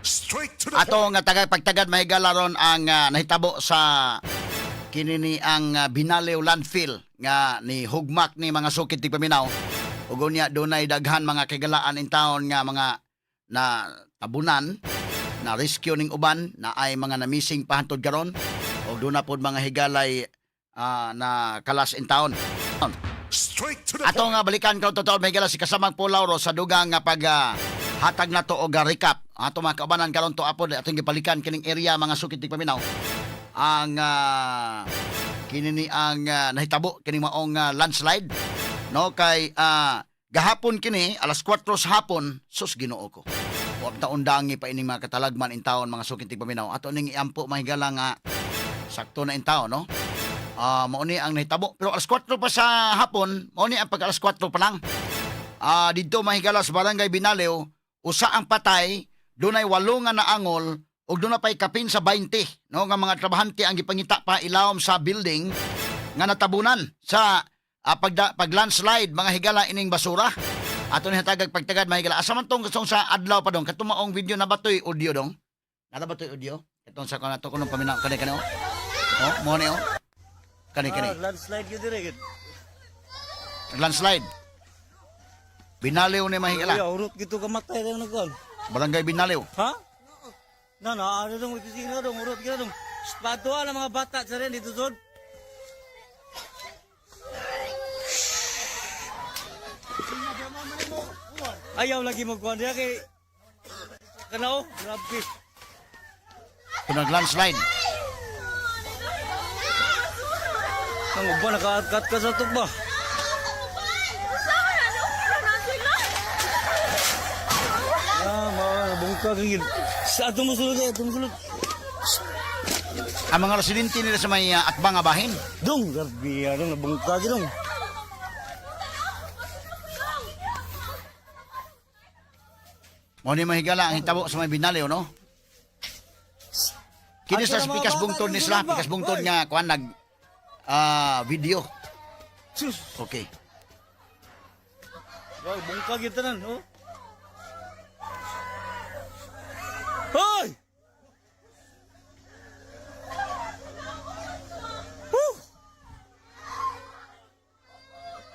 Straight to the Ato nga tagay pagtagad, mahigala, ron ang nahitabo sa kini ni ang Binaliw landfill nga ni hugmak ni, mga sukit tigpaminaw. Ug unya dunay daghan mga kagalaan in town nga mga na tabunan, na rescue ning uban na ay mga na-missing pa hantod karon ug duna pod mga higalay na kalas in town. Straight to the Ato point. nga balikan karon totoo, mahigala, si kasamang Paul Lauro sa dugang nga pag hatag nato og recap. Ato mga kaubanan karon to apod atong gibalikan kining area, mga sukit tigpaminaw, ang kini ni ang nahitabo kining maong landslide, no, kay gahapon kini alas 4 sa hapon. Sus, Ginoo ko. Wa ta undangi pa ining mga katalagman in taon, mga sukit tigpaminaw. Ato ning iampo, mahigala, nga sakto na in taon, no. Mao ni ang nahitabo. Pero alas 4 pa sa hapon, mao ni ang pag alas 4 pa lang. Didto, mahigala, sa Barangay Binaliw, usa ang patay, dunay walo nga naangol ug duna pay kapin sa 20, no, nga mga trabahante ang gipangita pa ilawom sa building nga natabunan sa pag landslide, mga higala, ining basura. Ato ni hatagag pagtagad, mahigala. Asa man tong gustong sa adlaw pa dong katong maong video na batoy audio dong? Nara batoy audio? Katong sa kanato kuno paminaw kani kani oh. Oh, mo ni oh. Kani kani. Ah, landslide yun dire. Landslide. Binaliw ni, mahigala. Uy, urot gitu kamatay rin nagkuhan. Barangay Binaliw. Ha? Na na, ano dong, opisina dong, urot kita dong. Patua lang mga bata sa rin dito sod. Ayaw lagi magkuhan diya kay kanao, grabe. Kung nag-landslide. Ang uban nakaatkat ka sa tukba. Ah, mga bungkag yun. Sa atong musulod, atong musulod. Ang mga residente nila sa may atbang nga bahin. Dong, grabe, ano, nabungkag dong. Mao ni, mahigala, ang hitabo sa may Binaliw, no? Kini sa Ato na mga pikas bata, bungtod ni sila, dito ba? pikas bungtod Hoy! nga kuan nag video. Sus! Okay. Wow, bungkag yun tanan, oh. Hoy! Woo!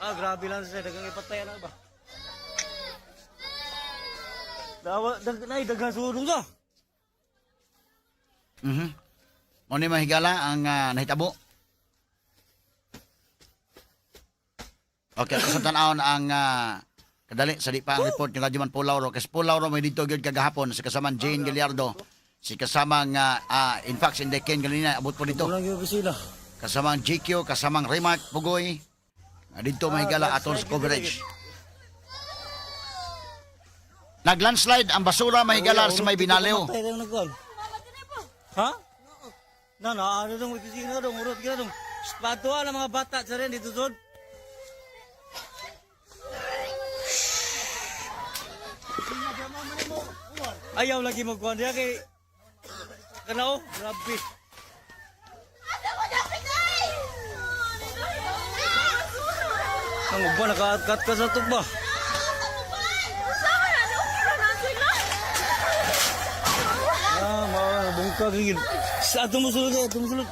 Ah, grabe lang siya. Dagang ipatay na ba? Dawa, dag, nay, dagang sulong sa. Mao ni, mahigala, ang nahitabo. Okay, sa tan-awon ang kadali sa di pa ang report ni Radyoman Paul Lauro. Kasi Paul Lauro may dito gyud kagahapon sa kasamang Jane Gallardo. Si kasamang in fact si Ken ganina abot po dito. Walang yung opisina. Kasamang GQ, kasamang Remark Pugoy. Nga dito, mahigala, aton sa coverage. Naglandslide ang basura, mahigala, sa may Binaliw. Patay rin nagkuhan. Ha? Na, na, ano dong, opisina dong, urot kita dong. Patua lang mga bata sa rin dito sod. Ayaw lagi magkuhan diya kay kanao, grabe. Ang uban nakaatkat ka sa tukba. Ah, mga bungkag yun. Sa atong musulod, atong musulod.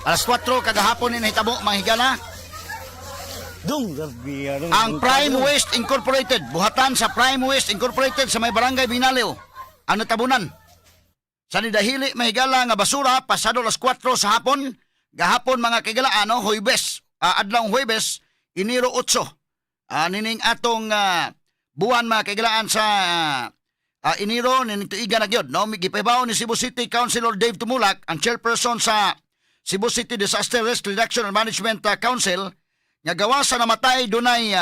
Alas 4 kagahapon ni nahitabo, mga higala. Dong, grabe, ano. Ang Prime Waste Incorporated, buhatan sa Prime Waste Incorporated sa may Barangay Binaliw ang natabunan. Sa nidahili, mahigala, nga basura pasado alas 4 sa hapon, gahapon, mga kigala, ano, Huwebes, adlawng Huwebes, Enero 8. Nining atong buwan, mga kaigalaan, sa Enero nining tuiga na gyud, no? Gipahibaw ni Cebu City Councilor Dave Tumulak, ang chairperson sa Cebu City Disaster Risk Reduction and Management Council, nga gawa sa namatay dunay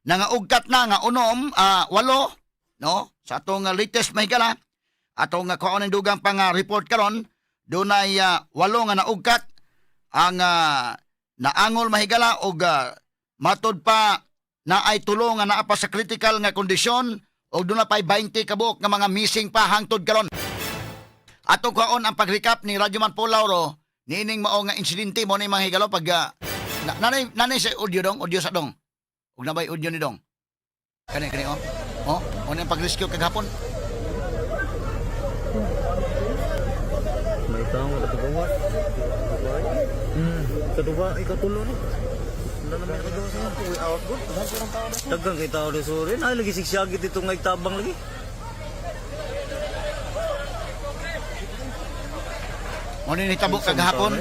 nangaugkat na nga unom, walo, no, sa atong latest, mahigala, atong kuhaon ng dugang pang report karon, dunay walo nga naugkat ang naangol, mahigala, og matod pa na ay tulo nga naa pa sa critical nga kondisyon og duna pay 20 kabuok nga mga missing pa hangtod karon. Atong kuhaon ang pag-recap ni Radyoman Paul Lauro niining mao nga insidente. Mo ni, mga higalo, pag nanay nanay sa audio dong, audio sa dong. Ug nabay audio ni dong. Kani kani oh. Oh, mo ni ang pag-rescue kagahapon. Kaduha, ikatulo ni. Wala naman nakaduha sa mga. Out good. Dagang kay tao sorry. Ay, lagi sigsagit dito nga itabang lagi. Mo ni nitabo kagahapon.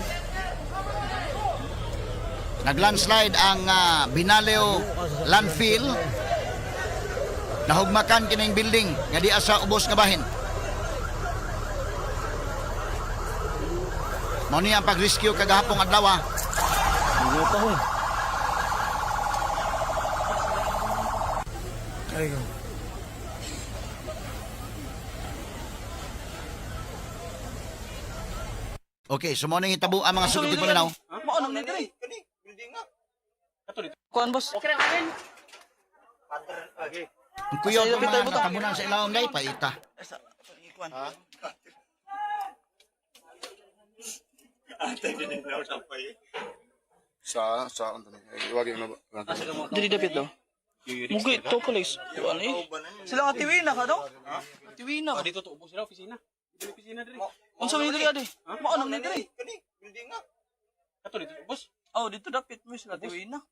Naglandslide ang Binaleo landfill. Nahugmakan kining building nga diya sa ubos nga bahin. Mo ni ang pag-rescue kagahapon adlaw. Hindi pa ho. Ay, go. Okay, so mo ni hitabo ang mga sugod paminaw. Maano ni diri? Kuan, boss. Okay lang, okay. Ang kuyaw ng mga natabunan sa ilawom day paita. Kuan. Sa ano iwagi na ba? Dili dapit daw. Mugay to kalis. Kuan eh. Sila nga tiwina ka do? Tiwina. Dito to ubos sila opisina. Dili opisina diri. Unsa man diri ade? Maano ni diri? Kato dito ubos. Oh, dito dapit mo sila tiwina.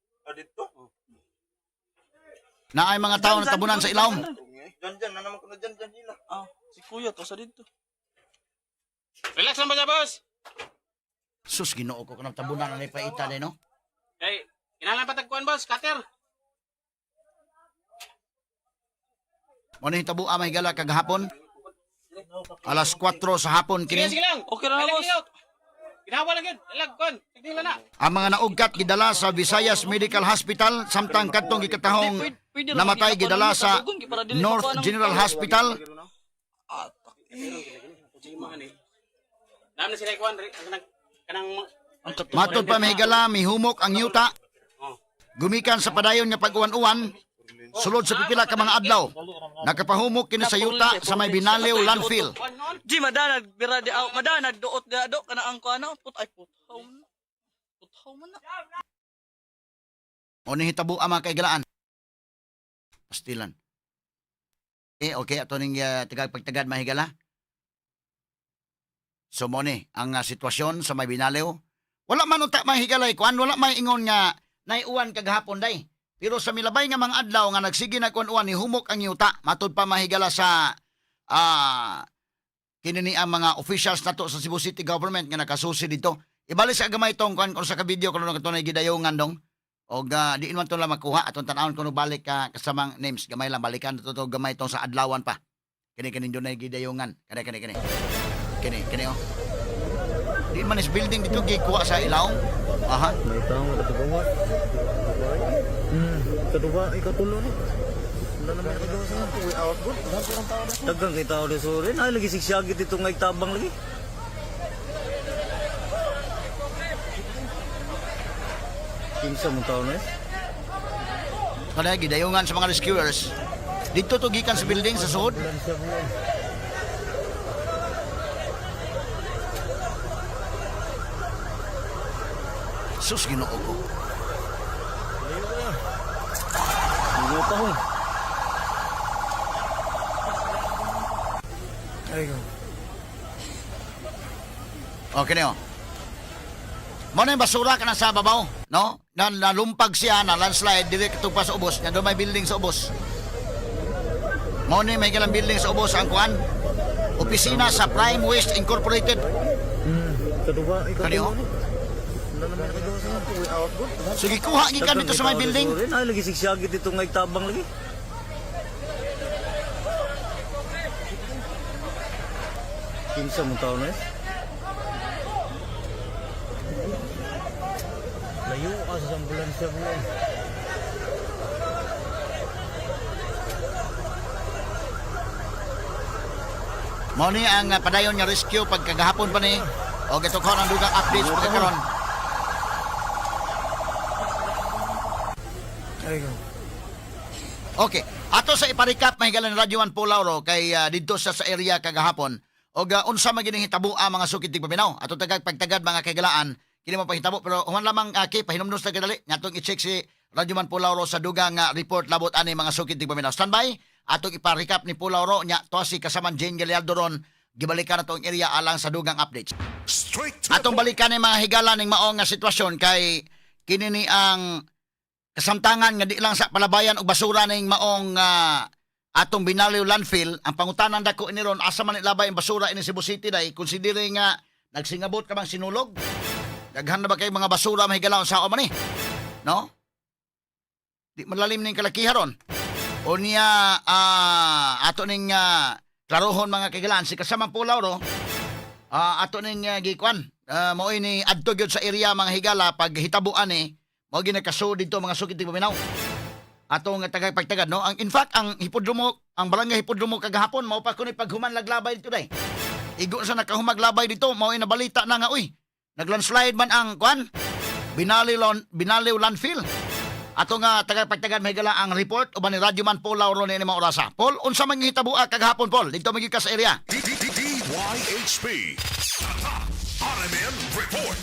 Na ay mga tao natabunan sa ilawom. Ah, si kuya to sa dito. Relax lang ba niya, boss? Sus, Ginoo ko kanang tabunan na paita day no. Kay kinahanglan pa tag kuan, boss, cutter. Mo ni hitabo ang mga higala kagahapon. Alas 4 sa hapon Sige, kini. sige lang. Okay ra na, boss. Ginawa lang yun. Ilag kuan. Tignan na. Ang mga naugkat gidala sa Visayas Medical Hospital samtang kadtong gikatahong Pwede- pwede ra namatay gid gidala na sa tadugon, para dili North makuha ng- General Hospital. Naam na sila kuan diri kanang kanang Matod pa mahigala mihumok ang yuta. Gumikan sa padayon nga pag-uwan-uwan sulod sa pipila ka mga adlaw. Nakapahumok kini sa yuta sa may Binaliw landfill. kuan noon. Di madanag bira di aw madanag duot di ado kana ang kuan put ay puthaw man. Puthaw man na. O ni hitabo ang mga kaigalaan. Pastilan. Eh, okay, ato ning tagag pagtagad mahigala. So mo ni ang sitwasyon sa may Binaliw. Wala man unta mahigalay kuan, wala may ingon nga naiuwan kagahapon day. Pero sa milabay nga mga adlaw nga nagsige na kuan-uwan ni humok ang yuta. Matud pa mahigala sa kini ni ang mga officials nato sa Cebu City Government nga nakasusi dito. Ibalik sa gamay tong kuan kung sa ka video kuno katunay gidayongan dong. Og diin man to lang makuha atong tan-awon kuno balik ka kasamang names gamay lang balikan to to gamay tong sa adlawan pa. Kini kini dunay gidayongan. Kani kani kini. Kini kini oh. Diin man is building dito gikuha sa ilawom. Aha. May tao nga katugawa. Kaduha ikatulo ni. Wala naman nakaduha sa mga. Out good. Dagang kay tao sorry. Ay lagi sigsagit dito nga itabang lagi. Kinsa mong tao na eh? Kanay gidayongan sa mga rescuers. Dito to gikan sa building sa suod. Sus, Ginoo ko. Hindi pa ho. Ay go. Okay na yun. Mo na yung basura ka na sa babaw, no? Na, nalumpag siya, na landslide, dire katong pa sa ubos. Nga doon may building sa ubos. Mo na yung may galang building sa ubos ang kuan. Opisina sa Prime Waste Incorporated. Kaduha Kani oh. ikatulo ni. Wala naman nakaduha sa mga. Out good. So gikuha gikan dito sa may building. Ay lagi sigsagit dito nga itabang lagi. Kinsa mong tao na eh? Layo ka sa ambulansya mo. Mo ni ang padayon nga rescue pagkagahapon pa ni. O ito ko ang dugang updates pagkakaron. Ay go. Okay. Ato sa iparikap mahigala ni Radyo 1 po Lauro kay didto siya sa area kagahapon. Og unsa man gining hitabo ang mga sukid tigpaminaw. Ato tagag pagtagad mga kaigalaan kini mo pahitabo pero human lamang kay pahinumdum sa kadali ngatong i-check si Radyo Man po Lauro sa dugang report labot ani mga sukid tigpaminaw. Standby atong iparikap ni po Lauro nya to si kasaman Jane Gallardo ron gibalikan nato ang area alang sa dugang updates. Straight to the Atong point. balikan ni mga higala ning mao nga sitwasyon kay kini ni ang kasamtangan nga di lang sa palabayan og basura ning maong atong Binaliw landfill. Ang pangutanan dako ini ron, asa man ilabay ang basura ini Cebu City day, considering nga nagsingabot ka bang sinulog, daghan na ba kay mga basura, mahigala, sa man ni, no? Di malalim ning kalakiha ron. O niya, ato ning klarohon, mga kagilaan, si kasamang Pulaw ro. Ato ning gikuan. Mao'y ni adto gyud sa area, mga higala, pag hitabuan ni mao gyud nagkasuod dito, mga sukit paminaw. Ato nga tagay pagtagad, no. Ang in fact ang hipodromo, ang barangay hipodromo kagahapon mao pa kuno paghuman laglabay dito day. Igo sa nakahumaglabay dito, mao nabalita na nga uy, naglandslide man ang kuan Binaliw landfill. Ato nga tagay pagtagad, mahigala, ang report uban ni Radyo Man Paul Lauro ni mga orasa. Paul, unsa man gihitabua kagahapon, Paul, dito magyud ka sa area? D D D DYHP. Tatak RMN Report.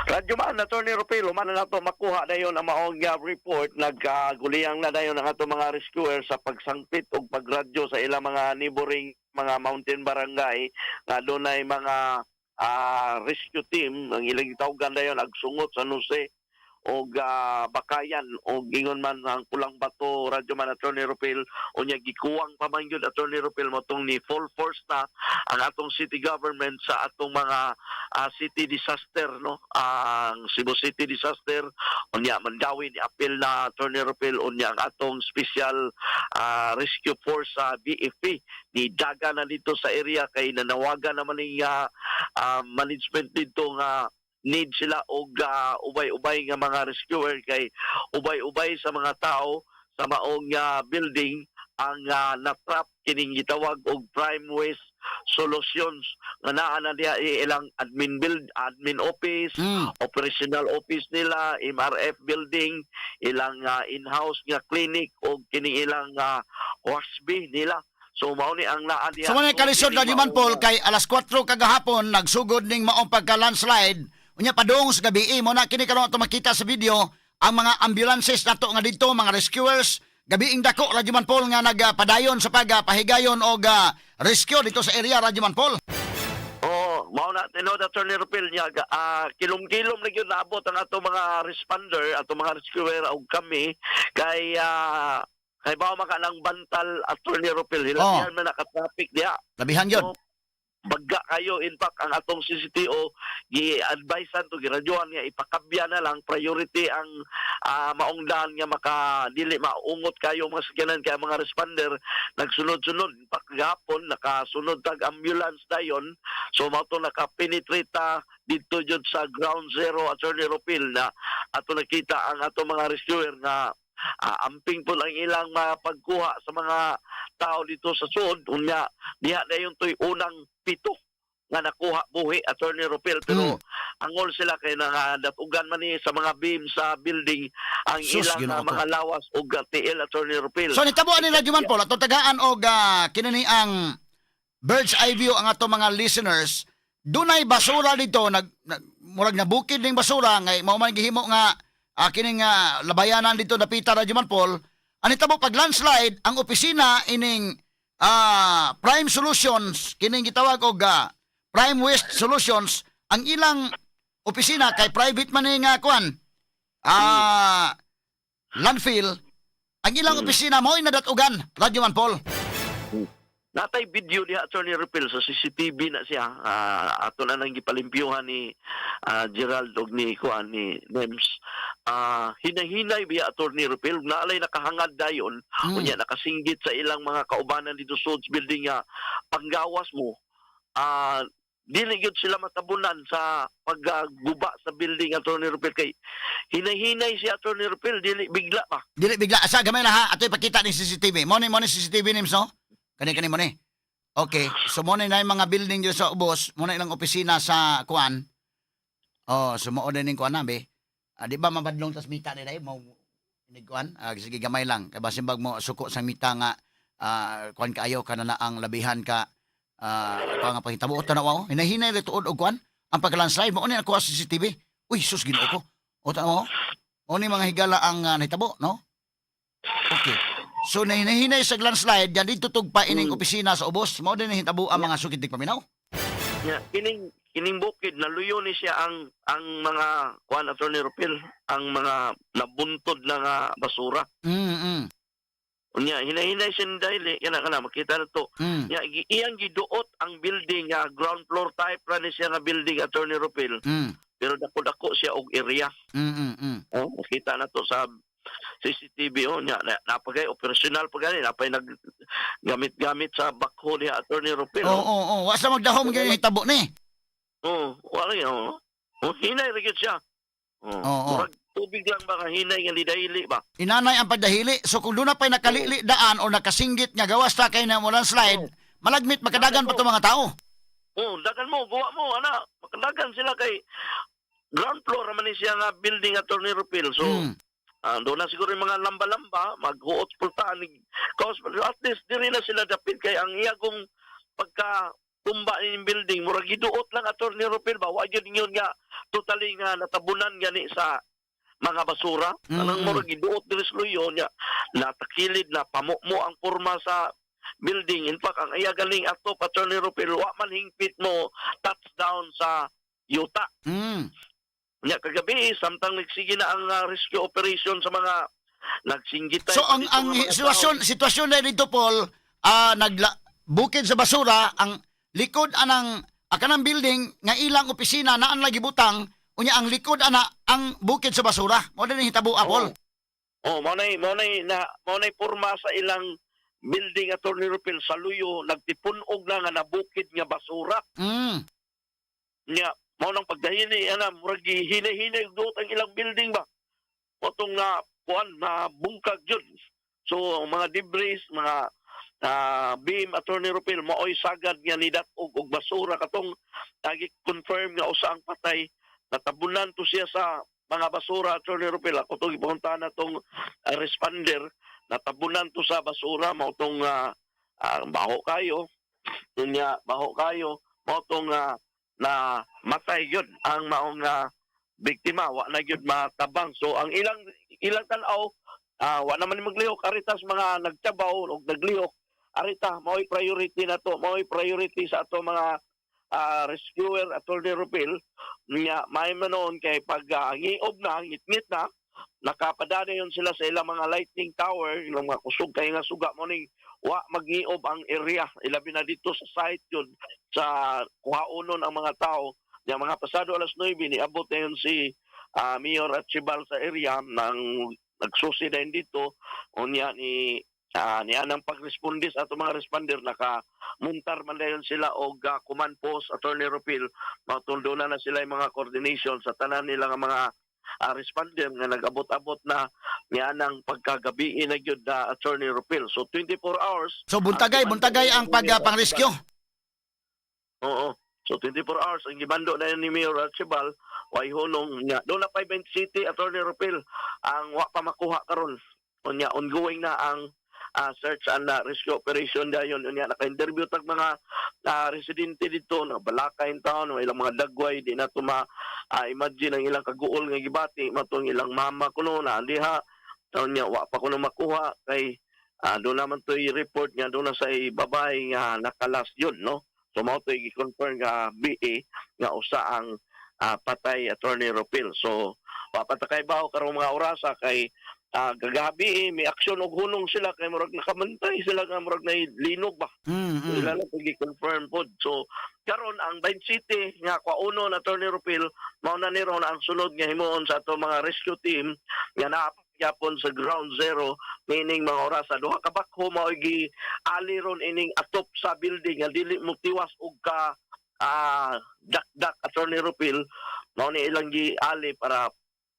Radyo man, Attorney Rupilo, man na nato makuha dayon ang maong report. Nagkaguliyang na dayon ang ato mga rescuer sa pagsangpit og pagradyo sa ilang mga neighboring mga mountain barangay nga dunay mga rescue team. Ang ilang gitawgan dayon agsungot sa Jose og Bakayan og ingon man ang Pulang Bato, Radyo Man, Attorney Rupil. Unya gikuwang pa man gyud, Attorney Rupil, mo tong ni full force na ang atong city government sa atong mga city disaster, no, ang Cebu City disaster. Unya Mandawi ni apil na, Attorney Rupil. Unya ang atong special rescue force sa BFP ni daga na dito sa area kay nanawagan naman ning management dito nga need sila og ubay-ubay nga mga rescuer kay ubay-ubay sa mga tao sa maong building ang natrap kining gitawag og Prime Waste Solutions nga naa na diha ilang admin build, admin office, operational office nila, MRF building, ilang in-house nga clinic o kining ilang wash bay nila. So mao ni ang naa diha. So man kalisod kining na man, maong- Paul, kay alas 4 kagahapon nagsugod ning maong pagka landslide. Unya padung sa gabi mo na kini karon ato makita sa video ang mga ambulances nato nga didto, mga rescuers, gabiing dako, Radyo Man Paul, nga nagpadayon sa pagpahigayon og rescue dito sa area, Radyo Man Paul. Oo, mao na tinuod, Attorney Rupil niya, kilom-kilom na gyud naabot ang ato mga responder, ato mga rescuer og kami kay kay bawo maka ng bantal, Attorney Rupil, hilabihan man naka-traffic diha. Labihan yun. So, bagga kayo. In fact, ang atong CCTO gi-advisean to, giradyohan nga ipakabya na lang priority ang maong daan nga maka dili maungot kayo mga sakyanan kay ang mga responder nagsunod-sunod. In fact, gahapon nakasunod tag ambulance dayon, so mao to naka-penetrate ta didto jud sa ground zero, Attorney Rupil, na ato nakita ang ato mga rescuer nga amping po ang ilang mga pagkuha sa mga tao dito sa suod. Unya diha na yung to'y unang pito nga nakuha buhi, Attorney Rupil, pero angol sila kay nangdatugan man ni sa mga beam sa building ang Sus, ilang Ginoo ko. mga lawas ug tiil, Attorney Rupil. So nitabo ani, Radyo Man Paul, ato tagaan og kini ni ang bird's eye view ang ato mga listeners. Dunay basura dito, nag murag nabukid ning basura ngay mao man gihimo nga kining labayanan dito napita, Radyo Man Paul. Ani tabo pag landslide ang opisina ining Prime Solutions, kining gitawag og Prime Waste Solutions, ang ilang opisina kay private man ni nga kuan landfill, ang ilang opisina mo'y nadatugan, Radyo Man Paul. Natay video diha, Attorney Rupil, sa CCTV na siya. Ato na nang gipalimpyuhan ni Gerald og ni kuan ni Nems. Hinahinay biya, Attorney Rupil, naalay nakahangad dayon. Unya nakasinggit sa ilang mga kaubanan dito sa Suds building nga panggawas mo. Dili gyud sila matabunan sa pagguba sa building, Attorney Rupil, kay hinahinay si Attorney Rupil, dili bigla ba. Dili bigla asa gamay na ha, ato ipakita ni CCTV. Mo ni CCTV nims, no? Kani kani mo ni. Okay, so mo ni na yung mga building dito sa ubos, mo na ilang opisina sa kuan. Oh, so mo ning kuan na be. Di ba mabadlong tas mita ni dai mo inig kuan? Sige, gamay lang kay basin bag mo suko sa mita nga kuan kaayo ka na ang labihan ka kuan nga pangitabo tanaw oh. Hinahinay ra tuod og kuan ang pagka-landslide mo ni ako sa CCTV. Uy, sus, Ginoo ko. O tanaw oh. O ni mga higala ang nahitabo, no? Okay. So nahinay sa landslide, yan dito tugpa ining opisina sa ubos. Mao din nahitabo ang mga sukit paminaw. Nya kining Kining bukid naluyo ni siya ang mga kuan, Attorney Rupil, ang mga nabuntod na nga basura. Unya hinay-hinay siya ni dahil kana kana makita na to. Nya iyang giduot ang building nga ground floor type ra ni siya nga building, Attorney Rupil, pero dako-dako siya og area. Oh, makita na to sa CCTV, oh. Nya na, napagay operational pa gani, napay nag gamit-gamit sa backhoe niya, Attorney Rupil. Oo, Oh. oo, oo. Wa sa magdahom gyud hitabo ni. Oh, wala yun. Oh. Oh, hinay ra gyud siya. Oh. Oo. Murag tubig lang ba nga hinay nga lidahili ba? Inanay ang pagdahili. So kung doon na pa'y nakalili daan o nakasinggit nga gawas ta kay na mo landslide, malagmit makadagan pa to mga tao. Oh, dagan mo, buwa mo, ana. Makadagan sila kay ground floor naman ni siya nga building, Attorney Rupil. So, doon na siguro yung mga lamba-lamba, maghuot pultaan. Cause at least diri na sila dapit kay ang iyagong pagka tumba ni building, murag giduot lang, Attorney Rupil ba, wa gyud yun nga totally nga natabunan gani sa mga basura. Anang murag giduot diri sa luyo niya, natakilid na pamukmo ang porma sa building. In fact, ang iya galing atop, Attorney Rupil, wa man hingpit mo touchdown sa yuta. Nya kagabi, samtang nagsige na ang rescue operation sa mga nagsinggitay So pa ang dito ang nga mga sitwasyon sitwasyon na dito, Paul, nagla bukid sa basura ang likod anang akanang building nga ilang opisina naan lagi butang, unya ang likod ana ang bukid sa basura. Mao din hitabo, Paul. Oh, mao nay porma sa ilang building, Attorney Rupil, sa luyo nagtipun-og na nga nabukid nga basura. Nya mao nang pagdahili ana murag gihinay-hinay og duot ang ilang building ba. Potong na kuan na bungkag jud. So ang mga debris, mga beam, Attorney Rupil, maoy sagad nga nidat-og og basura katong lagi confirm nga usa ang patay, natabunan to siya sa mga basura, Attorney Rupil. Ako tong ipunta na tong responder, natabunan to sa basura, mao tong baho kayo. Unya baho kayo, mao tong na matay yun ang maong biktima, wa na gyud matabang. So ang ilang ilang tan-aw, wa naman ni maglihok aritas mga nagtrabaho og naglihok arita. Mao'y priority na to, mao'y priority sa ato mga rescuer, Attorney Rupil. Nya may manoon kay pag ngiob na, ngitngit na, nakapadana yon sila sa ilang mga lightning tower, ilang mga kusog kay nga suga mo ning wa magniob ang area, ilabi na dito sa site yun sa kuhaonon ang mga tao. Nya mga pasado alas 9 niabot na yun si Mayor Archibald sa area nang nagsusi na yun dito. Unya ni anang pagresponde sa ato mga responder, naka muntar man dayon sila og command post, Attorney Rupil. Matuldo na na sila yung mga coordination sa tanan nila nga mga responder nga nag-abot-abot na nianang pagkagabi na gyud na, Attorney Rupil. So 24 hours. So buntagay, buntagay ang pag pang-rescue. Oo. So 24 hours ang gibando na yun ni Mayor Archibald, way hunong nga. Doon na 5 City, Attorney Rupil, ang wa pa makuha karon. Unya ongoing na ang search and rescue operation dayon. Unya naka-interview tag mga residente dito na balaka in town, ilang mga dagway, di na to ma imagine ang ilang kaguol nga gibati matong ilang mama kuno na diha. Unya wa pa kuno makuha kay doon naman to report nga doon na sa babae nga nakalas yun, no? So mao to gi-confirm nga BA nga usa ang patay, Attorney Rupil. So papatakay baho karong mga orasa kay gagabi eh, may aksyon og hunong sila kay murag nakamantay sila nga murag nay linog ba. So, ila lang pag confirm pod. So karon ang Bain City nga kwauno na, Attorney Rupil, mao na ni ron ang sunod nga himuon sa ato mga rescue team nga naa gyapon sa ground zero niining mga orasa. Duha ka backhoe mao gi ali ron ining atop sa building nga dili mo tiwas og ka dakdak, Attorney Rupil. Mao ni ilang gi-ali para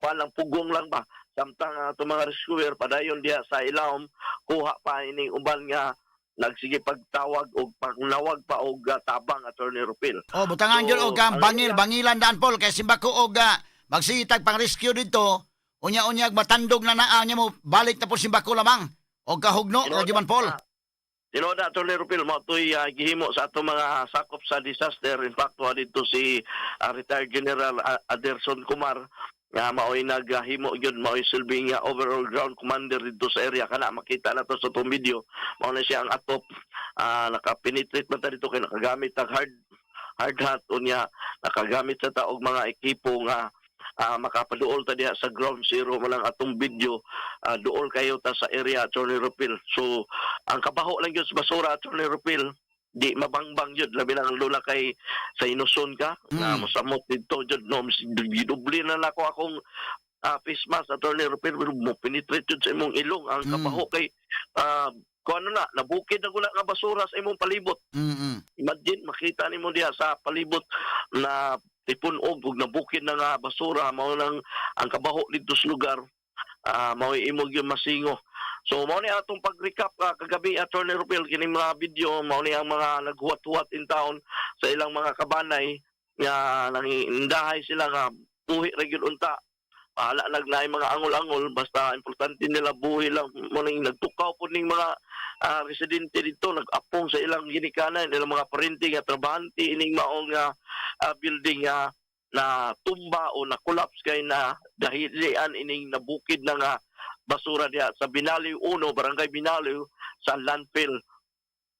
palang pugong lang ba samtang ato mga rescuer padayon diha sa ilawom, kuha pa ining uban nga nagsige pagtawag og pagnawag pa og tabang, Attorney Rupil. Oh, butangan So, gyud og ang ang bangil, bangilan daan, Paul, kay simbako og magsitag pang rescue dito. Unya-unya matandog na naa niya mo balik na po simbako lamang. Og kahugno ra gyud man, Paul. Tinuod na, Attorney Rupil, mao to'y gihimo sa ato mga sakop sa disaster. In fact, wa dito si retired General Aderson Kumar nga mao'y naghimo gyud, mao'y silbi nga overall ground commander dito sa area. Kana makita na to sa itong video. Mao na siya ang atop, naka-penetrate man ta dito kay nakagamit ang hard hard hat. Unya nakagamit sa ta og mga ekipo nga makapaduol ta diha sa ground zero man ang atong video. Duol kayo ta sa area, Attorney Rupil. So ang kabaho lang gyud sa basura, Attorney Rupil, di mabangbang jud, labi lang lula kay sa inuson ka na mosamot didto jud, no? Gidubli na nako akong face mask, Attorney Rupil, pero mo penetrate jud sa imong ilong ang kabaho kay kung ano na nabukid na gula nga basura sa imong palibot. Imagine makita nimo diha sa palibot na tipun-og ug nabukid na nga basura. Mao nang ang kabaho didto sa lugar, mao imo gyud masingo. So mao ni atong pag-recap kagabi, Attorney Rupil. Kini mga video mao ni ang mga naghuwat-huwat in town sa ilang mga kabanay nga nangindahay sila nga buhi ra gyud unta. Bahala nag naay mga angol-angol, basta importante nila buhi lang. Mo ning nagtukaw pud ning mga residente dito, nag-apong sa ilang ginikanan, ilang mga parente nga trabahante ining maong building nga na tumba o na collapse kay na dahilian ining nabukid na nga basura diha sa Binaliw 1, Barangay Binaliw, sa landfill.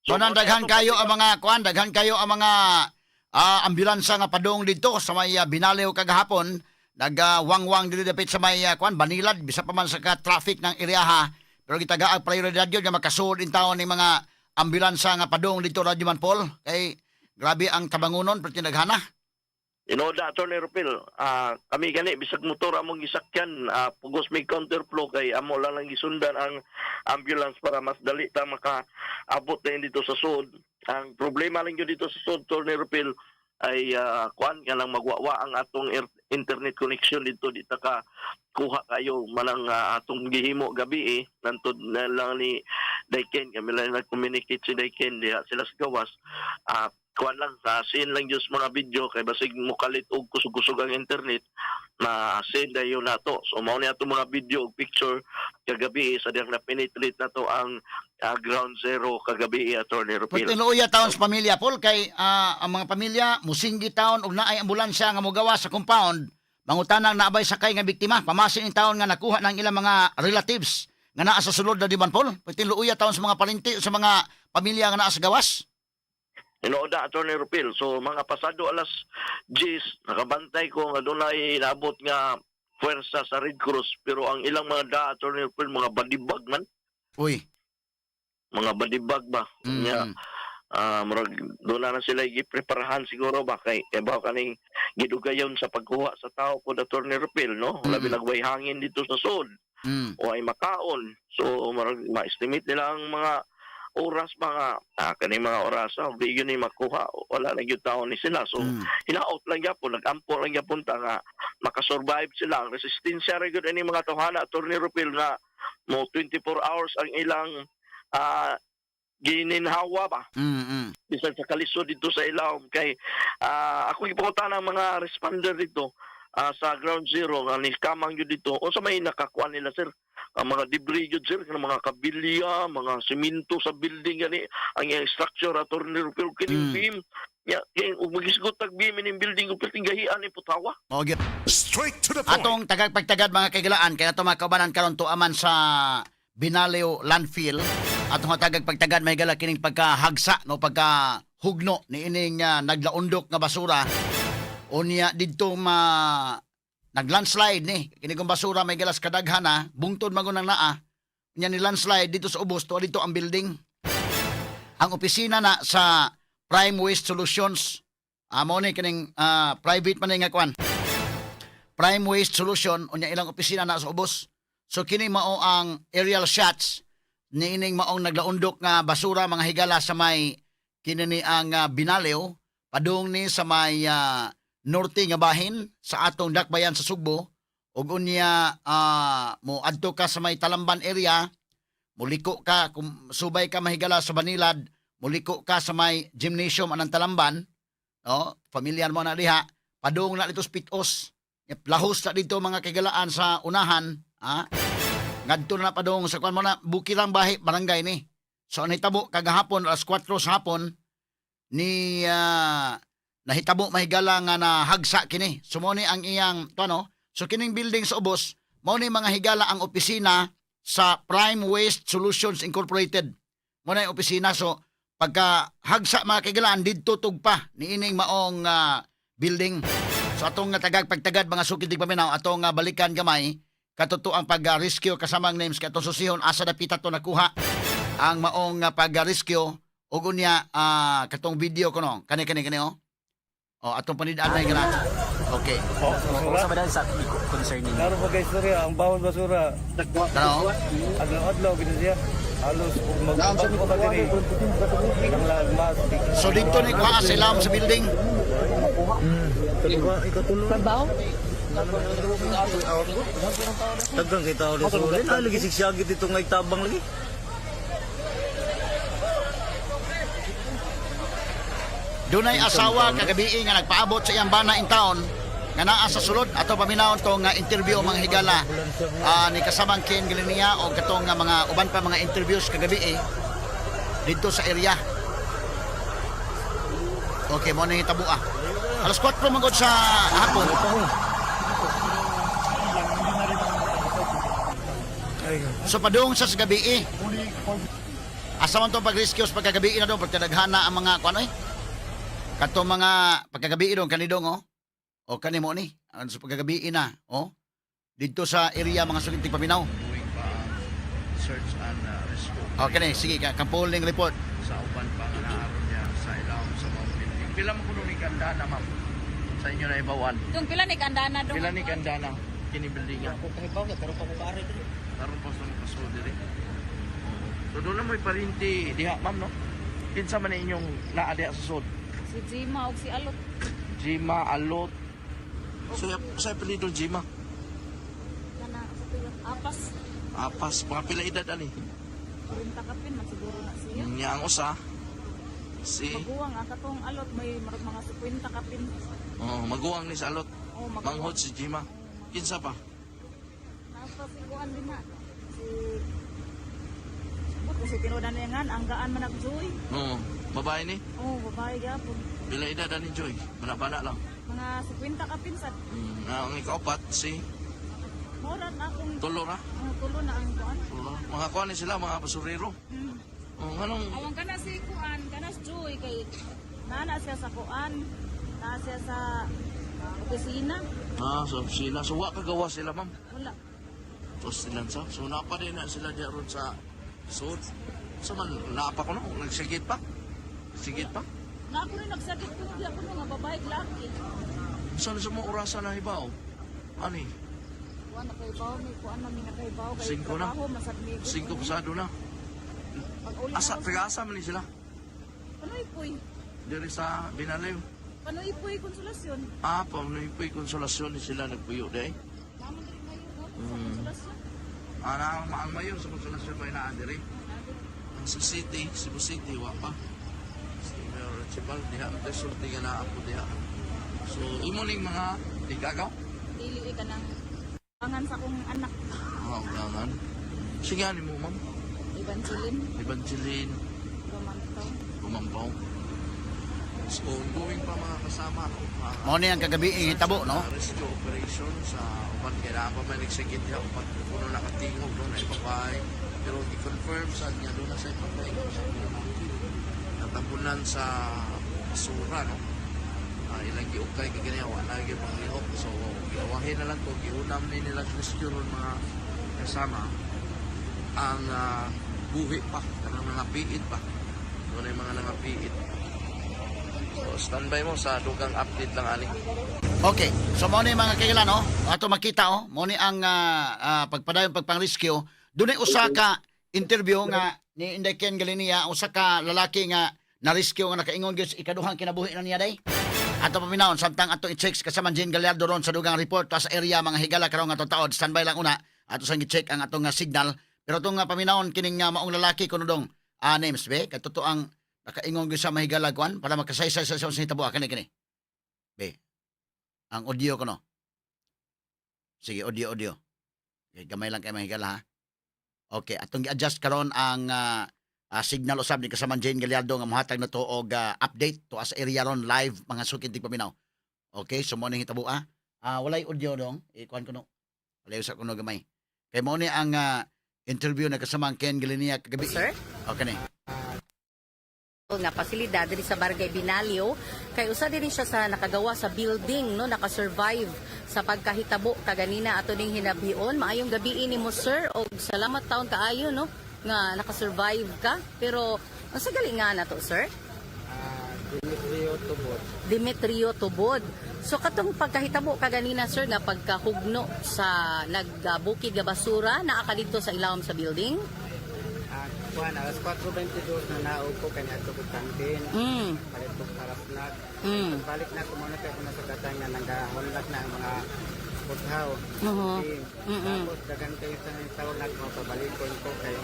So, nang mao ni daghan atong kayo ang mga kuan, daghan kayo ang mga ambulansa nga padung didto sa may Binaliw kagahapon, nagwangwang dito dapit sa may kuan Banilad, bisa pa man sa ka traffic ng area, pero gitagaag prioridad yun nga makasuod in taon ning mga ambulansa nga padung didto, Radyo Man Paul, kay grabe ang tabangunon pero tinaghana. Inoda, Attorney Rupil, kami gani bisag motor among gisakyan, pugos may counterflow kay amo lang lang gisundan ang ambulance para mas dali ta makaabot na dito sa sud. Ang problema lang yun dito sa sud, Attorney Rupil, ay kuan nga lang magwawa ang atong internet connection dito, di ta ka kuha kayo manang atong gihimo gabi eh nantod na lang ni Daiken. Kami lang nag-communicate si Daiken diha sila sa gawas. Kuan lang sa send lang jud mga video kay basig mokalit og kusog-kusog ang internet na send dayon nato. So mao ni ato mga video ug picture kagabi sa diyang na penetrate nato ang ground zero kagabi, Attorney Rupil. Pwede luya taon sa pamilya, Paul, kay ang mga pamilya musinggi taon og naay ambulansya nga mogawa sa compound, mangutanang naabay sakay nga biktima, pamasin in taon nga nakuha ng ilang mga relatives nga naa sa sulod na, di man, Paul? Pwede luya taon sa mga parinti sa mga pamilya nga naa sa gawas. Inoda, Attorney Rupil. So mga pasado alas 10, nakabantay ko nga dunay inabot nga puwersa sa Red Cross, pero ang ilang mga da, Attorney Rupil, mga badibag man, Uy. Mga badibag ba. Nya, murag doon na sila gipreparahan siguro ba kay ba kaning gidugayon sa pagkuha sa tao po, Attorney Rupil, no? Labi nagway hangin dito sa sud o ay makaon. So murag ma-estimate nila ang mga oras, mga kaning mga oras di yun ni makuha, wala na gyud tao ni sila. So hinaot lang gyapon, nagampo lang gyapon ta nga makasurvive sila. Ang resistensya ra gyud ini mga tawhana, Attorney Rupil, nga mo 24 hours ang ilang gininhawa ba bisan sa kalisod dito sa ilawom kay ako gipangutan ang mga responder dito sa ground zero nga ni kamang yun dito, unsa may nakakuan nila, sir? Ang mga debris yun, sir, kanang mga kabilya, mga simento sa building gani ang iyang structure, Attorney Rupil, kining beam ya kay ug magisgot tag beam ining building ug perting gahian ni putawa. Mao gyud. Straight to the point. Atong tagagpagtagad, mga kaigalaan, kaya ato mga kaubanan karon tuaman sa Binaliw landfill. Atong tagagpagtagad may gala kining pagkahagsa, no, pagkahugno ni ining naglaundok nga basura. Unya didto ma naglandslide ni kini kong basura may galas kadaghan na bungtod man naa. Unya ni landslide dito sa ubos to dito ang building. Ang opisina na sa Prime Waste Solutions. Amo ni kining private man ni nga kwan. Prime Waste Solution, unya ilang opisina na sa ubos. So kini mao ang aerial shots niining maong naglaundok nga basura, mga higala, sa may kini ni ang Binaliw padung ni sa may norte nga bahin sa atong dakbayan sa Sugbo ug unya mo adto ka sa may Talamban area, muliko ka kung subay ka mahigala sa Banilad, muliko ka sa may gymnasium anang Talamban, no, familiar mo na diha, padung na dito sa Pitos. Yep, lahos na dito, mga kagalaan, sa unahan, ha? Ngadto na padung sa kuan mo na bukirang bahi barangay ni. So ang nahitabo kagahapon alas 4 sa hapon ni nahitabo mahigala nga nahagsa kini. So mao ni ang iyang to, ano? So kining building sa ubos mao ni, mga higala, ang opisina sa Prime Waste Solutions Incorporated. Mao na yung opisina, so Pagka hagsa, mga kahigalaan, didto tugpa niining maong building. So atong nga tagag pagtagad, mga sukid paminaw, atong balikan gamay katotoang pag-rescue, kasamang names, kay atong susihon asa dapita to nakuha ang maong pag-rescue ug unya katong video kuno kani kani kani oh. Oh, atong panid-an na kana. Okay. Unsa ba sa concerning? Laro pa guys, sorry, ang bawon basura. Tanaw. Adlaw-adlaw gid siya. Halos kung magbago ka diri. Ilang lagmas. So dito ni kuha sa ilawom sa building. Kaduha, ikatulo. Babaw? Daghang kay tao diri sorry. Na lagi sigsagit dito nga itabang lagi. Dunay asawa kagabi nga nagpaabot sa iyang bana in town nga naa sa sulod. Ato paminawon to nga interview, mga higala, ni kasamang Ken Galinia o katong nga mga uban pa mga interviews kagabi eh, didto sa area. Okay, mo na hitabo ah. Alas 4 man gud sa hapon. So padung sa gabi eh. Asa man tong pag-rescue sa pagkagabi na dong pagkadaghana ang mga kuan eh. Katong mga pagkagabi dong kanidong oh. O kani mo ni. Ang sa pagkagabi na oh. Didto sa area, mga sukinting paminaw. Search and rescue. Okay ni, sige ka kampuling report. Sa uban pa nga naaron niya sa ilawom sa mga building. Pila mo kuno ni Kandana, ma'am? Sa inyo na ibawan. Dong pila ni kandana dong? Pila ni Kandana kini building nga? Karon pa sa mga diri. So doon na mo'y parinti diha, ma'am, no? Kinsa man inyong naa diha sa sud? Si Jima og si Alot. Jima Alot. So sa apelyido Jima? Kana sa tuyo. Apas. Apas, mga pila edad ani? 40 kapin man siguro na siya. Nya ang usa si Maguwang ang katong Alot may murag mga 50 kapin. Oh, maguwang ni sa Alot. Oh, maguwang. Manghod si Jima. Kinsa pa? Nasa si kuan din na. Si Sabot ko si tinuod na nga ang gaan man nagjoy. Oo, babae ni. Oh, babae gyapon. Pila edad ani Joy? Bana-bana lang. Mga 50 kapin sad. Ang ikaupat si Mora na akong Tulo ra. ang tulo na ang kuan. Tulo. Mga kuan ni sila mga basurero. Oh, nganong Awang kana si kuan, kana si Joy kay nana siya sa kuan. Naa siya sa opisina. Ah, so sila so wa kagawa sila, ma'am. Wala. So sila sa so napa din na sila diya ron sa sud. Sa man napa ko no, nagsigit pa. Sigit pa. Na ako rin nagsakit ko di ako nga babae laki. Saan sa mga orasan na hibaw? Ani, Kuan na kay baw mi kuan na mi na kay baw kay Singko na. trabaho masad mi. 5 pasado na. Pag uli Asa, na ako taga-asa man ni sila. Panoy poy. Diri sa Binaliw. Panoy poy konsolasyon. Ah, pamunoy konsolasyon ni sila nagpuyo day. Naman diri mayor no sa konsolasyon. Ah, na ang mayor sa konsolasyon pa inaan diri. Ang sa city, Cebu City, wa pa. Si Mayor Archibald, diha ang resulti nga naa po diha. So, imo ning mga tigagaw? Dili ka nang angan sa akong anak. Ah, ulangan. Sige, ani mo, ma'am. Evangeline Evangeline, Romanto. Bumampaw. So, ongoing pa mga kasama. No? Mao ni ang kagabi hitabo no. Rescue operation sa uban kay naa pa may nagsigit diha uban kuno nakatingog no na ipapay. Pero gi-confirm sa niya doon na sa ipapay sa natabunan sa basura no. Ilang giukay kay kanya wa na gyud panglihok, so giawahin na lang to, giunam ni nila rescue ron mga kasama ang buhi pa kanang mga piit pa doon ay mga nangapiit. So standby mo sa dugang update lang ani. Okay. So mo ni mga kaila no. Ato makita oh, mo ni ang pagpadayon pagpang-rescue. Dunay usa ka interview nga ni Inday Ken Galinia, usa ka lalaki nga na-rescue nga nakaingon gyud sa ikaduhang kinabuhi na niya day. Ato paminawon samtang ato i-check kasama Jean Gallardo ron sa dugang report pa sa area, mga higala, karon nga taod. Standby lang una ato sang i-check ang atong signal, pero atong paminawon kining maong lalaki kuno dong names be kay totoo ang nakaingon gyud sa mahigala kuan para makasaysay sa sa hitabo kani kini be ang audio ko no. Sige, audio, audio. Okay, gamay lang kay mga higala ha. Okay, atong gi-adjust karon ang signal usab ni kasaman Jane Gallardo nga mohatag na to og update to sa area ron live, mga sukid tig paminaw. Okay, so mo ning hitabo ah. Walay audio dong, ikuan ko no. Walay usa kuno gamay. Kay mo ni ang interview na kasama ang Ken Galinia kagabi. Sir? Okay ni. Nga pasilidad diri sa Barangay Binaliw kay usa din siya sa nakagawa sa building, no, nakasurvive sa pagkahitabo kaganina ato ning hinabion. Maayong gabi nimo, sir, og salamat taon kaayo, no, nga nakasurvive ka. Pero unsa gali nga na to, sir? Demetrio Tubod. Demetrio Tubod. So katong pagkahitabo kaganina, sir, nga pagkahugno sa nagbukid nga basura, naa ka didto sa ilawom sa building? Kuan, alas 4:22 na naog ko kanya ko kantin. Palit ko karasnak. Balik na ko muna kay ko sa datang nga nagahunlak na ang mga buthaw. Team. Tapos dagan kayo sa tao nagmapabalikon ko kay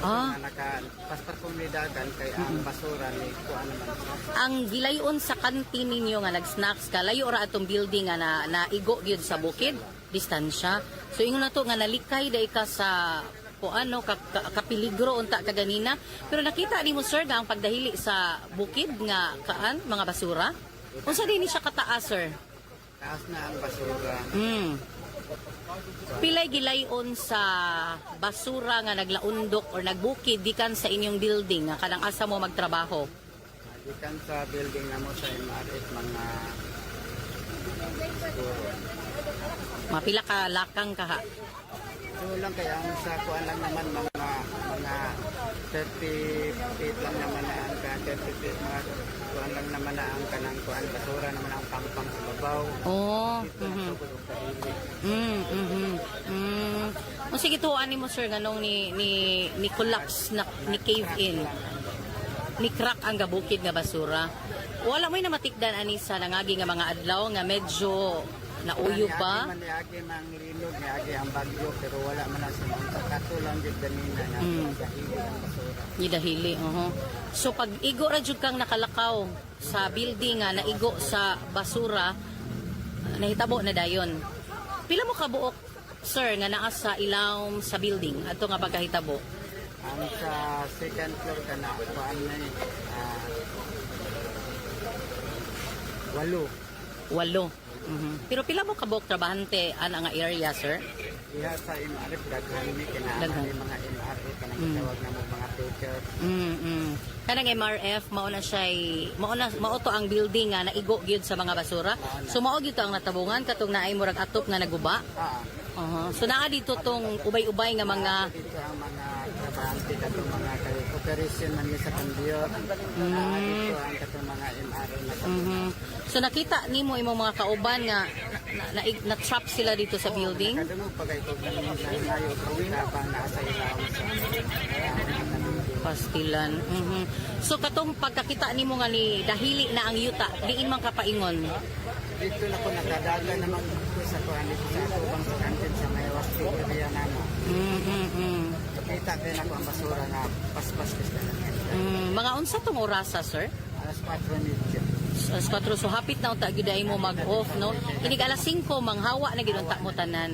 nga naka paspas ko ni dagan kay ang basura ni kuan naman siya. Ang gilayon sa kantin ninyo nga nag-snacks ka, layo ra atong building nga na naigo gyud sa bukid, distansya. So ingon na to nga nalikay day ka sa kuan, no, kapiligro unta kaganina. Pero nakita nimo, sir, nga ang pagdahili sa bukid nga kaan mga basura. Unsa din ni siya kataas, sir? Taas na ang basura. Pilay gilayon sa basura nga naglaundok or nagbukid dikan sa inyong building nga kanang asa mo magtrabaho? Gikan sa building namo sa MRF, mga siguro Mapila ka lakang kaha? So lang kaya ang sa kuan lang naman mga 30 feet lang naman na ang 30 feet, mga kuan lang naman na ang kanang kuan basura naman ang pangpang sa babaw. Dito na og kahili. Kung sige, tuwan nimo, sir, nganong ni collapse na ni cave in. Ni crack ang gabukid nga basura. Wala mo'y namatikdan ani sa nangagi nga mga adlaw nga medyo nauyo pa? Niagi man, niagi mang linog, niagi ang bagyo, pero wala man na sa mga kato lang gid ganina na dahili ang basura. Ni dahili, oho. So pag igo ra jud kang nakalakaw sa building nga naigo sa basura, nahitabo na dayon. Pila mo kabuok, sir, nga naa sa ilawom sa building adto nga pagkahitabo? Ang sa second floor kana kuan na walo. Walo. Pero pila mo kabuok trabahante ana nga area, sir? Diha sa MRF daghan ni kinahanglan Daghan. ni mga MRF kanang gitawag na mo mga taker. Kanang MRF mao na siya, mao na mao to ang building nga naigo gyud sa mga basura. So mao gyud to ang natabungan katong naay murag atop nga naguba. So naa dito tong ubay-ubay nga mga Dito ang mga trabahante katong mga kay operation man ni sa kambiyon. Dito ang katong mga MRF na So nakita nimo imong mga kauban nga na, na, na, trap sila dito sa building. Nakadungog pa kay kog nangayo og tabang naa sa ilawom sa Pastilan. So katong pagkakita nimo nga ni dahili na ang yuta, diin man kapaingon? Dito na ko nakadagan naman ko sa kuan dito sa atubang sa kantin sa may wasti area namo. Kita kay nako ang basura nga paspas kasi. Mga unsa tong orasa, sir? Alas 4:30. Alas 4, so hapit na unta gyud ay mo mag-off, no? Inig alas 5 manghawa na gyud unta mo tanan.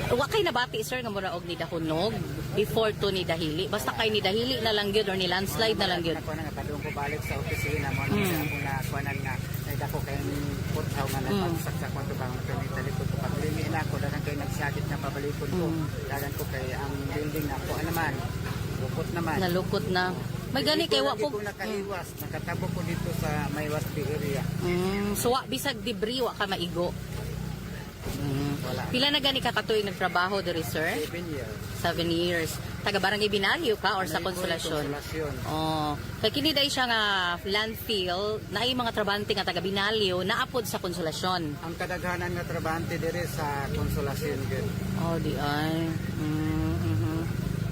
Wa kay nabati, sir, nga mura og ni dahunog before to ni dahili? Basta kay ni dahili na lang gyud or ni landslide na lang gyud. Ako na nga padung ko balik sa opisina mo sa akong na kuanan nga ay dako kay puthaw nga nagpagsak sa akong tubang kay talikod ko paglimi na ako dagan kay nagsakit na pabalikod ko dagan ko kay ang building na kuan naman lukot naman. Nalukot na. May gani kay wa Dito po. ko nakaiwas, nakatabo ko dito sa may Waspi area. So wa bisag debris wa ka maigo? Wala. Pila na gani ka katuig nagtrabaho diri, sir? 7 years. 7 years. Taga Barangay Binaliw ka or sa Consolacion? Consolacion. Oh, kay kini day siya nga landfill, naay mga trabante nga taga Binaliw naapod sa Consolacion. Ang kadaghanan nga trabahante diri sa Consolacion gyud. Oh, di ay.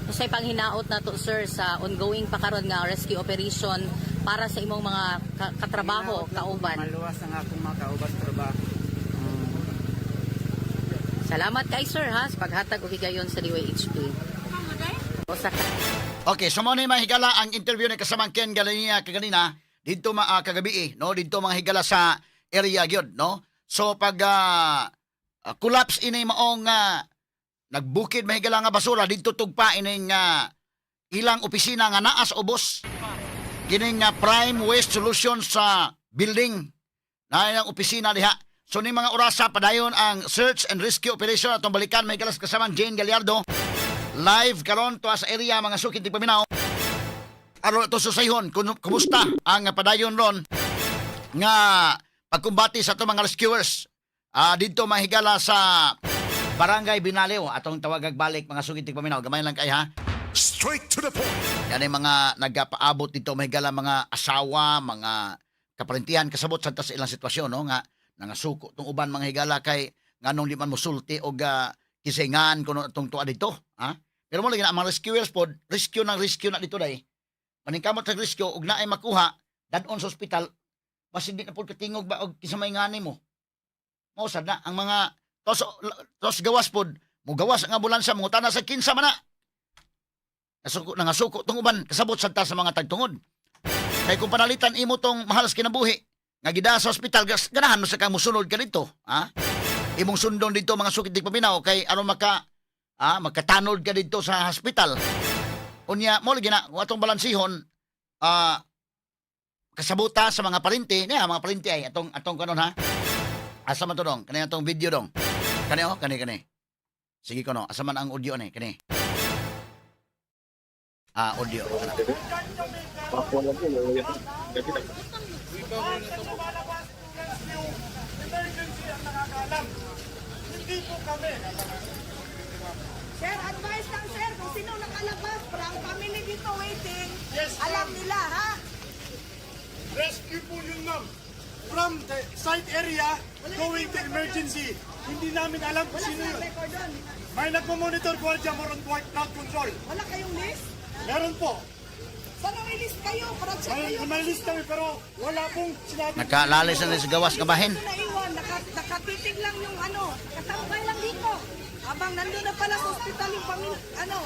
Usay panghinaot na to, sir, sa ongoing pa karon nga rescue operation para sa imong mga katrabaho, Hinaot na kauban. Maluwas ang akong mga kauban sa trabaho. Salamat kay sir ha sa paghatag og higayon sa DYHP. Usa ka. Okay, so mo ni mga higala ang interview ni kasamang Ken Galania kaganina didto ma kagabi eh, no, didto mga higala sa area gyud, no. So pag collapse ini maong nagbukid mahigala nga basura didto tugpa ining ilang opisina nga naa sa ubos kining Prime Waste Solution sa building na ilang opisina diha. So ni mga orasa padayon ang search and rescue operation atong balikan may galas kasamang Jane Gallardo live karon tuwa sa area, mga suki tigpaminaw. Aron ato susayhon kung kumusta ang padayon ron nga pagkumbati sa ato mga rescuers didto, mahigala, sa Barangay Binaliw. Atong tawagag balik, mga sugid tigpaminaw. Gamay lang kay ha. Straight to the point. Yan ay mga nagapaabot dito, mahigala, mga asawa, mga kaparentihan, kasabot sa sa ilang sitwasyon, no, nga nangasuko tong uban, mga higala, kay nganong di man mosulti og kisingan kuno atong tuwa dito, ha? Pero mo lagi na ang mga rescuers pod, rescue ng rescue na dito day. Paningkamot sa rescue og naay makuha dadon sa ospital, basin di na pod katingog ba og kinsa may ngani mo. Mao sad na ang mga tos tos gawas pod, mo gawas ang ambulansya, mangutana sa kinsa man na. Nasuko, nangasuko tong uban, kasabot sad ta sa mga tagtungod. Kay kung panalitan imo tong mahal sa kinabuhi, nga gida sa ospital, ganahan mo sa kang musunod ka dito, ha? Imong sundon dito, mga sukit tigpaminaw, kay aron makatanod ka dito sa hospital. Unya, mo lagi na, kung atong balansihon, kasabuta sa mga parinti, niya, mga parinti ay, atong kanon ha? Asa man to dong? Kani atong video dong. Kani oh, kani kani. Sige kono, asa man ang audio ni, kani. Ah, audio. Kana. Sir, advice lang, sir, kung sino nakalabas para ang family dito waiting, alam nila ha. Rescue po yun, ma'am. From the site area going to emergency. Hindi namin alam kung Wala sino silang yun. record doon. May nagmo-monitor gwardiya more on crowd control. Wala kayong list? Meron po. Sana may list kayo para check May, kayo. may list kami pero wala pong sinabi. Nakalalis na sa gawas nga bahin. Ito naiwan, nakatitig lang yung ano, katambay lang dito. Habang nandun na pala sa ospital yung pamilya, ano.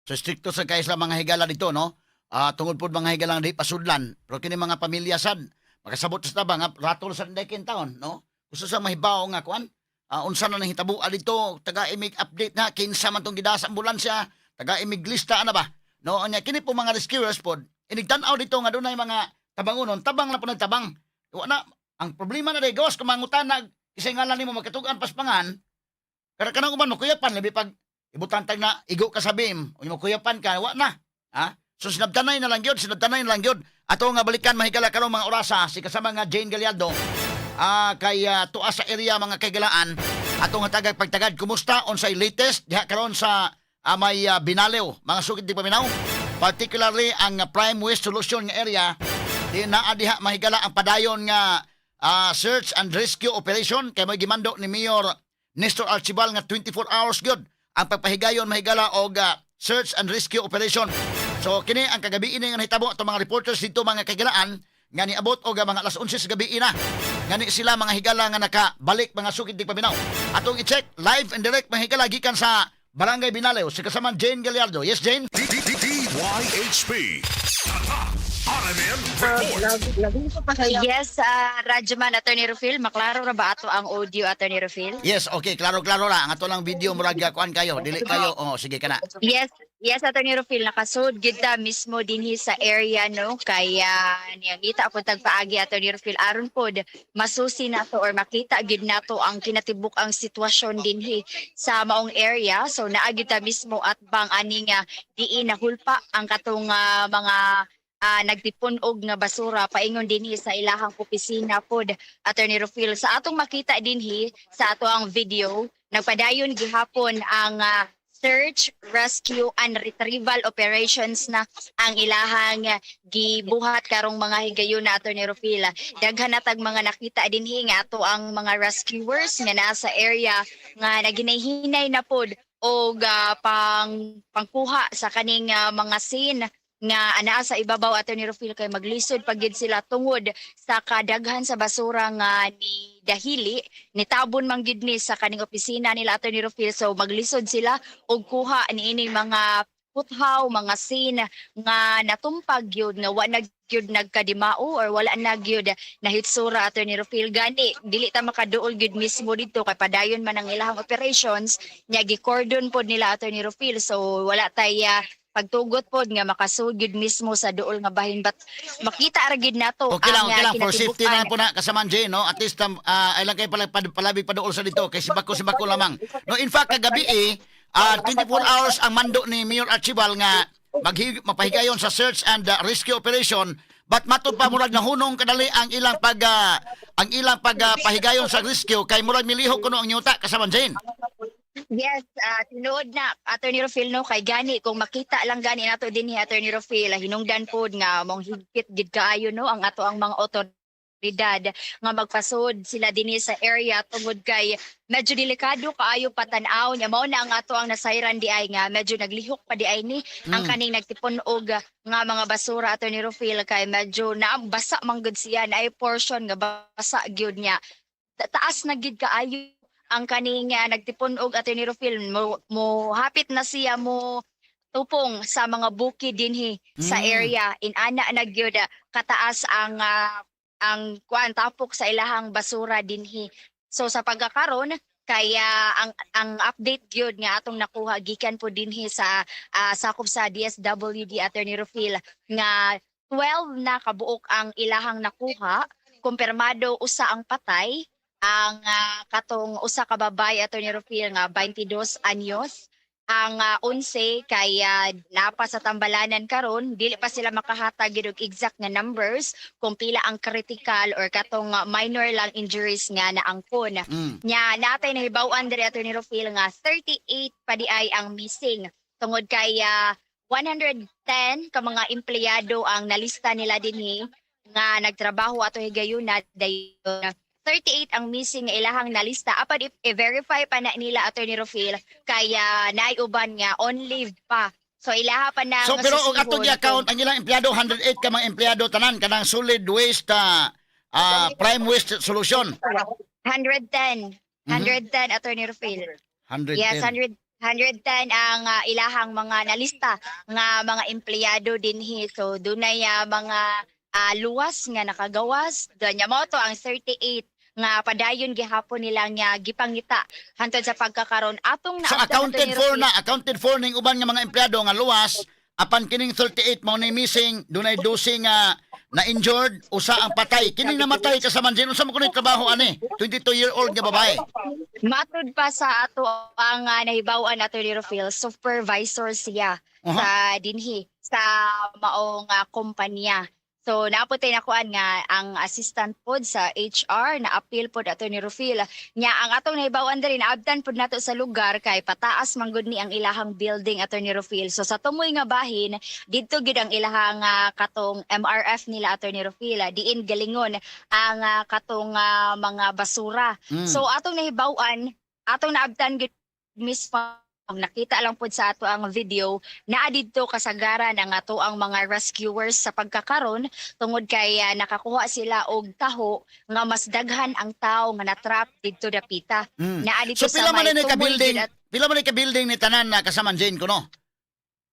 So stricto sa kay sila, mga higala, dito, no? Ah, tungod pod, mga higala, nga di pasudlan. Pero kini mga pamilya sad, makasabot sa taba nga ratol sa dekin taon, no? Gusto sa mahibaw nga kuan. Ah, unsa na nahitabo dito, taga imig update na kinsa man tong gida sa ambulansya, taga imig lista ana ba? No, anya kini po mga rescuers pod, inigtan-aw dito nga dunay mga tabangonon, tabang na po nagtabang. Wa na ang problema na day gawas kung mangutana kisay ngalan nimo magkatugan paspangan. Kada kanang uban makuyapan labi pag ibutang tag na igo ka sa beam, o makuyapan ka, wa na. Ha? So sinabtanay na lang yun, sinabtanay na lang yun. Ato nga balikan mahigala karon mga orasa si kasama nga Jane Gallardo. Ah, kay tuwa sa area, mga kaigalaan. Ato nga tagag pagtagad kumusta unsay latest diha karon sa may Binaliw, mga sukid di paminaw. Particularly ang Prime Waste Solution nga area di naa diha, mahigala, ang padayon nga search and rescue operation kay may gimando ni Mayor Nestor Archibal nga 24 hours gyud ang pagpahigayon, mahigala, og search and rescue operation. So kini ang kagabi ini nga nahitabo atong mga reporters dito, mga kaigalaan, nga niabot og mga alas 11 sa gabi na. Ngani sila, mga higala, nga nakabalik, mga sukid di paminaw. Atong i-check live and direct, mga higala, gikan sa Barangay Binaliw si kasamang Jane Gallardo. Yes, Jane? D D D DYHP. Tatak RMN Report. Yes, Radyoman, Attorney Rufil, maklaro ra ba ato ang audio, Attorney Rufil? Yes, okay, klaro-klaro ra. Ang ato lang video murag kuan kayo, dili kayo. Oh, sige kana. Yes, Attorney Rufil, nakasud gyud ta mismo dinhi sa area, no, kaya niyangita ako tagpaagi, Attorney Rufil, aron pod masusi nato or makita gyud nato ang kinatibuk ang sitwasyon dinhi sa maong area. So naa gyud ta mismo at bang ani nga diin nahulpa ang katong mga nagtipon-og nga basura paingon dinhi sa ilahang opisina pod, Attorney Rufil. Sa atong makita dinhi sa ato ang video, nagpadayon gihapon ang search, rescue and retrieval operations na ang ilahang gibuhat karong mga higayon na, Attorney Rufil. Daghan na tag mga nakita dinhi nga ato ang mga rescuers nga naa sa area nga naginay-hinay na pod og pangkuha sa kaning mga scene nga anaa sa ibabaw, Attorney Rufil, kay maglisod pag gyud sila tungod sa kadaghan sa basura nga ni dahili nitabon man gyud ni sa kaning opisina nila, Attorney Rufil. So maglisod sila og kuha niini mga puthaw, mga scene nga natumpag gyud nga wa na gyud nagkadimao or wala na gyud nahitsura, Attorney Rufil. Gani dili ta makaduol gyud mismo didto kay padayon man ang ilahang operations nya, gi-cordon pod nila, Attorney Rufil, so wala tay Pagtugot pod nga makasud gyud mismo sa duol nga bahin, but makita ra gyud nato Okay lang, ang okay lang. For safety na kinatibuk-an. lang po na kasamaan Jane, no? At least, ay lang kayo pala, palabig paduol sa dito kay sibako-sibako lamang. No, in fact, kagabi eh, 24 hours ang mando ni Mayor Archibald nga mapahigayon sa search and rescue operation, but matud pa murag nahunong kadali ang ilang pag pahigayon sa rescue kay murag milihok kuno ang yuta, kasamaan Jane. Yes, tinuod na, Attorney Rofil, no, kay gani kung makita lang gani nato dinhi, Attorney Rofil, hinungdan pod nga mong higpit gid kaayo, no, ang ato ang mga otoridad nga magpasod sila dinhi sa area tungod kay medyo delikado kaayo patan-aw niya. Mao na ang ato ang nasayran di ay nga medyo naglihok pa di ay ni ang kaning nagtipon-og nga mga basura, Attorney Rofil, kay medyo na basa man gud siya, na ay portion nga basa gyud niya. Taas na gid kaayo ang kaning nagtipon-og, Attorney Rofil, mo hapit na siya mo tupong sa mga bukid dinhi sa area. Inana na gyud kataas ang kuan tapok sa ilahang basura dinhi. So sa pagkakaron kaya ang update gyud nga atong nakuha gikan po dinhi sa sakop sa DSWD, Attorney Rofil, nga 12 na kabuok ang ilahang nakuha. Kumpirmado usa ang patay, ang katong usa ka babae, Attorney Rofil, nga 22 anyos. Ang 11 kay napa sa tambalanan karon. Dili pa sila makahatag gyud og exact nga numbers kung pila ang critical or katong minor lang injuries nga naangkon. Nya natay nahibaw-an diri, Attorney Rofil, nga 38 pa di ay ang missing tungod kay 110 ka mga empleyado ang nalista nila dinhi nga nagtrabaho ato higayuna. Dayon 38 ang missing nga ilahang nalista, apan i-verify pa na nila, Attorney Rofil, kaya naay uban nga on leave pa, so ilaha pa na So nga pero og susihon atong i-account ang ilang empleyado, 108 ka mga empleyado tanan kanang solid waste Prime Waste Solution? 110. 110, Attorney Rofil. 110. Yes, 100 110 ang ilahang mga nalista nga mga empleyado dinhi. So dunay mga luwas nga nakagawas. Doon mao to ang 38 nga padayon gihapon nila nga gipangita hantod sa pagkakaron atong So naabtan, accounted Attorney for Rofil. na, accounted for ning uban nga mga empleyado nga luwas, apan kining 38 mao ni missing, dunay 12 nga na injured, usa ang patay. Kining namatay, kasamaan Jane, unsa man kuno trabaho ani? 22-year-old nga babae. Matud pa sa ato ang nahibaw-an, Attorney Rofil, supervisor siya sa dinhi sa maong kumpanya. So naapotay nakuan nga ang assistant pod sa HR na appeal pod, Attorney Rofil. Nya ang atong nahibaw-an diri, naabtan pod nato sa lugar kay pataas man gud ni ang ilahang building, Attorney Rofil. So sa tumoy nga bahin didto gyud ang ilahang katong MRF nila, Attorney Rofil, diin galingon ang katong mga basura. So atong nahibaw-an, atong naabtan gyud mismo, nakita lang pod sa ato ang video, naa didto kasagaran ang ato ang mga rescuers sa pagkakaron tungod kay nakakuha sila og taho nga mas daghan ang tao nga natrap didto dapita. Naa didto So sa pila man may ni ka tumoy building, gyud pila man ni ka building ni tanan na, kasamaan Jane, kuno?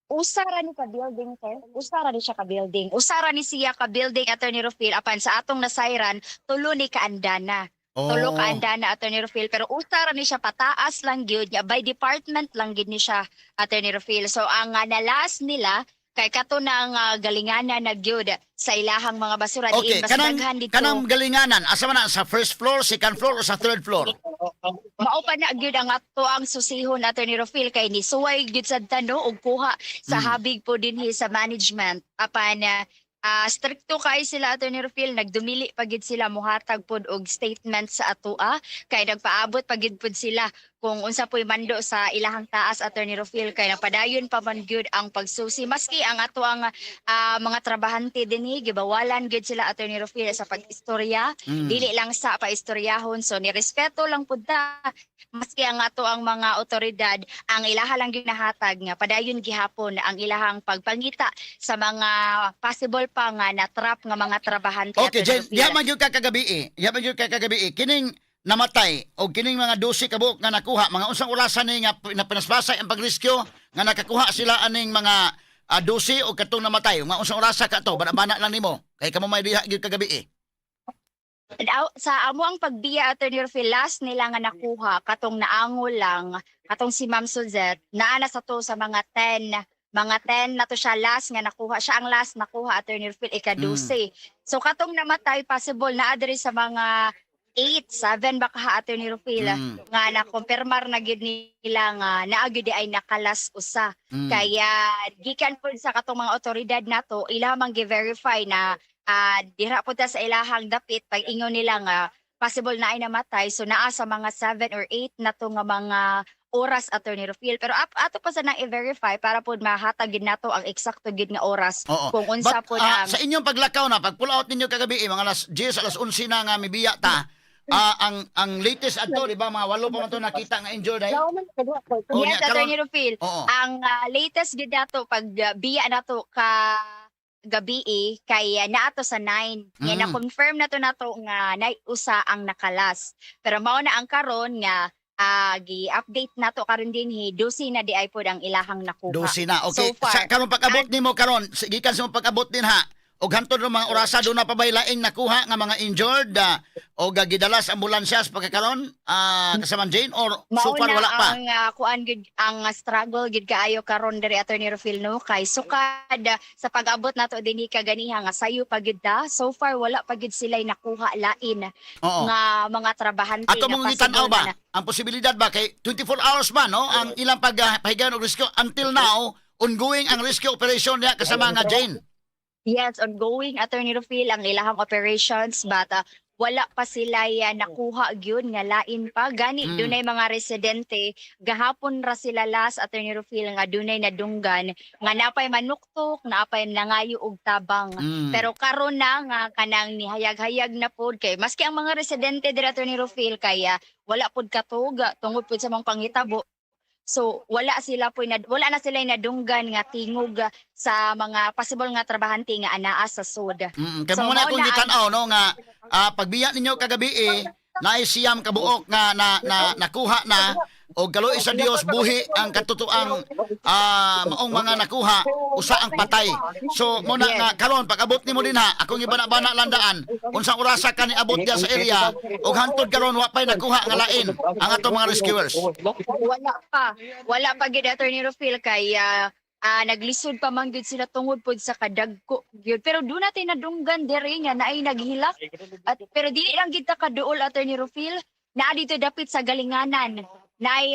Usa ra ni ka building, sir. Usa ra ni siya ka building. Usa ra ni siya ka building, Attorney Rofil, apan sa atong nasayran tulo ni kaandana. Tulo ka andana, Attorney Rofil, pero usa ra ni siya, pataas lang gyud niya, by department lang gyud ni siya, Attorney Rofil. So ang nalas nila kay kato na ang galinganan na gyud sa ilahang mga basura Okay, diin mas kanang daghan dito. kanang galinganan, asa man na, sa first floor, second floor o sa third floor? Mao pa na gyud ang ato ang susihon, Attorney Rofil, kay ni suway gyud sad tano og kuha sa habig po dinhi sa management, apan strikto kay sila, Attorney Rofil. Nagdumili pa gyud sila mohatag pod og statement sa atoa kay nagpaabot pa gyud pod sila kung unsa po'y mando sa ilahang taas, Attorney Rofil, kay napadayon pa man gyud ang pagsusi maski ang ato ang mga trabahante dinhi gibawalan gyud sila, Attorney Rofil, sa pag-istorya. Dili lang sa paistoryahon, so nirespeto lang pud ta maski ang ato ang mga otoridad. Ang ilaha lang ginahatag nga padayon gihapon ang ilahang pagpangita sa mga possible pa nga na-trap nga mga trabahante, Okay, Attorney Jane, Rofil. diha man gyud ka kagabi eh. Diha man gyud ka kagabi eh. Kining namatay o kining mga 12 ka buok nga nakuha, mga unsang orasan ni nga na pinaspasay ang pag-rescue nga nakakuha sila aning mga 12 o katong namatay? Mga unsang orasa ka to? Bana-bana lang nimo. Kay kamo may diha gyud kagabi eh. Sa amo ang pagbiya, Attorney Rofil, last nila nga nakuha katong naangol lang katong si Ma'am Suzette, naa na sa to sa mga 10 Mga 10 na to siya last nga nakuha. Siya ang last nakuha, Attorney Rufil, ika-12. So katong namatay, possible na diri sa mga 8, 7 baka ha, Attorney Rufil, nga na-confirmar na gyud nila nga naa gyud ay nakalas usa. Kaya gikan po sa katong mga otoridad nato, ila mang gi-verify na dira po ta sa ilahang dapit pag ingon nila nga possible na ay namatay, so naa sa mga 7 or 8 na to nga mga oras, Attorney Rufil, pero ato pa sa nang i-verify para pod mahatag gid nato ang eksakto gid nga oras kung unsa But, pod ang sa inyong paglakaw na, pag pull out ninyo kagabi, mga alas 10, alas 11 na nga mibiya ta, ang latest adto, di ba, mga 8 pa man to nakita nga injured ay? Oh, Yes, nya, karon- Attorney Rufil. Ang latest gid nato pag biya nato ka gabi kay naato sa 9. Nga na-confirm na to nato nga usa ang nakalas. Pero mao na ang karon nga gi-update nato karon dinhi, 12 na di ay pod ang ilahang nakuha. 12 na. Okay. So far. Sa karon pag-abot nimo karon, gikan sa imong pag-abot din ha. Og hantod ng mga orasa doon na pa bay laing nakuha nga mga injured o gidala sa ambulansya sa pagkakaron kasaman Jane, or so Mao far na wala pa? ang kuan gud, ang struggle gid kaayo karon diri, Attorney Rufil, no, kay sukad sa pag-abot nato dinhi kaganiha nga sayo pa gid ta, so far wala pa gid sila nakuha lain nga mga trabahante Ato nga mong possible gitan-aw ba? na Ang posibilidad ba kay 24 hours ba no ang ilang pagpahigayon og rescue until now, ongoing ang rescue operation niya kasama nga Jane? Yes, ongoing, Attorney Rufil, ang ilahang operations, but wala pa sila ya nakuha gyud nga lain pa. Gani dunay mga residente gahapon ra sila last, Attorney Rufil, nga dunay nadunggan nga napay manuktok, napay nangayo og tabang. Pero karon na nga kanang nihayag-hayag na pod kay maski ang mga residente dira, Attorney Rufil, kaya wala pod katog tungod pod sa mga panghitabo. So wala sila po wala na sila nadunggan nga tingog sa mga possible nga trabahante nga anaa sa sud. Kay So, mo na mao akong na gitan-aw no nga pagbiya ninyo kagabi naay siyam kabuok nga na nakuha na og kaluoy sa Dios buhi ang katutuang maong mga nakuha, usa ang patay. So mo na nga karon pag-abot nimo dinha, akong ibana-bana landaan unsang orasa ka niabot diya sa area og hantod karon wa pay nakuha nga lain ang atong mga rescuers? Wala pa. Wala pa gid, Attorney Rufil, kay naglisod pa man gid sila tungod pod sa kadagko gyud. Pero do natin nadunggan diri nga naay naghilak. At pero dili lang gid ta kaduol, Attorney Rufil, naa dito dapit sa galinganan. Naay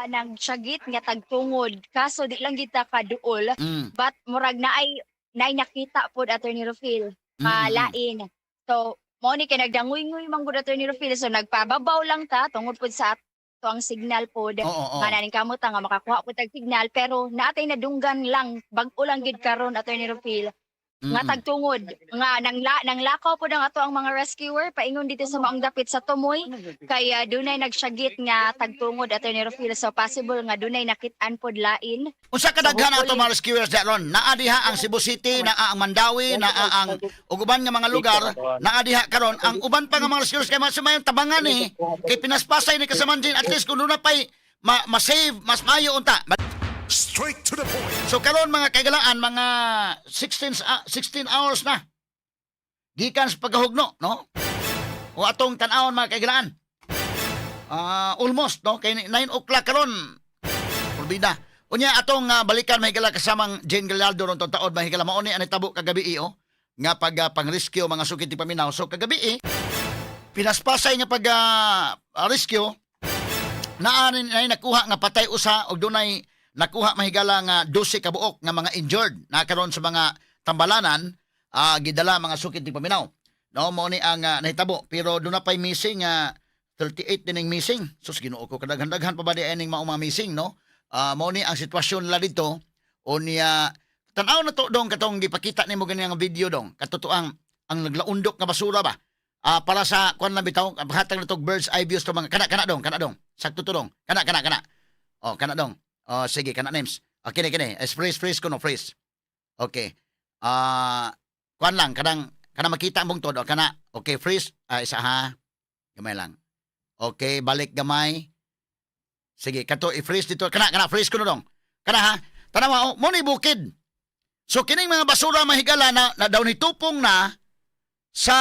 nagsyagit nga tagtungod. Kaso di lang gid ta kaduol. But murag naay nakita pod, Attorney Rufil, lain. So mo ni kay nagdanguy-nguy man gud, Attorney Rufil, so nagpababaw lang ta tungod pod sa ato ang signal pod. Oo, oo. Nga naning kamot nga makakuha pod tag signal, pero naatay nadunggan lang bag-o lang gid karon, Attorney Rufil, nga tagtungod nga nanglakaw pod ang ato ang mga rescuer paingon dito sa maong dapit sa Tumoy kaya dunay nagsyagit nga tagtungod, Attorney Rufil, so possible nga dunay nakit-an pod lain. Unsa kadaghan So, ato mga rescuers diha ron? Naa diha ang Cebu City, naa ang Mandawi, naa ang ug uban nga mga lugar, naa diha karon ang uban pa nga mga rescuers kay mas may tabangan eh. Kay pinaspasay ni kasaman din at least kung doon na pay ma-save mas maayo unta. Straight to the point. So karon mga kaigalaan, mga 16 hours na gikan sa pagkahugno, no? O atong tan-awon mga kaigalaan. Almost no kay 9 o'clock karon. Purbida. Unya atong balikan mahigala kasamang Jane Gallardo ron taod mahigala mao ni ang nitabo kagabi oh nga pag pang-rescue mga sukit ti paminaw. So kagabi pinaspasay nga pag rescue naa ni nay nakuha nga patay usa og dunay nakuha mahigala nga 12 ka buok nga mga injured na karon sa mga tambalanan gidala mga sukit ti paminaw. No, mao ni ang nahitabo, pero doon na pay missing nga 38 din ang missing. Sus, Ginoo ko, kadaghan-daghan pa ba di ining mao mga missing, no? Mao ni ang sitwasyon nila dito o niya tan-aw na to dong katong gipakita nimo ganyan nga video dong katotoang ang naglaundok nga basura ba para sa kuan lang bitaw hatag na to bird's eye views to mga kana kana dong, kana dong, sakto to dong, kana kana kana, oh, kana dong, oh, sige, kana names, okay kini kini. Eh, freeze, freeze ko no, freeze. Okay, kuan lang kanang kana makita ang bungtod o kana. Okay, freeze. Isa ha, gamay lang. Okay, balik gamay. Sige, kato i-freeze dito, kana kana, freeze ko no dong, kana ha. Tanawa oh, mo ni bukid. So kining mga basura mahigala na daw ni tupong na sa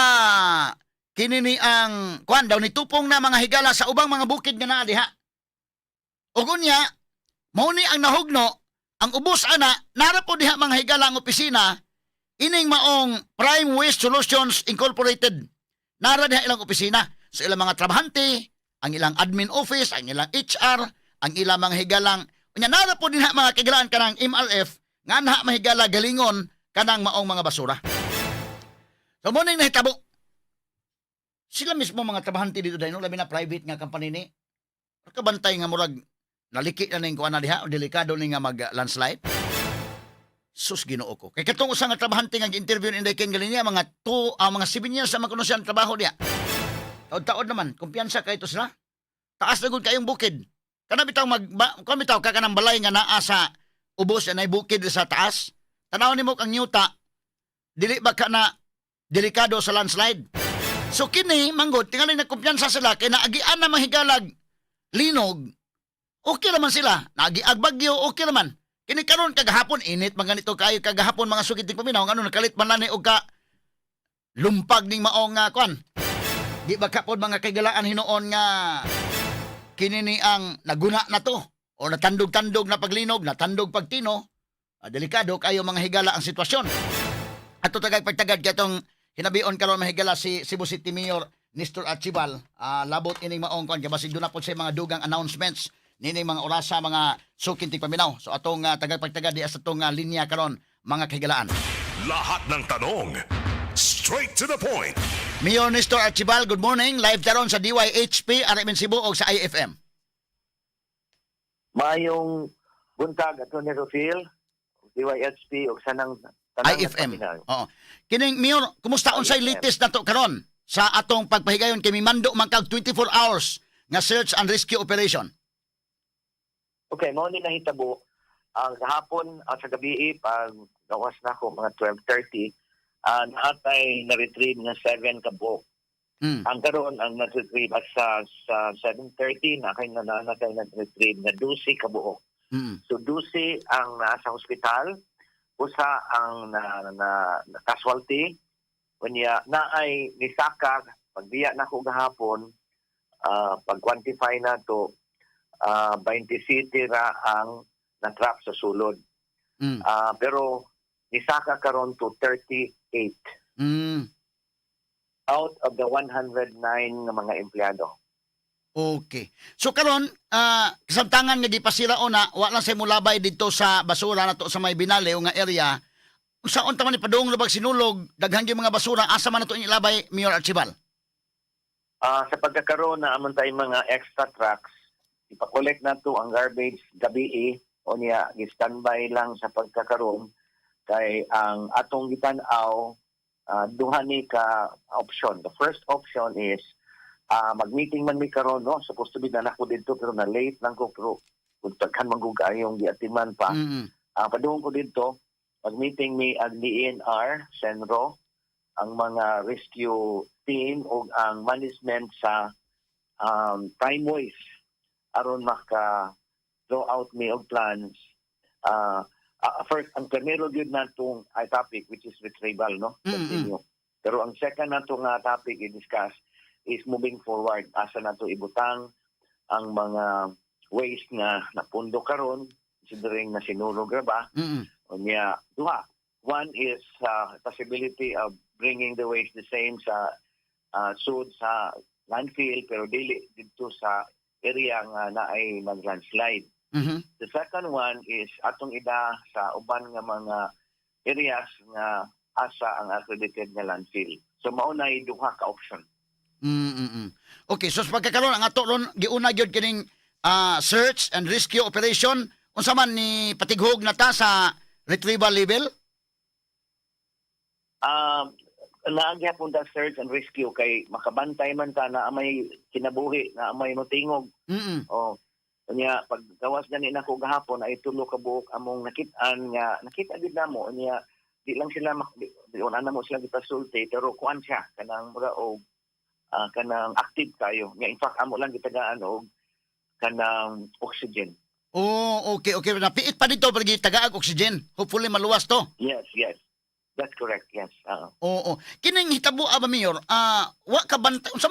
kini ni ang kuan daw ni tupong na mga higala sa ubang mga bukid nga naa diha. Ug unya mao ni ang nahugno. Ang ubos ana, nara po diha, mga higala, ang opisina ining maong Prime Waste Solutions Incorporated. Nara diha ilang opisina sa ilang mga trabahante, ang ilang admin office, ang ilang HR, ang ilang mga higalang. Unya nara po dinha, mga kahigalaan, kanang MRF nga anha mahigala galingon kanang maong mga basura. So mao ning nahitabo. Sila mismo mga trabahante dito dahil, no, labi na private nga company ni. Kabantay nga murag naliki na ning kuan na diha o delikado ni nga mag landslide. Sus, Ginoo ko. Kay katong usa nga trabahante nga gi-interview ni Inday Ken Galinia, mga 2 mga 7 years sa kuno siyang trabaho diha. Taod-taod naman, kumpiyansa kay ito sila. Taas na gud kayong bukid. Kana bitaw mag ba, kuan bitaw ka kanang balay nga naa sa ubos na bukid sa taas. Tanaw nimo kang yuta, dili ba ka na delikado sa landslide? So kini manggod tingali nagkumpiyansa sila kay naagian na mahigalag linog. Okay naman sila. Naagiag bagyo, okay naman. Kini karon kagahapon init man ganito kayo kagahapon, mga sugid tigpaminaw, ngano nakalit man na ni og ka lumpag ning maong nga kuan. Di ba kapod, mga kaigalaan, hinuon nga kini ni ang naguna na to o natandog-tandog na paglinog, natandog pagtino, delikado kayo, mga higala, ang sitwasyon. Ato tagay pagtagad katong hinabion karon, mahigala, si Cebu City Mayor Nestor Archival, labot ining maong kuan kay basig duna pod sa mga dugang announcements nining mga orasa, mga suking tigpaminaw. So atong tagay pagtagad di sa atong linya karon, mga kahigalaan. Lahat ng tanong, straight to the point. Mayor Nestor Archival, good morning. Live karon sa DYHP, RMN Cebu og sa IFM. Maayong buntag, Atty. Rofil, DYHP ug sanang tanang IFM. nagpaminaw. Oo. Kining Mayor, kumusta unsay IFM. latest nato karon sa atong pagpahigayon kay mimando man kag 24 hours nga search and rescue operation? Okay, mao ni nahitabo ang gahapon at sa gabi pag gawas na ako mga 12:30, naatay na-retrieve nga 7 ka buok. Ang karon ang na-retrieve at sa 7:30 na kay na natay na-retrieve nga 12 ka buok. So 12 ang nasa hospital, usa ang na casualty. Unya naay nisaka pagbiya nako gahapon, pag-quantify nato, 27 ra ang na-trap sa sulod. Pero nisaka karon to 38 out of the 109 nga mga empleyado. Okay. So karon, kasamtangan nga gipasira na, wa lang say mulabay didto sa basura nato sa may Binaliw nga area. Unsaon ta man ni padung lubag sinulog, daghan gyud mga basura, asa man nato ilabay, Mayor Archival? Sa pagkakaroon na amon tay mga extra trucks, ipa-collect nato ang garbage gabi o niya gi-standby lang sa pagkakaroon kay ang atong gitan-aw, duha ni ka option. The first option is mag-meeting man mi karon, no, supposed to be na nako didto pero na late lang ko, pero kung daghan man gud kayong giatiman pa. Padung ko didto, mag-meeting mi ang DENR, CENRO, ang mga rescue team o ang management sa Prime Waste aron maka draw out mi og plans. First, ang primero gyud natong ay topic which is retrieval, no, continue. Pero ang second nato nga topic i-discuss is moving forward, asa nato ibutang ang mga waste nga napundo karon considering na sinunog ra ba. Unya, duha. One is possibility of bringing the waste the same sa sud sa landfill pero dili didto sa area nga naay nag-landslide. The second one is atong ida sa uban nga mga areas nga asa ang accredited nga landfill. So mao na duha ka option. Okay, so sa pagkakaroon ang ato ron giuna gyud kining search and rescue operation, unsa man ni patighog na ta sa retrieval level? Naa gyapon ta search and rescue kay makabantay man ta na may kinabuhi, na may motingog. Oh. Unya pag gawas gani nako gahapon ay tulo ka buok among nakit-an nga nakita gid namo. Unya di lang sila di wala na mo sila gipasulti pero kuan siya kanang mura og kanang active kayo. Nga in fact amo lang gitagaan og kanang oxygen. Oh, okay. Napiit pa dito pero gitagaag oxygen. Hopefully maluwas to. Yes. That's correct. Yes. Oo. Kining hitabo ba, Mayor? Wa ka bantay unsa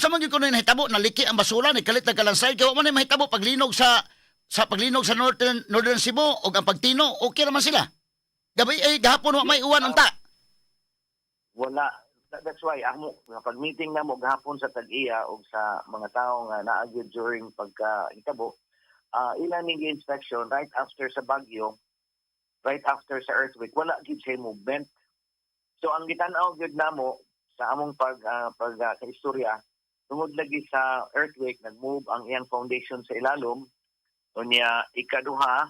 man gyud kuno nahitabo, naliki ang basura ni kalit nagka-landslide kay wa man ni mahitabo paglinog sa Sa paglinog sa Northern Northern Cebu og ang pagtino, okay raman sila. Gabi ay gahapon wa may uwan unta. Wala. That's why amo pag meeting namo gahapon sa tag-iya og sa mga tawo nga naa gyud during pagka hitabo, ilan ning inspection right after sa bagyo, right after sa earthquake, wala gyud siya movement. So ang gitan-aw gyud namo sa among pag sa istorya, tungod lagi sa earthquake, nag-move ang iyang foundation sa ilalom. Unya ikaduha,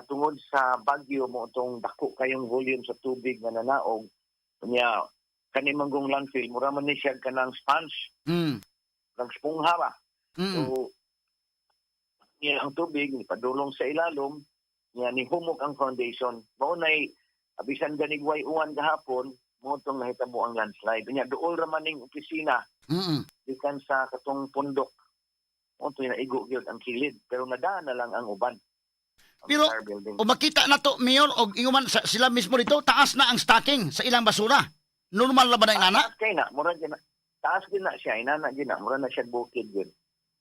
tungod sa bagyo mo itong dako kayong volume sa tubig nga nanaog. Unya kani manggong landfill, mura man ni siya kanang sponge, nang spongha ba. So niya ang tubig ni padulong sa ilalom niya, ni humok ang foundation. Mao nay bisan ganig way uwan gahapon, mo tong nahitabo ang landslide. Unya duol ra man ning opisina gikan sa katong pundok. Mo to naigo gyud ang kilid, pero nadaan na lang ang uban. Ang Pero entire building. o makita na to, Mayor, og ingon man sa, sila mismo dito, taas na ang stacking sa ilang basura. Normal na ba na inana? Taas kay na, mura gyud na. Taas gyud na siya, inana gyud na, mura na siya bukid gyud.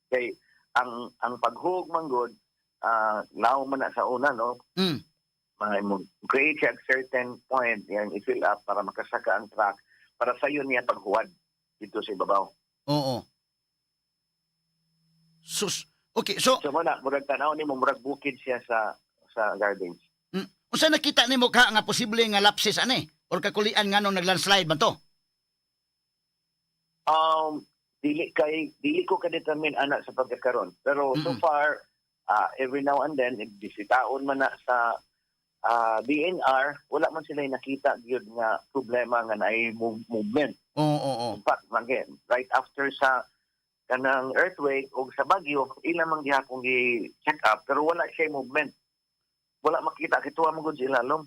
Kay ang paghug man gud, law man na sa una, no? Mga mo create siya at certain point yan i-fill up para makasaka ang truck para sayo niya paghuwad dito sa ibabaw. Oo. Sus. Okay, so So muna, murag tanaw nimo, murag bukid siya sa gardens. Unsa nakita nimo ka nga posible nga lapses ani or kakulian nga nung naglandslide man to? Dili ko ka-determine ana sa pagkakaron. Pero so far, every now and then bisitaon man na sa DENR, wala man sila nakita gyud nga problema nga naay movement. Oo, oo. In fact, again, right after sa kanang earthquake o sa bagyo, ila man gihapon gi-check up pero wala siya movement. Wala makita kituwa mo gud sa ilalom.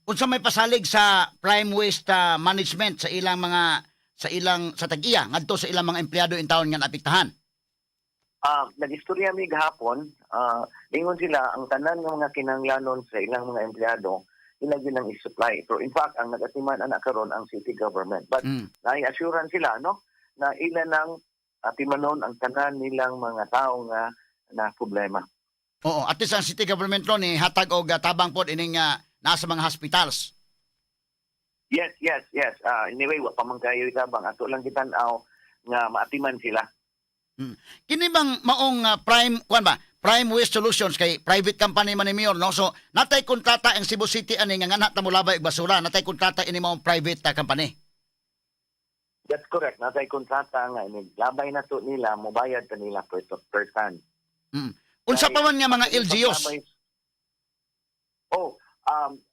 Unsa may pasalig sa Prime Waste Management sa ilang mga sa ilang sa tag-iya ngadto sa ilang mga empleyado in town nga naapektahan? Nag-istorya mi gahapon, ingon sila ang tanan nga mga kinahanglanon sa ilang mga empleyado, ila gyud ang i-supply. So in fact, ang nagatiman ana karon ang city government. But naay assurance sila, no, na ila nang atimanon ang tanan nilang mga tao nga na problema. Oo, at least ang city government ron ni hatag og tabang pod ining nasa mga hospitals. Yes. Anyway, wa pa man kayo itabang, ato lang gitan-aw nga maatiman sila. Kini bang maong Prime kuan ba? Prime Waste Solutions kay private company man ni, Mayor, no? So natay kontrata ang Cebu City ani nga nganha ta molabay og basura, natay kontrata ini maong private company. That's correct. Natay kontrata nga iniglabay na to nila, mobayad ta nila per ton. Unsa pa man nga mga LGUs? Oh,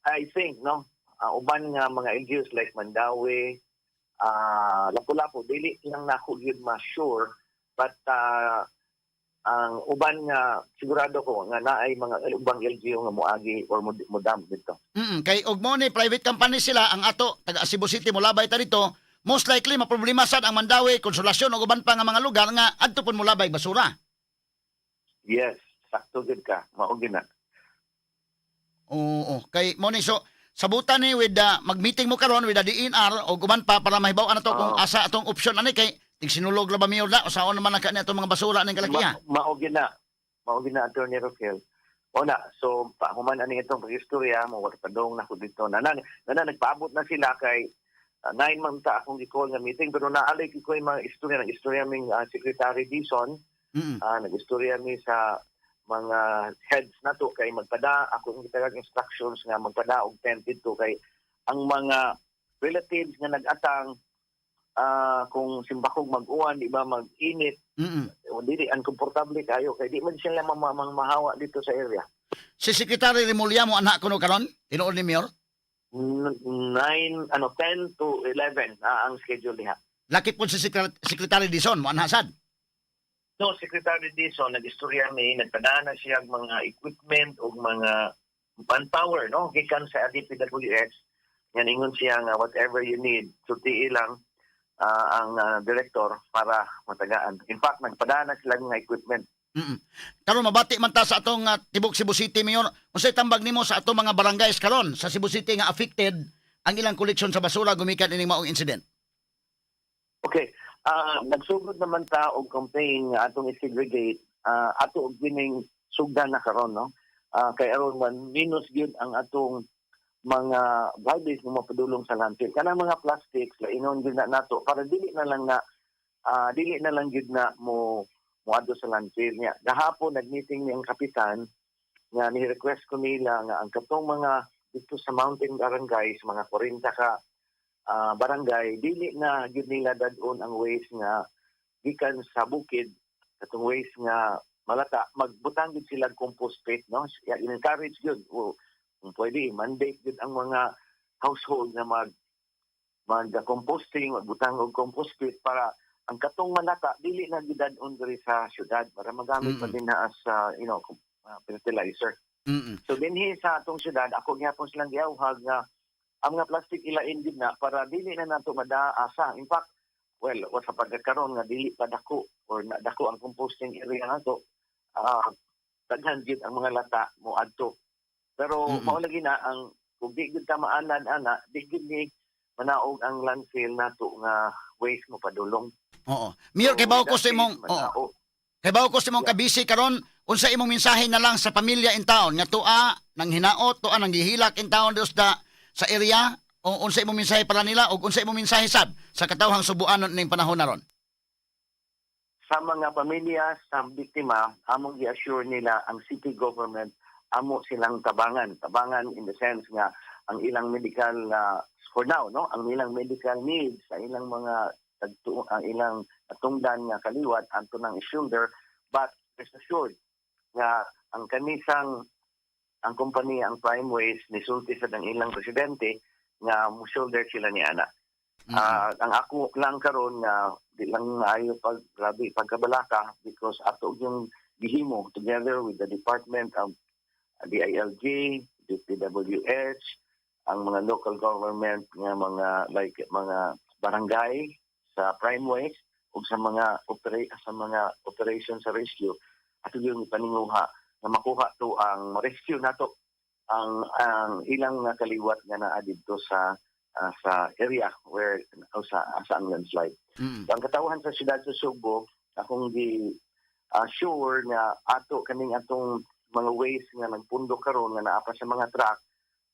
I think, no, uban nga mga LGUs like Mandaue, Lapu-Lapu, dili lang nako gyud ma-sure, but ang uban nga sigurado ko nga naay mga ubang LGU nga moagi or mo dump dito. Kay og mo ni private company sila, ang ato taga Cebu City molabay ta dito, most likely maproblema sad ang Mandaue, Consolacion ug uban pa nga mga lugar nga adto pud molabay basura. Yes, sakto gyud ka, mao gyud na. Oo, kay mo ni, so sabutan ni with the mag-meeting mo karon with the DENR o uban pa para mahibaw-an nato kung asa atong option ani, kay tig sinulog ra ba, Mayor, na usaon naman ang kani atong mga basura ning kalakiha. Mao gyud na. Mao gyud na, Attorney Rafael. O na, so pa human ani itong pag-istorya mo, wala padong na ko dito. Nana nagpaabot na sila kay 9 man ta akong gi-call nga meeting, pero naalay ko yung mga istorya, nag-istorya ming Secretary Dizon, nag-istorya mi sa mga heads nato kay magpada ako ang gitagag instructions nga magpada og tent dito kay ang mga relatives nga nag-atang, kung simbakog mag-uwan, di ba, mag-init, o dili unkomportable kayo kay di man sila mahawa dito sa area. Si Secretary Remulla mo anak kuno karon, tinuod ni Mayor? 9 ano, 10 to 11 ang schedule niya. Laki po si Secretary Dizon mo anha sad. No, Secretary Dizon, nag-istorya mi, nagpadana na siya og mga equipment o mga manpower, no, gikan sa DPWH. Yan, ingon siya nga whatever you need, sultii lang ang director para matagaan. In fact, nagpadana sila ng mga equipment. Karon mabati man ta sa atong tibok Cebu City, Mayor. Unsay tambag nimo sa atong mga barangays karon sa Cebu City nga affected ang ilang koleksyon sa basura gumikan ining maong incident? Okay. Nagsugod naman ta og campaign nga atong i-segregate, ato og gining sugdan na karon, no, kay aron man minus gyud ang atong mga garbage nga mapadulong sa landfill. Kanang mga plastics, lainon gyud na nato para dili na lang gyud na mo moadto sa landfill niya. Gahapon nag-meeting ni ang kapitan nga ni-request ko nila nga ang katong mga dito sa mountain barangays, mga 40 ka barangay, dili na gyud nila dad-on ang waste nga gikan sa bukid, katong waste nga malata, magbutang gyud sila compost pit, no? Yeah, encourage gyud o kung pwede mandate gyud ang mga household nga mag mag composting, magbutang og compost pit para ang katong malata dili na gyud dad-on diri sa syudad para magamit pa din na as fertilizer. So dinhi sa atong syudad, ako gihapon silang giawhag nga ang mga plastic ilain gid na para dili na nato madaasa. In fact, well, wa sa pagkakaroon nga dili pa dako or na dako ang composting area nato, daghan gid ang mga lata mo adto. Pero mao lagi na ang kung di gid ta maanad ana, di gid ni manaog ang landfill nato nga waste mo padulong. Oo. Mayor, kay bawo ko sa imong, oo. Kay bawo ko sa imong kabisi karon, unsa imong mensahe na lang sa pamilya in town nga tua nang hinaot, tua nang gihilak in town dos da sa area, o unsa imong mensahe para nila ug unsa imong mensahe sab sa katawhang Subuanon ning panahon na ron? Sa mga pamilya sa biktima, among i-assure nila ang city government amo silang tabangan. Tabangan in the sense nga ang ilang medical, for now, no, ang ilang medical needs, sa ilang mga ang ilang natungdan nga kaliwat anto nang i-shoulder, but rest assured nga ang kanisang ang kompanya, ang Prime Waste, nisulti sa ang ilang presidente nga mo shoulder sila ni ana. Ang ako lang karon nga di lang maayo pag grabe pagkabalaka because ato yung gihimo together with the Department of DILG, DPWH, ang mga local government nga mga like mga barangay sa Prime Waste ug sa mga operation sa rescue, ato yung paninguha nga makuha to ang rescue nato ang ilang nga kaliwat nga naa didto sa area where o sa ang landslide. So, ang katawhan sa siyudad sa Sugbo, akong gi sure nga ato kaning atong mga waste nga nagpundo karon nga naa pa sa mga truck,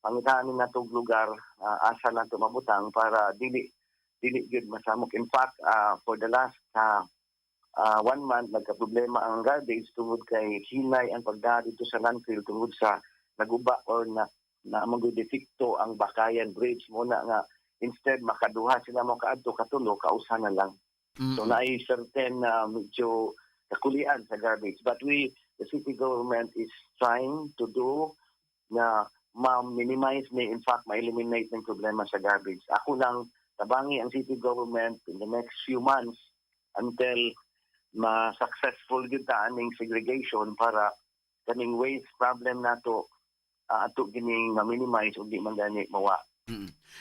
pangitaan ni nato og lugar asa nato mabutang para dili dili gyud masamok. In fact, for the last one month nagka-problema ang garbage tungod kay hinay ang pagdaa dito sa landfill tungod sa naguba or na na defekto ang Bacayan Bridge mo na nga instead makaduha sila mo kaadto, katulo, kausa na lang. So naay certain na medyo kakulian sa garbage. But we, the city government is trying to do na ma-minimize ni, in fact, ma-eliminate ng problema sa garbage. Ako lang, tabangi ang city government in the next few months until ma-successful gyud ta aning segregation para kaning waste problem nato ato gining ma-minimize ug di man gani mawa.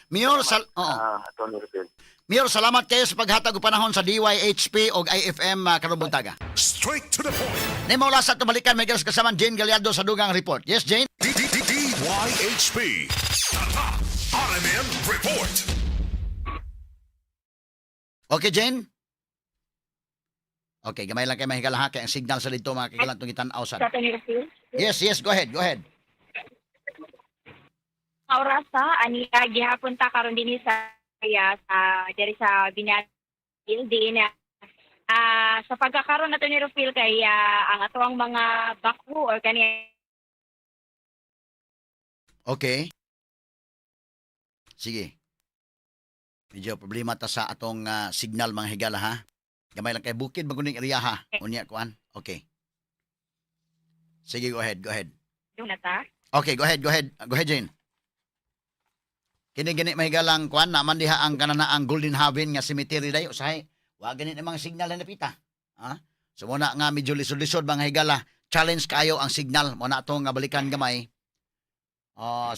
Mayor, oo. Attorney Rufil. Mayor, salamat kayo sa paghatag og panahon sa DYHP og IFM karong buntaga. Straight to the point. Nimo sa balikan may galas kasaman Jane Gallardo sa dugang report. Yes, Jane? D D D DYHP. Tatak RMN Report. Okay, Jane? Okay, gamay lang kay mahigala ha kay ang signal sa dito mga kagalan itong gitan-aw sad. Attorney Rufil. Yes, go ahead, go ahead. Orasa ani gihapon ta karon dinhi sa area sa diri sa Binalil diin na sa pagkakaroon nato ni Rufil kay ang atoang mga backhoe or kani Okay. Sige. Medyo problema ta sa atong signal, mga higala, ha. Gamay lang kay bukid maguning area ha. Unya kuan. Okay. Sige, go ahead, go ahead. na ta. Okay, go ahead, go ahead. Go ahead, Jane. Kini gani mahigalang kuan naman diha ang kananaang Golden Haven nga cemetery dayo usahay. Wa gani na mga signal na napita. Ha? So muna nga medyo lisod-lisod, mga higala. Challenge kayo ang signal mo na ato nga balikan gamay.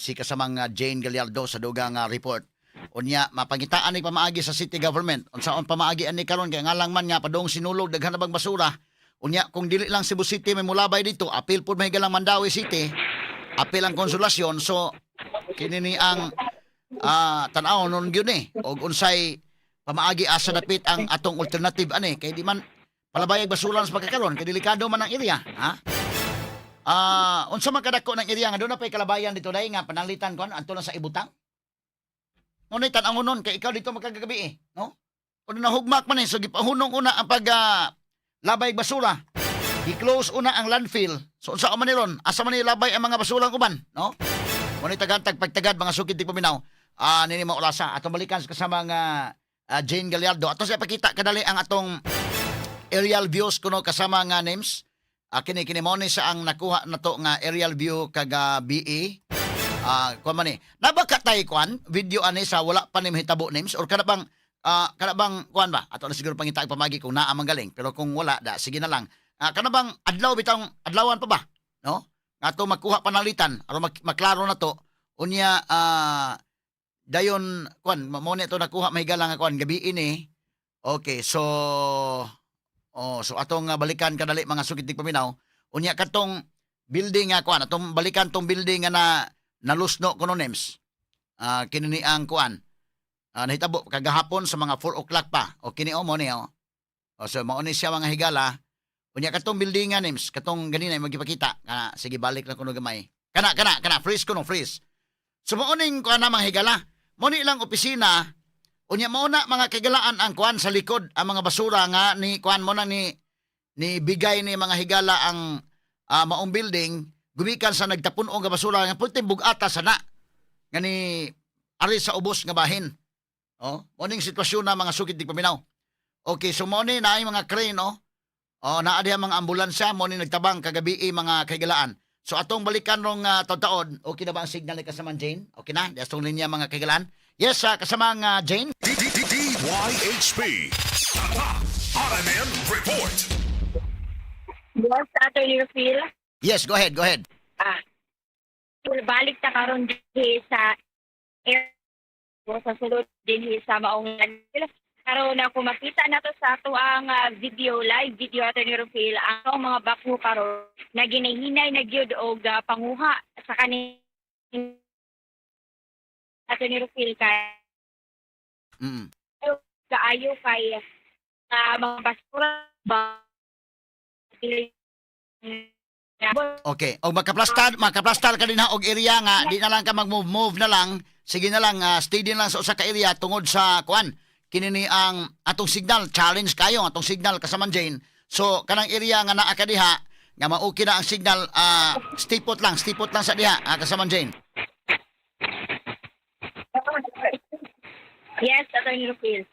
Si kasamang Jane Gallardo sa dugang report. Unya mapangitaan ni pamaagi sa city government. Unsaon pamaagi ani karon kay ngalang man nga padung Sinulog daghan na bang basura. Unya kung dili lang Cebu City may mulabay dito, apil pud mahigalang Mandaue City, apil ang Konsolasyon. So kini ni ang tan-aw nun gyud ni og unsay Pamaagi asa dapit ang atong alternative ani kay di man palabayag basuran sa pagkakaron kay delikado man ang area, ha? Unsa man kadako ng area nga doon na pay kalabayan dito dai nga pananglitan kon adto lang sa ibutang? Ngunit tan-awon nun kay ikaw dito makagagabi eh, no? Una nahugmak man eh, so gipahunong una ang pag labay basura. I-close una ang landfill. So unsa man ni ron? Asa man ni labay ang mga basurang uban, no? Ngunit tagantag pagtagad mga sukid di paminaw. Nini maulasa atong balikan sa kasama nga Jane Gallardo. Ato sa ipakita kadali ang atong aerial views kuno kasama nga names. Kini kini mo ni sa ang nakuha nato nga aerial view kaga BE. Kuan man ni. Nabaka tay kuan video ani sa wala pa ni mahitabo names or kana bang kuan ba? Ato na siguro pangita ang pamagi kung naa man galing, pero kung wala da sige na lang. Kana bang adlaw bitang adlawan pa ba? No? Nga to makuha panalitan aron maklaro na to unya dayon kuan mo ni to nakuha mahigala nga kuan gabi ini. Okay, so oh, so atong balikan kadali mga sukit paminaw. Unya katong building nga kuan, atong balikan tong building nga na nalusno kuno names. Kini ni ang kuan. Nahitabo kagahapon sa mga 4 o'clock pa. O kini o mo ni oh. O, so mao ni siya mga higala. Unya katong building nga names, katong ganina magipakita. Kana sige balik lang kuno gamay. Kana kana kana freeze kuno freeze. So mao ning kuan na mga higala. Mo ni ilang opisina. Unya mao na mga kagalaan ang kuan sa likod ang mga basura nga ni kuan mo na ni ni bigay ni mga higala ang maong building gumikan sa nagtapun-ong nga basura nga pwede bugata sana nga ni ari sa ubos nga bahin. Oh, mo ning sitwasyon na mga sukid di paminaw. Okay, so mo ni naay mga crane oh. Oh, naa diha mga ambulansya mo ni nagtabang kagabi mga kahigalaan. So atong balikan rong taod-taod, okay na ba ang signal ni kasaman Jane? Okay na? Di atong linya mga kahigalaan. Yes, kasamang Jane. D D D DYHP. Tatak RMN Report. Yes, Attorney Phil. Yes, go ahead, go ahead. Balik ta karon dinhi sa air sa sulod dinhi sa maong landfill. Karon na kung makita nato sa ato ang video, live video, Attorney Rufil, ang mga backhoe karon na ginahinay na gyud og panguha sa kaning Attorney Rufil kay kaayo kay mga basura ba. Okay. Og makaplastar, makaplastar ka din ha og area nga di na lang ka mag-move move na lang. Sige na lang, steady na lang sa usa ka area tungod sa kuan. Kini ni ang atong signal challenge kayo ang atong signal kasaman Jane. So kanang area nga naa ka diha nga ma-okay na ang signal, stay put lang, stay put lang sa diha, kasaman Jane. Yes, Attorney Rufil.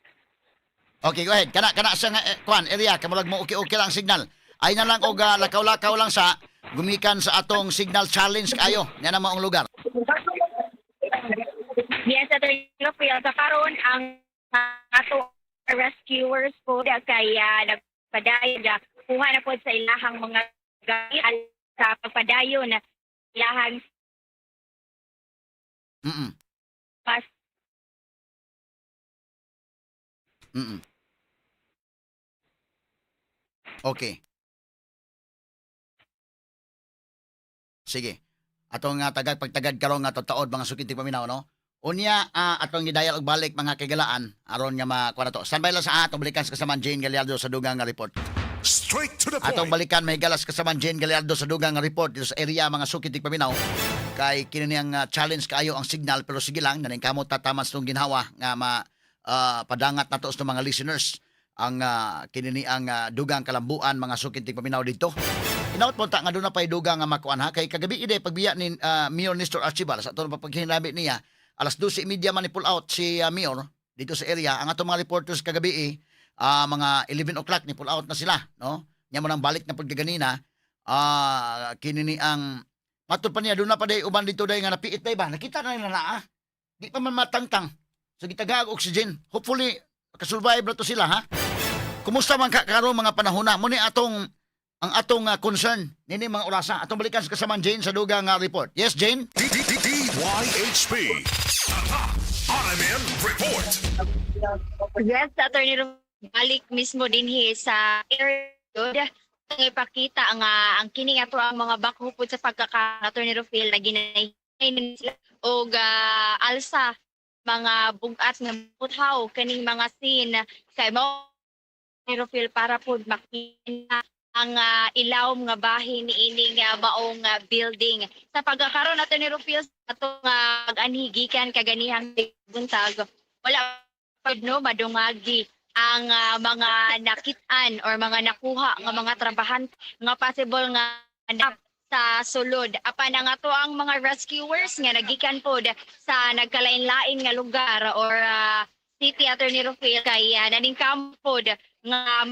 Okay, go ahead. Kana kana sa nga kuan area kamulag mo okay okay lang ang signal. Ay na lang og lakaw-lakaw lang sa gumikan sa atong signal challenge kayo. Nya na maong lugar. Yes, Attorney Rufil. Sa karon ang ato rescuers po kay nagpadayon kuha na po sa ilahang mga gamit sa pagpadayon na ilahang pas Okay. Sige. Atong nga tagag pagtagad karon nga taod mga sukit paminaw no. Unya atong gidayal og balik mga kagalaan aron nga makuha na to. Standby lang sa atong balikan sa kasaman Jane Gallardo sa dugang nga report. Straight to the point. Atong balikan may galas kasaman Jane Gallardo sa dugang nga report dito sa area mga sukit paminaw. Kay kini niyang challenge kaayo ang signal pero sige lang naningkamot ta tamas tong ginhawa nga ma padangat nato sa mga listeners ang kini ni ang dugang kalambuan mga sukit paminaw dito. Inaot mo ta nga doon na pa'y dugang nga makuan ha kay kagabi ide pagbiya ni Mayor Nestor Archibald sa atong paghinamit niya alas 12:30 man ni pull out si Mayor dito sa area. Ang atong mga reporters kagabi mga 11 o'clock ni pull out na sila no. Nya mo nang balik na pagkaganina kini ni ang matud pa niya doon na pa day uban dito day nga napiit day ba nakita na nila na di pa man matangtang so gitagaag oxygen. Hopefully kasurvive na to sila ha. Kumusta man ka karon mga panahon na mo ni atong ang atong concern nini mga orasa. Atong balikan sa kasaman Jane sa dugang nga report. Yes, Jane. D D D DYHP. Tatak RMN Report. Yes, Attorney Rufil, balik mismo dinhi sa area ang ipakita nga ang kini nga to ang mga backhoe pud sa pagkaka Attorney Rufil na ginahinay sila og alsa. Mga bugat nga buthaw kaning mga scene kay mao Rufil para pod makita ang ilawom nga bahin niining maong building. Sa pagkakaroon nato ni Rufil sa atong pag-anhi gikan kaganihang buntag, wala pa no madungagi ang mga nakit-an or mga nakuha nga mga trabahante nga possible nga na sa sulod. Apan ang ato ang mga rescuers nga nagikan pod sa nagkalain-lain nga lugar or city, Attorney Rufil, kay naningkamot pod nga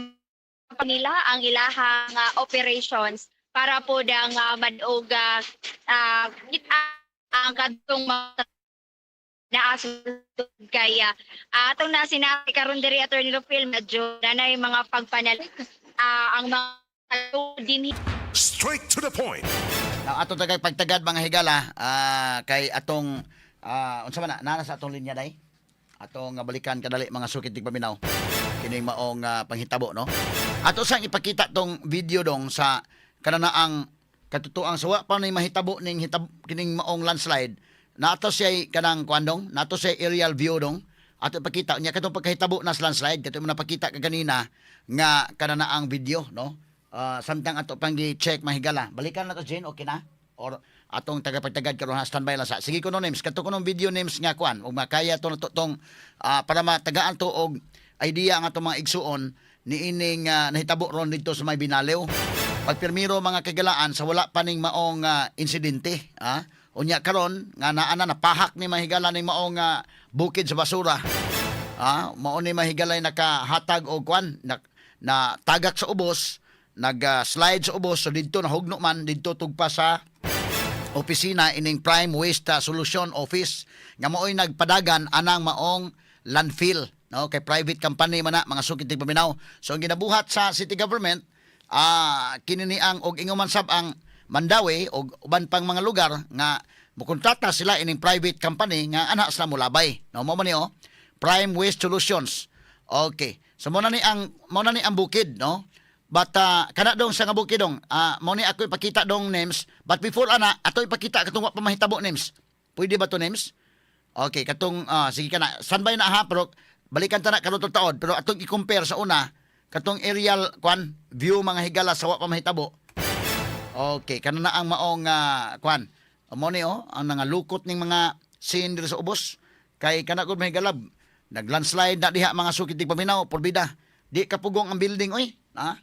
nila ang ilahang operations para pod ang madog kita ang kadtong mga naa sulod, kaya atong na sinabi karon diri, Attorney Rufil, medyo nanay mga pagpanalik ang mga dinhi. Straight to the point. Now, ato tagay pagtagad, mga higala, kay atong unsa man na naa sa atong linya day. Atong balikan kadali, mga sukit tigpaminaw. Kining maong panghitabo, no. Ato sang ipakita tong video dong sa kananaang katutuang sa wa pa ni mahitabo ning hitab kining maong landslide. Nato siya kanang kuan dong, nato siya aerial view dong. Ato ipakita niya katong pagkahitabo na sa landslide kato mo napakita kaganina nga kananaang video, no. Samtang ato pang gi-check, mahigala. Balikan na to, Jane, okay na? Or atong tagapagtagad karon ha, standby lang sa. Sige kuno, names, kato kunong video, names, nga kuan ug makaya to nato tong para matagaan to og idea ang atong mga igsuon niining nahitabo ron didto sa may Binaliw. Pagpirmiro, mga kagalaan, sa wala pa ning maong insidente, ah. Unya karon nga naa na napahak ni, mahigala, ning maong bukid sa basura. Mao ni, mahigalay, nakahatag og kuan na tagak sa ubos, nag-slide sa ubos, so didto nahugno man didto tugpa sa opisina ining Prime Waste Solution Office nga maoy nagpadagan anang maong landfill, no, kay private company man na, mga sukit paminaw. So ang ginabuhat sa city government, kini ni ang og ingon man sab ang Mandaue og uban pang mga lugar nga mokontrata sila ining private company nga ana sila molabay, no. Mo man ni, oh, Prime Waste Solutions. Okay, so mo na ni ang bukid, no. But kana dong sa nga bukid dong, mo ni ako ipakita dong, names, but before ana ato ipakita katong wa pa mahitabo, names. Pwede ba to, names? Okay, katong sige kana, standby na ha, pero balikan ta na karon taod, pero atong i-compare sa una katong aerial kwan view, mga higala, sa wa pa mahitabo. Okay, kana na ang maong kwan. Mo ni, oh, ang nangalukot ning mga scene diri sa ubos kay kana gud, mga higala, naglandslide na diha, mga sukit paminaw, porbida. Di kapugong ang building oy, ha?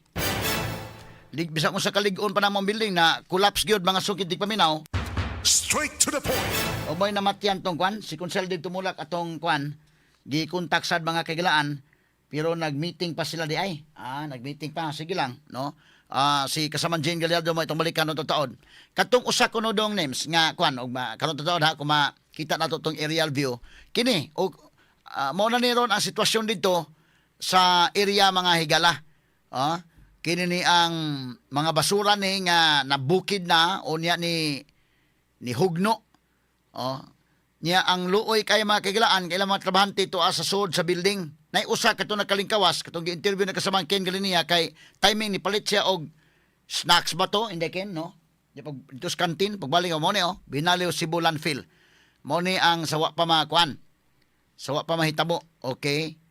Lig bisa mo sa kalig-on pa namong building na collapse gyud, mga sukit paminaw. Straight to the point. O mo'y namatyan tong kwan, si Konsel din tumulak atong kwan, gikontak sad, mga kagilaan, pero nag-meeting pa sila di ay. Nag-meeting pa, sige lang, no? Si kasaman Jane Gallardo mo itong balikan no taon. Katong usa kuno dong, names, nga kwan og ma karon taon ha, kung makita nato tong aerial view. Kini og mao na ni ron ang sitwasyon dito sa area, mga higala. Kini ni ang mga basura ni nga nabukid na o niya ni ni hugno. Oh. Niya ang luoy kay mga kagilaan kay ilang mga trabahante to sa sud sa building. Nay usa kato nakalingkawas katong gi-interview na kasamang Ken Galinia kay timing ni palit siya og snacks ba to, hindi Ken, no? Di pag dito sa canteen pagbalik mo ni, oh, Binaliw Cebu Landfill. Mo ni ang sawa pa mga kuan. Sawa pa mahitabo. Okay.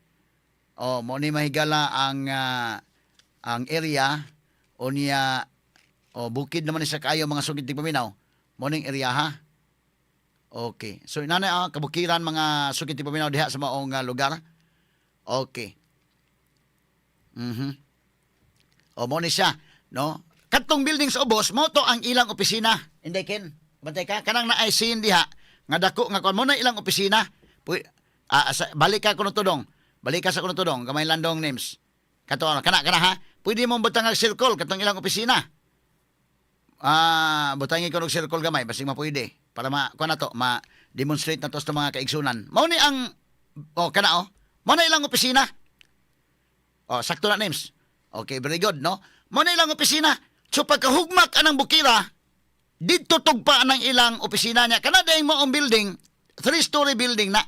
Oh, mo ni, mahigala, ang area o niya o bukid naman ni sa kaayo, mga sugid paminaw. Mo ning area ha. Okay. So inana kabukiran, mga sukit paminaw, diha sa maong lugar. Okay. O mo ni siya, no? Katong building sa ubos, mo to ang ilang opisina. Hindi ken. Bantay ka kanang naay scene diha nga dako nga kuan mo na ilang opisina. Puy, balik ka kuno tudong. Balik ka sa kuno tudong, gamay landong, names. Kato ano, kana kana ha. Pwede mo butang ang circle katong ilang opisina. Butangi ko og circle gamay basig mapwede para ma kuan na to, ma demonstrate na to sa mga kaigsunan. Mao ni ang, oh, kana, oh. Mao na ilang opisina. Oh, sakto na, names. Okay, very good, no? Mao na ilang opisina. So pagkahugmak anang bukira, didto tugpa ang ilang opisina niya. Kana dayong maong building, three-story building na.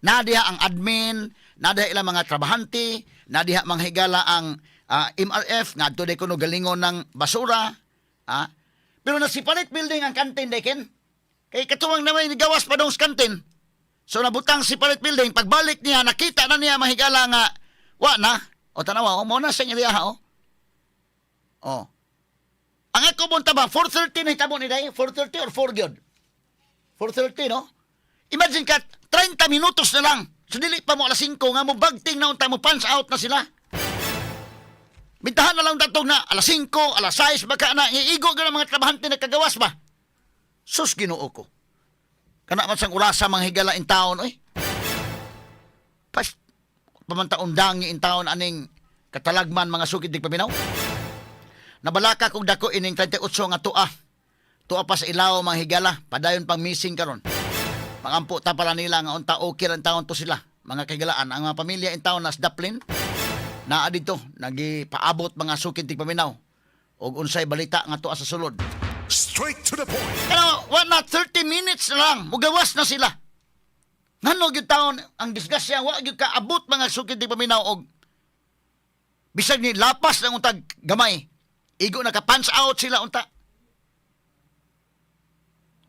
Na diha ang admin, na diha ilang mga trabahante, na diha mga higala ang MRF, nga adto day kuno galingon ng basura. Pero na separate building ang canteen, Deken. Kay katuwang naman gawas pa dong sa canteen. So nabutang separate building, pagbalik niya, nakita na niya, mahigala, nga wa na. O tanawa, o mo na sa area oh. Oh. Ang ako bunta ba, 4:30 na hitabo ni day, 4:30 or 4 gyud. 4:30, no? Imagine ka, 30 minutos na lang. So dili pa mo alas 5 nga mo bagting na unta mo punch out na sila. Bintahan na lang tatong na alas 5, alas 6 baka na iigo gyud ang mga trabahante na kagawas ba. Sus, Ginoo ko. Kana man sang orasa, mga higala, in town oy. Pas pamantaon dangi in town aning katalagman, mga sukid paminaw. Nabalaka kog dako ining 38 nga tua. Tua pa sa ilaw, mga higala, padayon pang missing karon. Pangampo ta para nila nga unta okay ra taon to sila. Mga kahigalaan, ang mga pamilya in town nas Daplin naa dito nagipaabot, mga sukid tigpaminaw, og unsay balita nga tuwa sa sulod. Straight to the point. Pero wa na, 30 minutes na lang, mugawas na sila. Ngano gyud taon ang disgrasya, wa gyud kaabot, mga sukid tigpaminaw, og bisag ni lapas lang untag gamay. Igo naka punch out sila unta.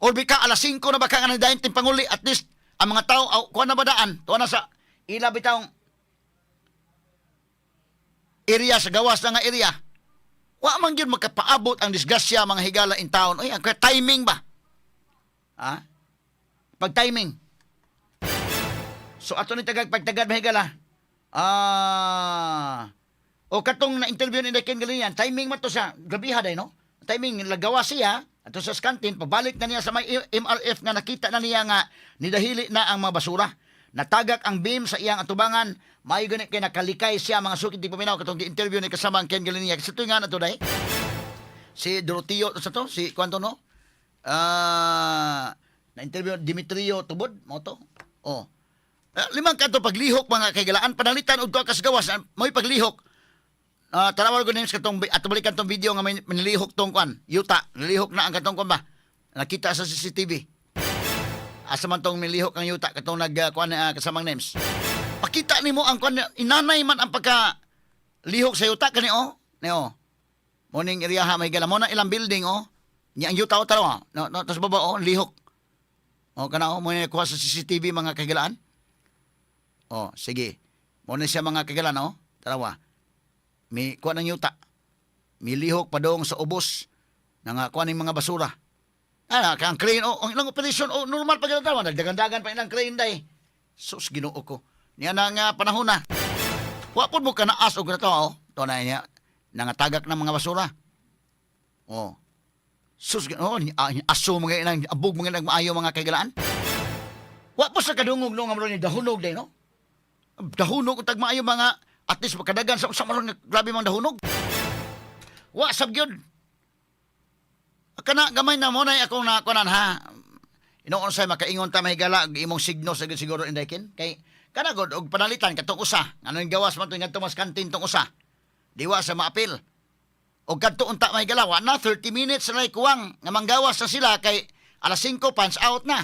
Or bika alas 5 na baka nga nadayon panguli, at least ang mga tao aw, kuha na ba daan tuwa na sa ila bitawng area sa gawas na nga area. Wa man gyud makapaabot ang disgrasya, mga higala, in town. Oy, ang timing ba, ha, pag timing. So ato ni tagag pagtagad, mga higala, o katong na interview ni Ken Galinian, timing man to sa grabiha day, no? Timing lagawa siya ato sa kantin, pabalik na niya sa may MRF nga nakita na niya nga nidahili na ang mga basura. Natagak ang beam sa iyang atubangan, maayo gani kay nakalikay siya, mga sukid tigpaminaw, katong gi-interview ni kasama ang Ken Galinia. Kasi ito nga na to day. Si Doroteo sa to, si kwanto, no? Na-interview Dimitrio Tubod, mo to. Oh. Limang kadto paglihok, mga kaigalaan, panalitan og tuwa kas gawas mo'y paglihok. Tanawal ko names katong ato balikan tong video nga may manilihok tong kwan. Yuta, nilihok na ang katong kwan ba? Nakita sa CCTV. Asa man tong nilihok ang yuta katong nag kwan kasamang names. Pakita nimo ang kwan, inanay man ang pagka lihok sa yuta kani oh. Ni oh. Morning area ha, may gala mo na ilang building oh. Nya ang yuta oh, tarawa. No, no, tas baba oh, lihok. Oh, kana oh, mo na kuha sa CCTV, mga kagilaan. Oh, sige. Mo na siya, mga kagilaan oh. Tarawa. Mi kuha ng yuta. Milihok padong sa ubos. Nanga kuha ng mga basura. Ah, ang crane oh, ang ilang operation oh, normal pa gyud tawa, nagdagandagan pa ilang crane day. Sus, Ginoo ko. Niya na nga panahon na. Wa pud mo kanaas og to oh. To na niya nangatagak ng mga basura. Oh. Sus, oh, aso mga inang abog mga inang maayo, mga kaigalaan. Wa po sa kadungog no nga ni dahunog day, no. Dahunog tag maayo, mga at least makadagan sa usa maron nga grabe mang dahunog. Wa sab gyud. Kana gamay na mo na akong nakunan ha. Inoon say makaingon ta, mahigala, og imong signo sa siguro indaykin kay kana god og panalitan katong usa anong gawas man to ngadto mas kantin tong usa. Diwa sa maapil. Og kadto unta, mahigala, wa na 30 minutes na kuwang nga manggawas na sila kay alas 5 punch out na.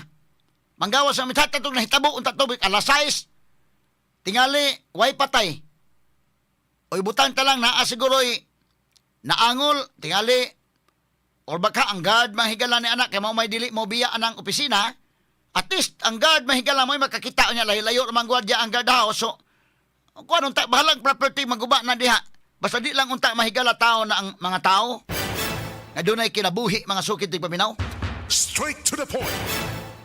Manggawas ang mithat katong nahitabo unta tubig alas 6. Tingali way patay. O ibutang ta lang naa siguro'y naangol, tingali, or baka ang guard, mahigala, ni anak, kay mao may dili mo biya anang opisina, at least ang guard, mahigala, mo makakita niya, layo-layo man gwardiya ang guard house. So, kuan unta, bahalag property maguba na diha. Basta di lang unta, mahigala, tao na ang mga tao. Nga dunay kinabuhi, mga sukid tigpaminaw. Straight to the point.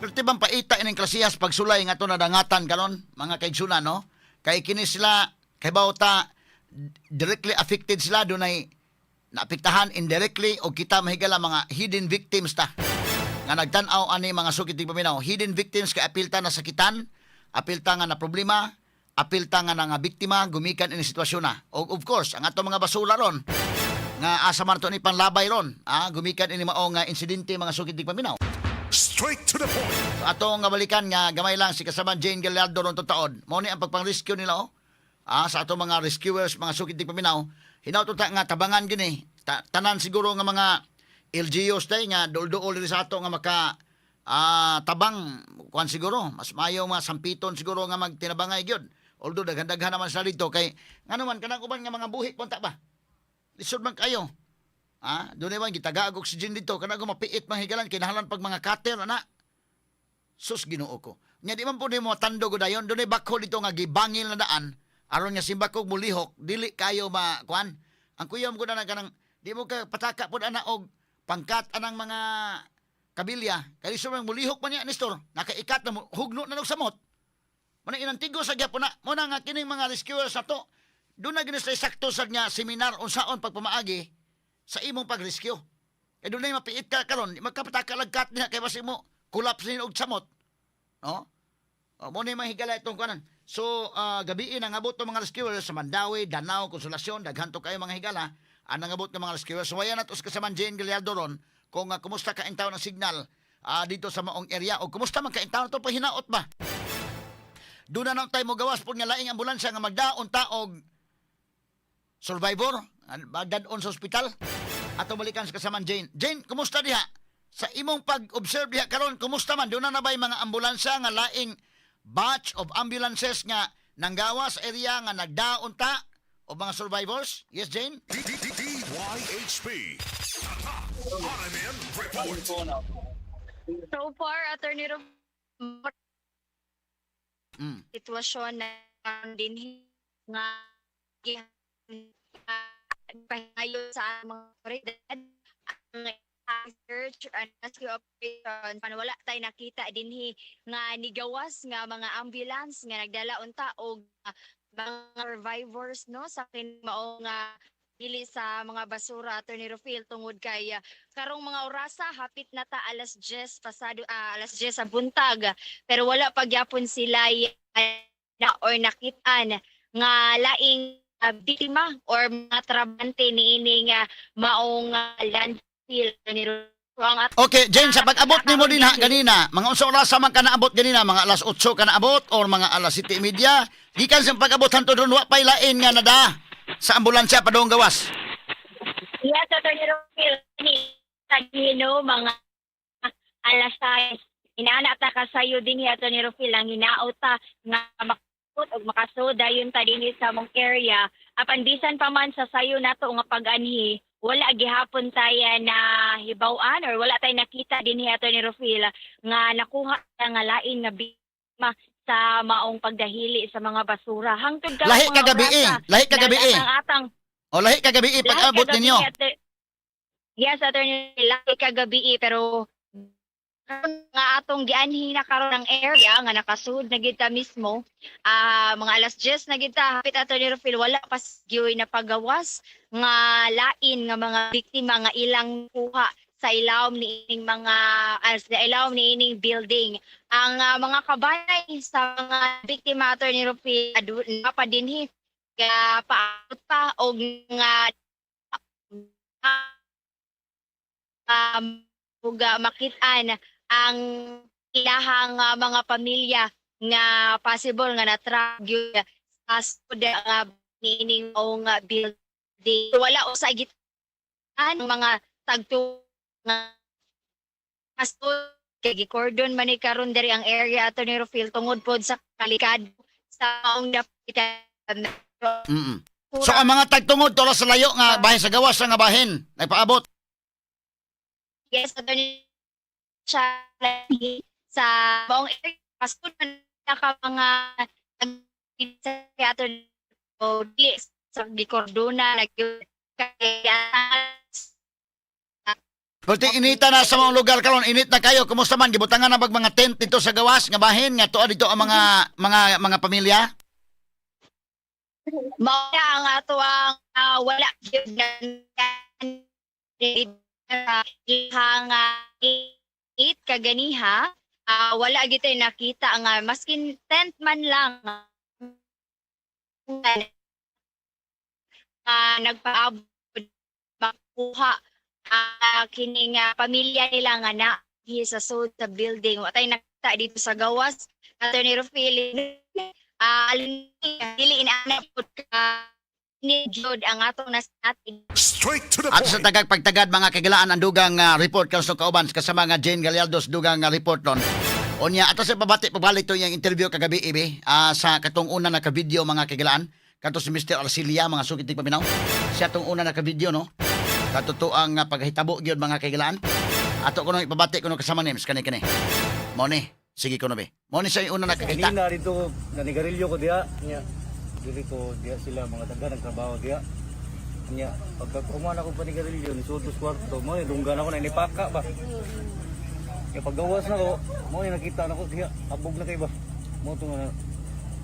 Pero tibang paita ining klasihas pagsulay nga to nadangatan karon, mga kaigsunan, no? Kay kini sila kay bawta directly affected sila, dunay naapektahan indirectly, o kita, mahigala, mga hidden victims ta nga nagtan-aw ani, mga sukit paminaw. Hidden victims kay apil ta nasakitan, apil ta nga na problema, apil ta nga nga biktima gumikan ini sitwasyon na. O of course ang ato mga basura ron nga asa man to ni panlabay ron, gumikan ini mao nga insidente, mga sukit paminaw. Straight to the point. So, ato nga balikan nga gamay lang si kasama Jane Gallardo ron taon. Mao ni ang pagpang-rescue nila oh. Sa ato mga rescuers, mga sukit paminaw. Hinaut ta nga tabangan gini. Tanan siguro nga mga LGUs tay nga duol-duol diri sa ato nga maka tabang kuan siguro mas maayo mga sampiton siguro nga magtinabangay gyud. Although daghan-daghan naman sila dito kay ngano man kanang uban nga mga buhi punta ba. Lisod man kayo. Doon man gitaga og oxygen dito kanang mapiit man higalan, kinahanglan pag mga cutter ana. Sus, Ginoo ko. Nya di man po nimo matandog dayon, dunay bakho dito nga gibangil na daan aron nga simbakog mulihok dili kayo ma kuan. Ang kuyom ko na na kanang di mo ka pataka pud ana og pangkat anang mga kabilya. Kay so mulihok man niya, Nestor, nakaikat na mo, hugno na og samot. Muna inantigo sa gyapon na, muna nga kining mga rescuers na to, doon na gini sa sakto sa niya seminar unsaon pagpamaagi sa imong pag-rescue. Kay doon na mapiit ka karon, magkapataka lag niya kay basi mo collapse ni og samot. No? O, mo na yung mga higala itong kanan. So, gabiin ang abot ng mga rescuers sa Mandawi, Danao, Consolacion, daghan to kayo mga higala, ang nangabot ng mga rescuers. So, wayan nato sa kasaman Jane Gallardo ron, kung kumusta ka in ng signal dito sa maong area o kumusta man ka in to pahinaot ba? Doon na tayo mo gawas po nga laing ambulansya nga magdaon taog survivor, dadon sa ospital. Ato balikan sa kasaman Jane. Jane, kumusta diha? Sa imong pag-observe diha karon, kumusta man? Doon na ba'y mga ambulansya nga laing batch of ambulances nga nanggawas area nga nagdaon ta o mga survivors? Yes, Jane? DYHP. Tatak RMN Report. So far, Attorney Rob, sitwasyon na din nga pahingayon sa mga otoridad ang search and rescue operation pan wala tay nakita dinhi nga nigawas nga mga ambulance nga nagdala unta og mga survivors, no, sa mao nga dili sa mga basura, Attorney Rufil, tungod kay karong mga orasa hapit na ta alas 10 pasado, alas 10 sa buntag, pero wala pagyapon sila na or nakitaan nga laing biktima or mga trabante niining maong landfill ni ang Okay, Jane, sa pag-abot nimo dinha ganina, mga unsa oras man ka naabot ganina, mga alas 8 ka naabot or mga alas 7:30, gikan sa pag-abot hantod ron wa pay lain nga nada sa ambulansya padung gawas? Yes, Attorney Rufil, ni no, mga alas 6. Inaana ta kasayo din ni Attorney Rufil ang hinaot ta nga makakut og makasud dayon ta dinhi sa mong area. Apan bisan pa man sa sayo nato nga pag-anhi, wala gihapon tayo na hibaw-an or wala tayo nakita dinhi, Attorney Rufil, nga nakuha ta nga lain nga biktima sa maong pagdahili sa mga basura. Hangtod karong Lahi mga kagabi eh. orasa, Lahi kagabi eh. atang O lahi kagabi eh, pag-abot lahi ninyo. kagabi, yes, Attorney, lahi kagabi eh, pero karon nga atong gianhi na karon ang area nga nakasud na gid ta mismo, mga alas 10 na gid ta hapit, Attorney Rufil, wala pa gyoy na pagawas nga lain nga mga biktima nga ilang kuha sa ilawom ni ining mga sa ilawom ni ining building. Ang mga kabanay sa mga biktima, Attorney Rufil, na pa dinhi kaya paabot pa og nga ug makit-an ang ilahang mga pamilya nga possible nga na-trap gyud sa sud nga niining maong building. Wala usa gitan mga tagto nga kasud kay gikordon man ni karon diri ang area, Attorney Rufil, tungod pod sa kalikad sa maong dapitan. So ang mga tagtungod tola sa layo nga bahin sa gawas nga bahin nagpaabot. Yes, Attorney, siya sa buong area. Kasunod na ka mga sa Attorney o dili sa gikordona na kaya. Pwede inita na sa mga lugar karon, init na kayo. Kumusta man gibutangan na bag mga tent dito sa gawas nga bahin nga tuwa dito ang mga pamilya? Mao na ang ato ang wala gyud na ihang it kaganiha, wala gyud tay nakita nga maskin tent man lang nagpaabot makuha kining pamilya nila nga na sa sud sa building. Wa tay nakita dito sa gawas, Attorney Rufil, dili inaana pud ka ni jud ang atong natin. Straight to the At sa point. tagag pagtagad mga kagilaan ang dugang report karon sa kauban kasama nga Jane Gallardo sa dugang report ron. Unya ato sa pabati pabalik to iyang interview kagabi ibi sa katong una na ka-video mga kagilaan kato si Mr. Arcilia, mga sukit tig paminaw. Siya tong una na ka-video, no. Katotoang paghitabo gyud mga kagilaan. Ato kuno ipabati kuno kasama names kani kani. Mao ni. Sige ko na be. Mo ni siya yung una nakakita. Kanina dito, nanigarilyo ko diha. Nya, diri ko diha sila mga taga nagtrabaho diha. Nya, pagka kuman ako panigarilyo ni Sotos kwarto, mo ni dunggan ako na inipaka ba. Nya paggawas na ko, mo ni nakita na ko diha, abog na kay ba. Mo to nga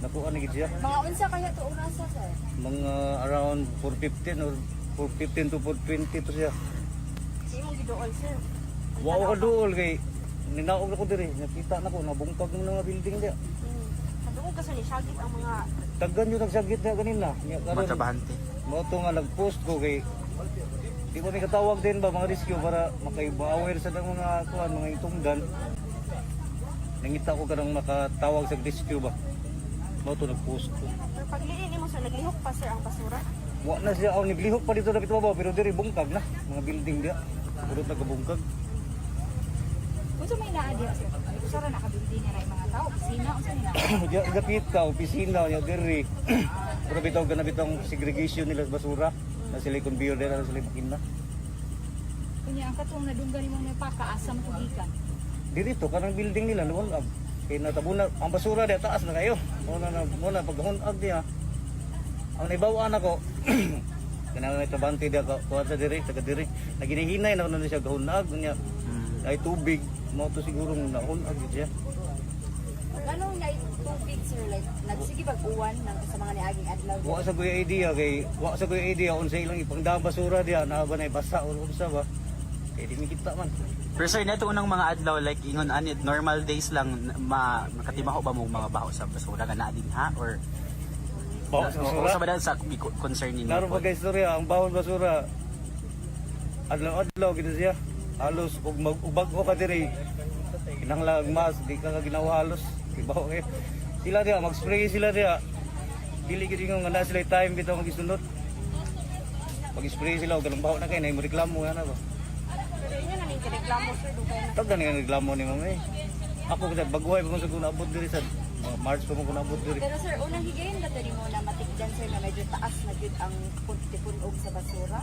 nakuha na gid siya. Mga unsa kaya to orasa, sir? Mga around 4:15 or 4:15 to 4:20 to siya. Sa imong giduol, sir. Wa ko kaduol kay ninaog na ko diri, nakita na ko nabungkag mo na nga building diha. Kadungog ka sa ni sagit ang mga Taggan yun nagsagit na kanina. Nya karon mo to nga nag-post ko kay di ko may katawag din ba mga rescue para makaiba-aware sa dang mga kuan mga itungdan. Nangita ko kanang makatawag sa rescue ba. Mo to nag-post ko. Pero pagliin nimo sir, naglihok pa sir ang basura. Wa na siya aw naglihok pa dito dapit babaw pero diri bungkag na mga building diha. Puro nagabungkag. Unsa may naa diha, sir? Usa ra naka-building nga na mga tao, opisina, unsa ni na? Diya dapit ka opisina nya diri. Pero bitaw kana bitong segregation nila sa basura na sila conveyor dira na sila makina. Kunya ang katong nadunggan nimong napaka asam tugikan. Diri to kanang building nila nuon kay natabuna ang basura diya taas na kayo. Mo na paghunag niya. Ang naibawaan ako kanang may trabante diya ka kuha sa diri taga diri naginihinay na kuno siya gahunag niya. Ay tubig mo to siguro nahunag gid siya. Ganong na tubig sir like nagsige bag uwan nang sa mga niaging adlaw. Wa sa kuya idea unsa ilang ipangdahang basura diya na ba na basa or unsa ba. Kay di mi kita man. Pero sir, neto unang mga adlaw like ingon anit normal days lang ma makatimaho ba mo mga baho sa basura nga naa din ha or Baho sa basura? Sa ba sa concern ninyo? Naroon pa guys, istorya, ang bahon basura. Adlaw-adlaw gid siya. Halos ug mag ug bag-o ka diri. Kinahanglan mas di ka ka ginawa halos. Ibaw kay. Sila diha mag-spray sila diha. Dili gid ingon nga na sila time bitaw magisunod. Pag-spray sila og ganang baho na kay nay mo reklamo nga na ba. Pero inyo na ning reklamo sir dugay na. Tagdan nga reklamo ni ma'am eh. Ako kasi baguhay pa man sa kung naabot diri sa mga March pa man ko naabot diri. Pero sir, unang higayon ba to nimo na matigdan sir na medyo taas na gyud ang tipunog sa basura?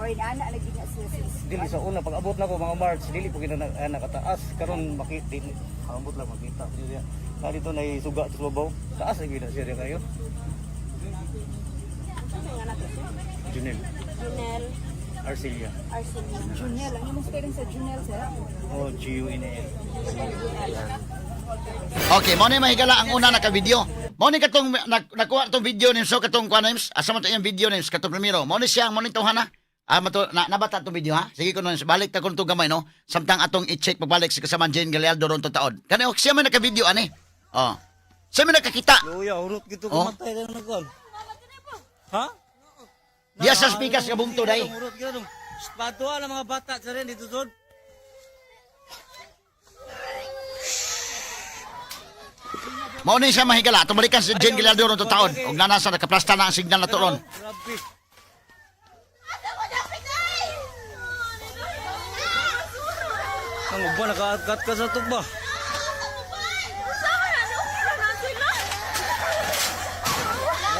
Or inaana lagi na sila since Dili sa una pag abot na ko mga March dili po gina na, nakataas karon makita dili ambot lang makita dili siya. Na dito nay suga sa babaw taas ay gina siya kayo. nga na to sir? Junel Junel Arcilia. Arsenio. Junel, ang imong spelling sa Junel, sir? O G U N A L. Okay, mo ni mahigala ang una naka-video. Mo ni katong nakuha tong video ni so katong kuan names, asa man to iyang video names katong primero. Mo ni siya mo ni tawhana. Ah, mato, na, nabata tong video ha. Sige ko nun, balik ta kun gamay no. Samtang atong i-check pagbalik si kasama Jane Gallardo ron to taod. Kani ok, siya man naka-video ani. Oh. Siya man nakakita. Luya urot gito Oh. kumatay ka na kon. Ha? Diya sa speakers nga bungto day. Urot gyud. Patua na mga bata sa rin dito sod. Mao ni siya mahigala. Atong balikan si Jane Gallardo ron to taod. Og nana sa nakaplasta na ang signal na to ron. Grabe. Ang uban nakaatkat ka sa tugba.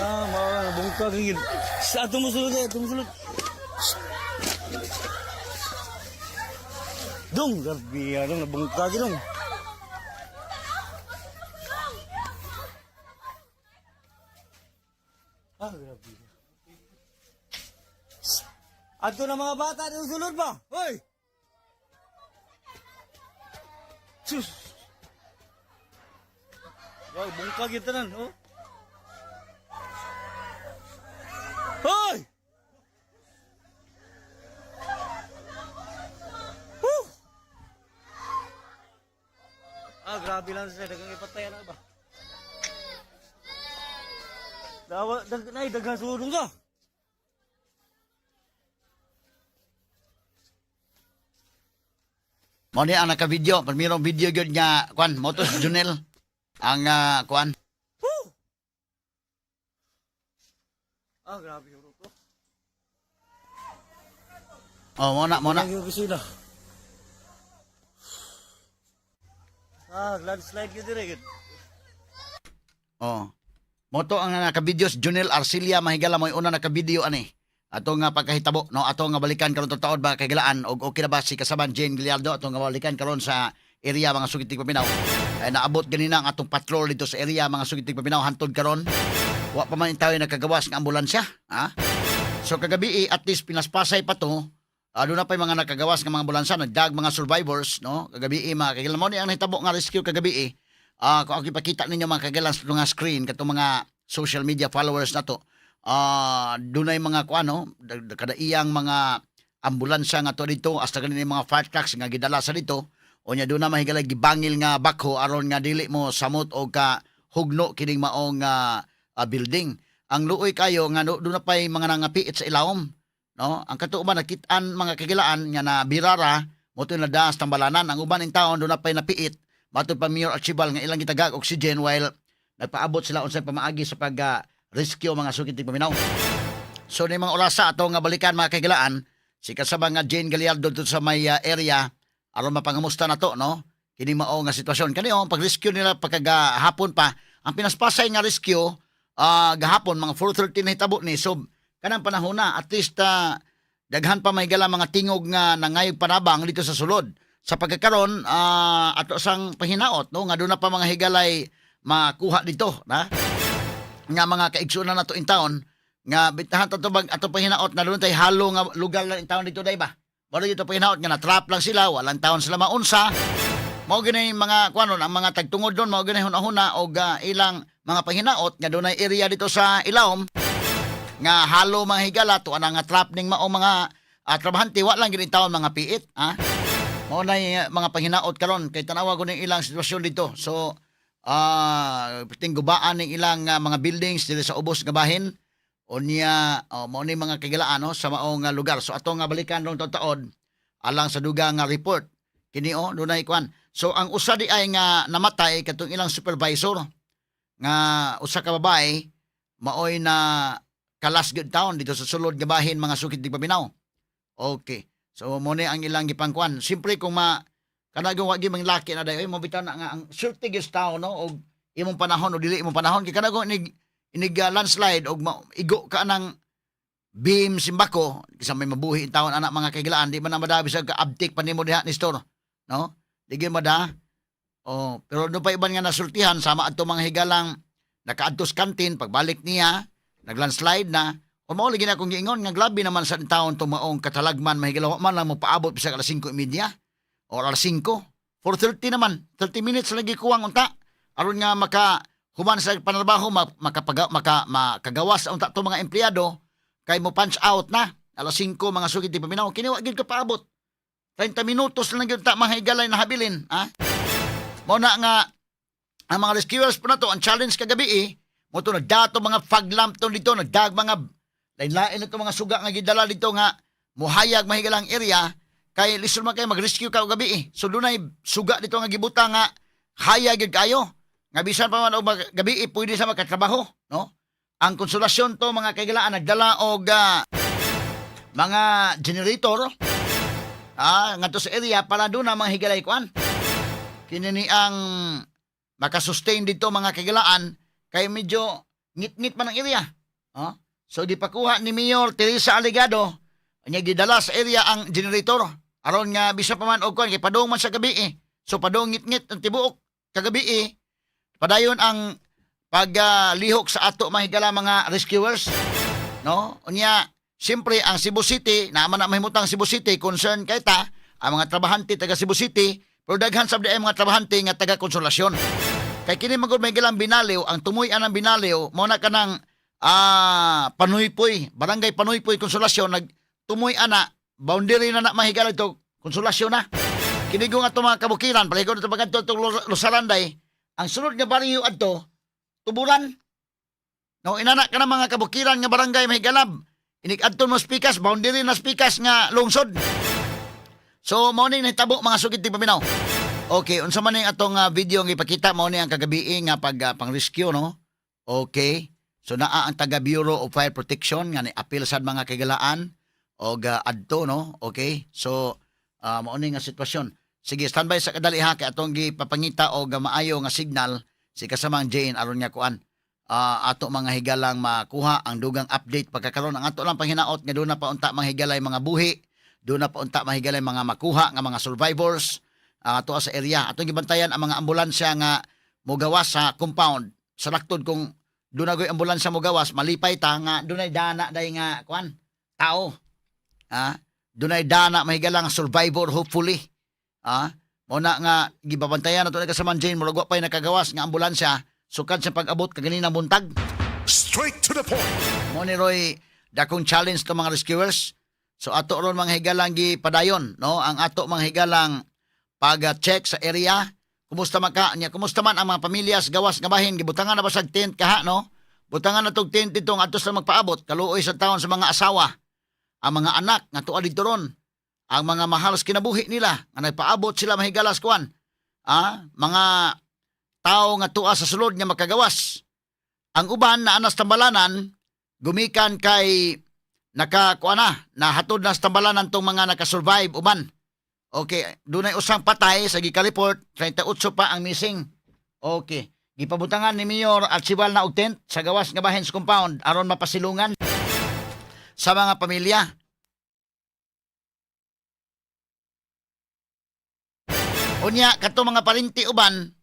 Ah, mga bungkag yun. Sa ato mo sulod, ato mo sulod. Dong, grabe, anong nabungkag yun. Ah, grabe. Ato na mga bata, dong sulod ba? Hoy! Sus! Wow, bungkag yun tanan, oh. Hoy! Woo! Ah, grabe lang siya. Dagang ipatay na ba? Dawa, dag, nay, dagang sulong ka. Mao ni ang naka-video, primerong video gyud nga kuan Motos Junel ang kuan. Woo! Ah, grabe yung ruto. Oh, mo na mo na. Ang opisina. Ah, landslide yun dire. Oh. Moto ang naka-video si Junel Arcilia mahigala mo una naka-video ani. Ato nga pagkahitabo no ato nga balikan karon taod ba kay galaan og okay na ba si kasaban Jane Gallardo ato nga balikan karon sa area, mga sugit paminaw. Ay naabot ganina ang atong patrol dito sa area, mga sugit paminaw, hantod karon wa pa man tayo nakagawas ng ambulansya, ha? So kagabi eh, at least pinaspasay pa to. Doon na pa yung mga nakagawas ng mga ambulansya, nagdag mga survivors, no? Kagabi eh, mga kagilan mo ni ang nahitabo nga rescue kagabi eh. Kung ako ipakita ninyo, mga kagilan, sa mga screen katong mga social media followers na to. Doon ay mga kuano, kada iyang mga ambulansya nga to dito hasta ganin yung mga fire trucks nga gidala sa dito. Unya doon na mahigalay gibangil nga bakho aron nga dili mo samot o ka hugno kining maong building. Ang luoy kayo nga no, doon na pa'y mga nangapiit sa ilawom. No? Ang katuoban nakitaan, mga kagilaan, nga na birara mo to na daas tambalanan. Ang uban in taon doon na pa'y napiit. Matod pa Mayor Archibald nga ilang gitagag oxygen while nagpaabot sila unsay pamaagi sa pag rescue, mga sukit paminaw. So ni mga orasa ato nga balikan, mga kagilaan, si kasama nga Jane Gallardo dito sa may area aron mapangamusta na to, no? Kini mao nga sitwasyon kani oh, pag-rescue nila pagkagahapon pa. Ang pinaspasay nga rescue gahapon mga 4:30 na hitabo ni, so kanang panahon na at least daghan pa may gala mga tingog nga nangayog panabang dito sa sulod. Sa pagkakaron ato sang pahinaot, no, nga doon na pa mga higalay makuha dito na nga mga kaigsunan nato in town nga bitahan ta bag ato pahinaot na doon tay halo nga lugar lang in town dito day ba. Wala dito pahinaot nga na trap lang sila, walang taon sila maunsa. Mao gini mga kuanon ang mga tagtungod doon, mao gini hunahuna og ilang mga pahinaot nga dunay area dito sa ilawom nga halo, mga higala to ana nga trap ning mao mga trabahante, wa lang gini taon mga piit, ha. Mao na mga panghinaot karon kay tanawa ko ning ilang sitwasyon dito. So tinggubaan ning ilang mga buildings diri sa ubos nga bahin. Unya oh, mao ni mga kagilaan, no, sa maong lugar. So ato nga balikan rong taod alang sa duga nga report. Kini oh, dunay kuan. So ang usa di ay nga namatay katong ilang supervisor nga usa ka babae, maoy na kalas gyud taon dito sa sulod nga bahin, mga sukit di paminaw. Okay. So mo ni ang ilang gipangkuan. Siyempre kung ma kanang wa gyud mang laki na dayon mo bitaw na nga ang sulti gyud taon, no, og imong panahon o dili imong panahon kay kanang inig inig landslide og igo ka nang beam simbako kisa may mabuhi in taon anak, mga kagilaan, di man na madabi sa kaabtik pa nimo diha ni store, no, di gyud mada oh. Pero do pa iban nga nasultihan sama adto mga higalang nakaadtos kantin, pagbalik niya naglandslide na. O mao lagi na akong giingon nga grabe naman sa taon to maong katalagman, mahigala, wa man lang mo paabot bisag alas 5:30 o alas 5. 4:30 naman, 30 minutes lagi kuwang unta aron nga maka human sa panarbaho, makapaga, makagawas unta to mga empleyado kay mo punch out na alas 5, mga sugid di paminaw. Kini wa gyud ka paabot, 30 minutos lang gyud ta mga higalay na habilin, ha. Mao na nga ang mga rescuers po na to, ang challenge kagabi eh, mo to nagdato mga fog lamp to dito, nagdag mga lain-lain na to mga suga nga gidala dito nga muhayag mahigalang area kay lisod man kay mag-rescue ka og gabi eh. So dunay suga dito nga gibutang nga hayag gyud kayo. Nga bisan pa man og gabi eh, pwede sa makatrabaho, no? Ang konsolasyon to mga kaigalaan nagdala og mga generator ngadto sa area para doon na mga higalay kuan. Kini ni ang makasustain dito, mga kagilaan, kay medyo ngit-ngit man ang area. Oh? So gipakuha ni Mayor Teresa Aligado nya gidala sa area ang generator aron nga bisa pa man og kuan kay padung man sa gabi eh. So padung ngit-ngit ang tibuok kagabi eh. Padayon ang paglihok sa ato mahigala mga rescuers. No? Unya, siyempre ang Cebu City, naman na mahimutang Cebu City, concern kay ta, ang mga trabahante taga Cebu City, pero daghan sab di ay mga trabahante nga taga Konsolasyon. Kay kini man gud may gilang Binaliw, ang tumoy anang Binaliw, mao na kanang Panuypoy, Barangay Panuypoy, Konsolasyon, nag tumoy ana, boundary na na mahigala ito, Konsolasyon na. Kini nga ato mga kabukiran, paligod ito pagkadto itong Lusaranday, ang sunod nga baryo adto, Tuburan. No, inana ka na mga kabukiran nga barangay, mahigalab. Inig adto mo Spikas, boundary na Spikas nga lungsod. So mao ni nahitabo, mga sugid ti paminaw. Okay, unsa man ning atong video nga ipakita, mao ni ang kagabi nga pag pang-rescue, no? Okay. So naa ang taga Bureau of Fire Protection nga ni apil sad, mga kagalaan, og adto, no. Okay. So mao ni nga sitwasyon. Sige, standby sa kadali ha kay atong gipapangita og maayo nga signal si kasamang Jane aron nga kuan. Ato mga higalang makuha ang dugang update pagkakaron. Ang ato lang panghinaot nga doon na paunta mga higalay mga buhi, doon na paunta mga higalay mga makuha nga mga survivors. Ato sa area. Atong gibantayan ang mga ambulansya nga mogawas sa compound. Sa laktod kung dunay goy ambulansya mogawas, malipay ta nga dunay dana day nga kuan tao. Ha? Dunay dana mahigala nga survivor, hopefully. Ha? Mao na nga gibabantayan nato ni kasamaan Jane, murag wa pay nakagawas nga ambulansya sukad sa pag-abot kaganinang buntag. Straight to the point. Mo ni roy dakong challenge to mga rescuers. So ato ron, mga higalang, gipadayon, no, ang ato, mga higalang, pag-check sa area. Kumusta man ka niya? Kumusta man ang mga pamilya sa gawas nga bahin? Gibutangan na ba sa tent kaha, no? Butangan na tog tent dito nga ato sa magpaabot. Kaluoy sa taon sa mga asawa, ang mga anak nga tuwa dito ron, ang mga mahal sa kinabuhi nila nga nagpaabot sila mahigalas kuan. Ah, mga tao nga tuwa sa sulod nga makagawas. Ang uban na anas tambalanan gumikan kay naka kuan na, nahatod na sa tambalanan tong mga nakasurvive uban. Okay, dunay usang patay sa gika-report, 38 pa ang missing. Okay. Gipabutangan ni Mayor Archival na og tent sa gawas nga bahin sa compound aron mapasilungan sa mga pamilya. Unya kato mga parinti uban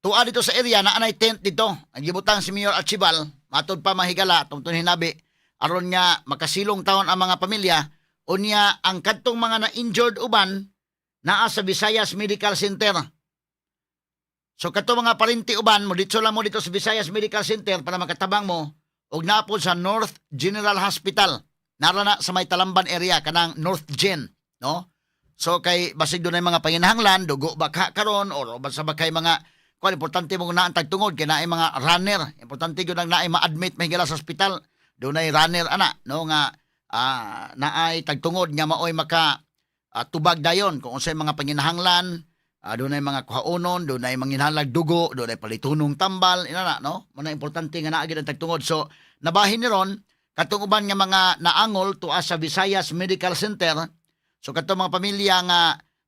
tuwa dito sa area na anay tent dito. Ang gibutang si Mayor Archival, matod pa, mahigala, tungtong hinabi, aron nga makasilong taon ang mga pamilya. Unya ang kadtong mga na-injured uban naa sa Visayas Medical Center. So kadto mga parinti uban mo dito lang mo dito sa Visayas Medical Center para makatabang mo og naa pod sa North General Hospital. Nara na sa may Talamban area, kanang North Gen, no? So kay basig dunay mga panginahanglan, dugo ba ka karon or basta ba kay mga kuan, importante mo naa ang tagtungod kay naay mga runner. Importante gyud ang naay ma-admit, mahigala, sa ospital. Dunay runner ana, no, nga naay tagtungod nga maoy maka tubag dayon kung unsay mga panginahanglan, dunay mga kuhaonon, dunay manginahanglag dugo, dunay palitunong tambal, inana, no? Mao na importante nga naa gyud ang tagtungod. So nabahin ni ron katong uban nga mga naangol tuwa sa Visayas Medical Center. So katong mga pamilya nga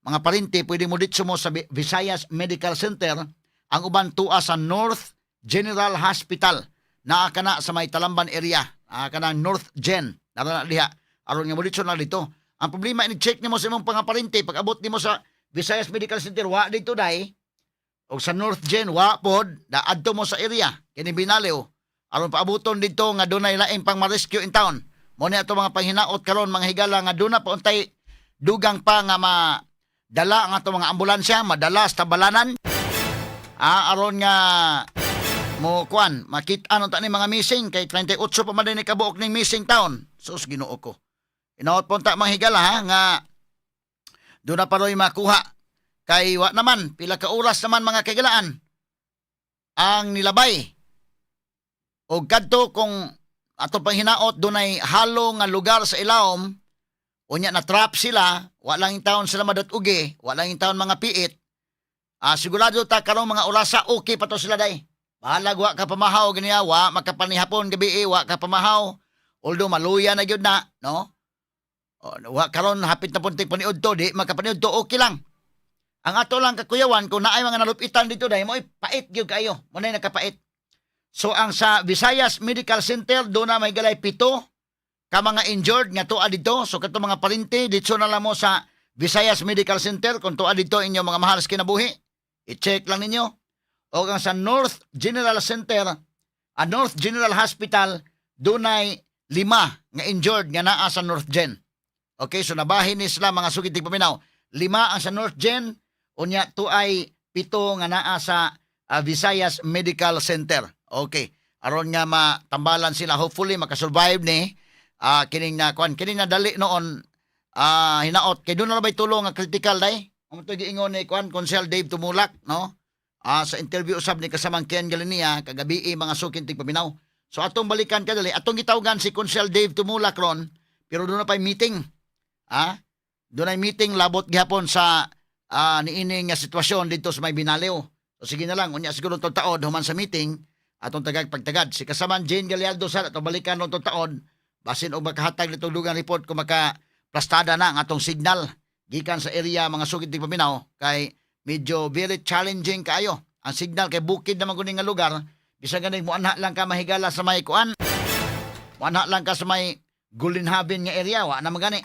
mga parinti, pwede mo ditso mo sa Visayas Medical Center, ang uban tuwa sa North General Hospital. Naa kana sa may Talamban area, naa kana North Gen. Nara na diha. Aron nga mo ditso na dito. Ang problema, ini-check nimo sa imong mga parinti, pag abot nimo sa Visayas Medical Center, wa dito dai. O sa North Gen, wa pod, da adto mo sa area kini Binaliw. Aron paabuton dito nga dunay laing pang ma-rescue in town. Mo ni ato mga panghinaot karon, mga higala, nga duna pa untay dugang pa nga madala ang ato mga ambulansya, madala sa tabalanan. Aron nga mo kuan, makita ano ta ni mga missing kay 38 pa man din ni kabuok ning missing town. Sus, Ginoo ko. Inaot po ta, mga higala, ha, nga doon na paroy makuha. Kay wa naman, pila ka oras naman, mga kaigalaan, ang nilabay. O kadto kung ato pang hinaot dunay halo nga lugar sa ilawom, unya na trap sila, wa lang taon sila madatugi, wa lang taon mga piit. Sigurado ta karong mga orasa okay pa to sila day. Bahalag wa ka pamahaw ganiya, wa makapanihapon gabi, wa ka pamahaw. Although maluya na gyud na, no? O, wa karon hapit na punting paniud to, di makapaniud to, okay lang. Ang ato lang kakuyawan kung naay mga nalupitan dito dai mo pait gyud kayo. Mo na nakapait. So ang sa Visayas Medical Center do na may galay 7 ka mga injured nga tuwa dito. So kadto mga parinti, dito na lang mo sa Visayas Medical Center kung tuwa dito inyo mga mahal sa kinabuhi. I-check lang ninyo. O ang sa North General Center, ang North General Hospital, dunay 5 nga injured nga naa sa North Gen. Okay, so nabahin ni sila, mga sugid paminaw. 5 ang sa North Gen, unya tuay 7 nga naa sa Visayas Medical Center. Okay. Aron nga matambalan sila, hopefully makasurvive ni kining na kuan, kining na dali noon, hinaot kay doon na bay tulong nga critical day. Amo to giingon ni kuan, Konsehal Dave Tumulak, no? Sa interview usab ni kasamang Ken Galinia kagabi, mga suking tigpaminaw. So atong balikan kadali, atong gitawgan si Konsehal Dave Tumulak ron, pero doon na pa'y meeting. Doon ay meeting labot gihapon sa niini nga sitwasyon dito sa may Binaliw. So sige na lang, unya siguro tong taod human sa meeting atong tagag pagtagad. Si kasaman Jane Gallardo sa atong balikan tong taod basin og makahatag nitong dugang report kung maka plastada na ang atong signal gikan sa area, mga sugid tigpaminaw, kay medyo very challenging kaayo ang signal kay bukid naman kuning nga lugar. Bisan ganing muanha lang ka, mahigala, sa may kuan, muanha lang ka sa may Gulinhaben nga area, wa naman gani.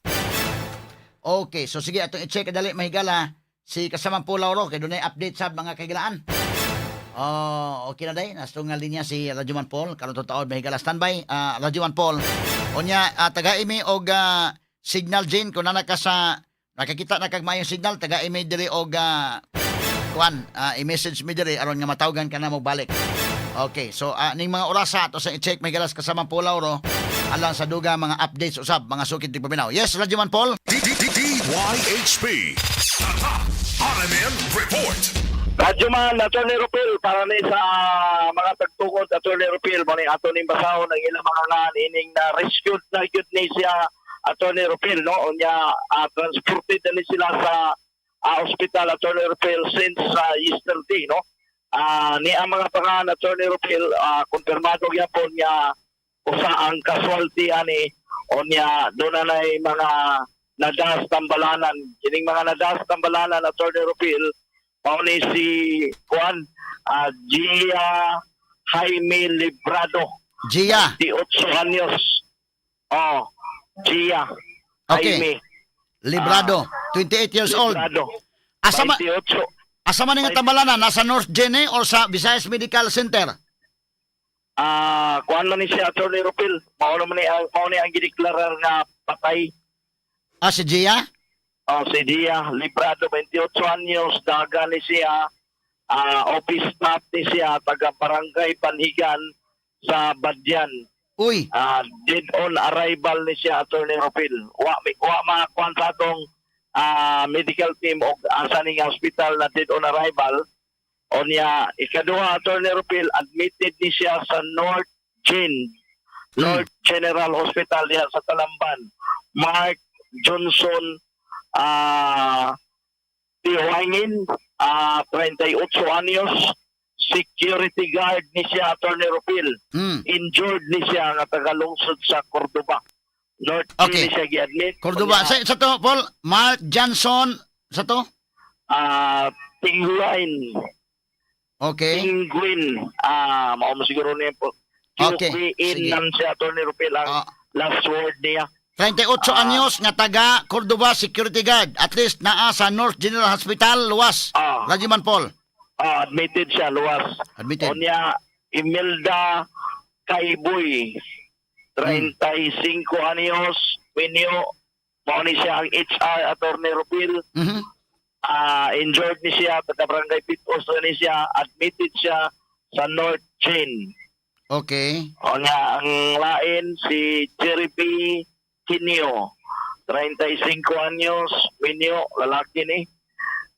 Okay, so sige, atong i-check dali, mahigala, Si kasamang po Lauro kay dunay update sa mga kahigalaan. Oh, okay na day. Nasa nga linya si Radyoman Paul. Karon taod may higala standby. Radyoman Paul. Unya taga imi og signal Jane kung nana ka sa nakakita na kag maayong signal, taga imi diri og kuan, i-message mi diri aron nga matawgan ka na mo balik. Okay, so ning mga orasa ato sa i-check may galas kasamang Paul Lauro alang sa duga mga updates usab mga sukid tigpaminaw. Yes, Radyoman Paul. D D D DYHB. Tatak RMN Report. Radyo man, Atty. Rupil, para ni sa mga tagtukod, Atty. Rupil, mo ni ato ning basahon ang ilang mga ngan ining na rescued na gyud ni siya, Atty. Rupil, no? Unya, transported na ni sila sa hospital, Atty. Rupil, since yesterday, no? Ni ang mga pangan, Atty. Rupil, kumpirmado gyapon nga usa ang casualty ani, unya doon na nay mga nadas tambalanan, kining mga nadas tambalanan, Atty. Rupil, mao ni si Juan Gia Jaime Librado. Gia. 28 anyos. Oh, Gia Okay. Jaime Librado, 28 years old. Librado. Asa ma 28. Asa man nga tambalanan, nasa North Gene or sa Visayas Medical Center? Kuan man ni si Atty. Rupil. Mao ni ang gideklarar nga patay. Ah, si Gia? Oh, si Gia Librado, 28 anyos, daga ni siya, office staff ni siya, taga Barangay Panhigan sa Badyan. Uy. Dead on arrival ni siya, Atty. Rupil. Wa makakuan sa atong medical team o asa ning hospital na dead on arrival. O niya, ikaduha, Atty. Rupil, admitted ni siya sa North General Hospital diha sa Talamban. Mark Johnson Tiwangin, 38 anyos, security guard ni siya, Atty. Rupil. Injured ni siya nga taga-lungsod sa Cordoba. North ni siya gi-admit. Cordoba. Unya, Sa to, Paul, Mark Johnson, sa to? Tingguin. Okay. Tingguin. Mao mo siguro niya po. Okay, QQin sige. lang siya, Atty. Rupil, ang last word niya. 38 anyos nga taga Cordoba security guard. At least naa sa North General Hospital, Luwas. Rajiman Paul. Admitted siya, luwas. Admitted. Unya, Imelda Kaiboy, 35 anyos, minyo, mao ni siya ang HR, Attorney Rupil. Injured ni siya, taga Barangay Pitos ni siya, admitted siya sa North Chain. Okay. Unya, ang lain, si Jerry B. Kinio, 35 anyos, minyo, lalaki ni.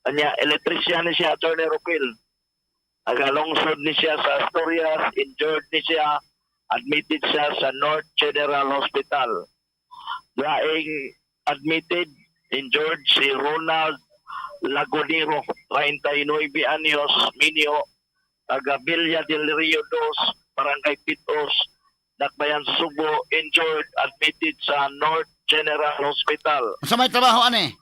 Anya, electrician ni siya, Attorney Rupil. Taga-lungsod ni siya sa Asturias, injured ni siya, admitted siya sa North General Hospital. Laing admitted, injured si Ronald Lagunero, 39 anyos, minyo, taga Villa del Rio 2, Barangay Pitos, Dakbayan, Subo, injured, admitted sa North General Hospital. Sa may trabaho ani?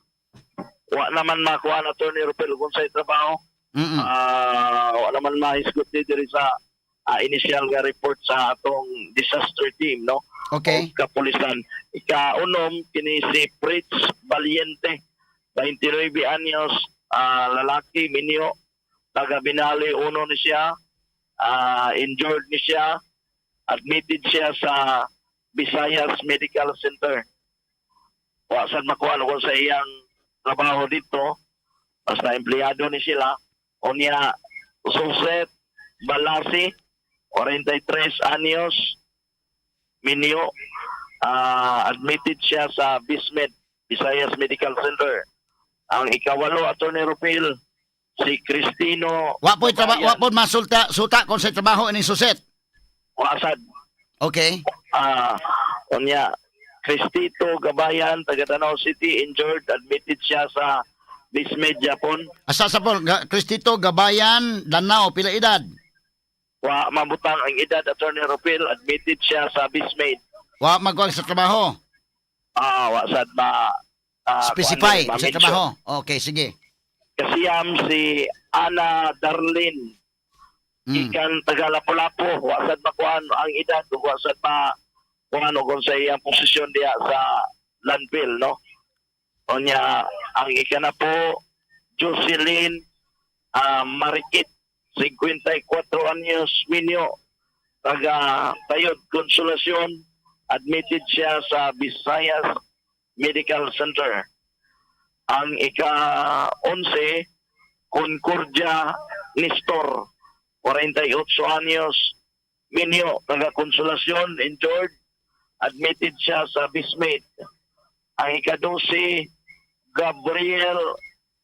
Wa naman makuha na Atty. Rupel kung sa trabaho. Wa naman mahisgot ni diri sa initial nga report sa atong disaster team, no? Okay. O kapulisan. Ikaunom kini si Fritz Valiente, 29 anyos, lalaki, minyo, taga Binali uno ni siya, injured ni siya, admitted siya sa Visayas Medical Center. Wa sad makuha kung sa iyang trabaho dito, basta empleyado ni sila. Unya, Suset Balasi, 43 anyos, minyo, admitted siya sa BISMED, Visayas Medical Center. Ang ikawalo, Atty. Rupil, si Cristino Wa po'y trabaho, Bayan. wa po masulta suta kung sa trabaho ining suset. Wasad. Okay. Unya, Cristito Gabayan, taga Danao City, injured, admitted siya sa BISMED, Japon. Asa sa Paul, Cristito Gabayan, Danao, pila edad? Wa mabutang ang edad, Atty. Rupil, admitted siya sa BISMED. Wa magkuha sa trabaho. Wa sad ma Specify kuan, sa ma-mention. trabaho. Okay, sige. Kasiyam si Ana Darlene. Ikan taga Lapu-Lapu, wa sad makuan ang edad, wa sad ma kuan kung sa iyang posisyon diha sa landfill, no? Unya, ang ikanapo, Jocelyn Marikit, 54 anyos, minyo, taga Tayod, Consolacion, admitted siya sa Visayas Medical Center. Ang ika-11, Concordia Nestor, 48 anyos, minyo, taga Consolacion, injured, admitted siya sa Vismed. Ang ika-12, Gabriel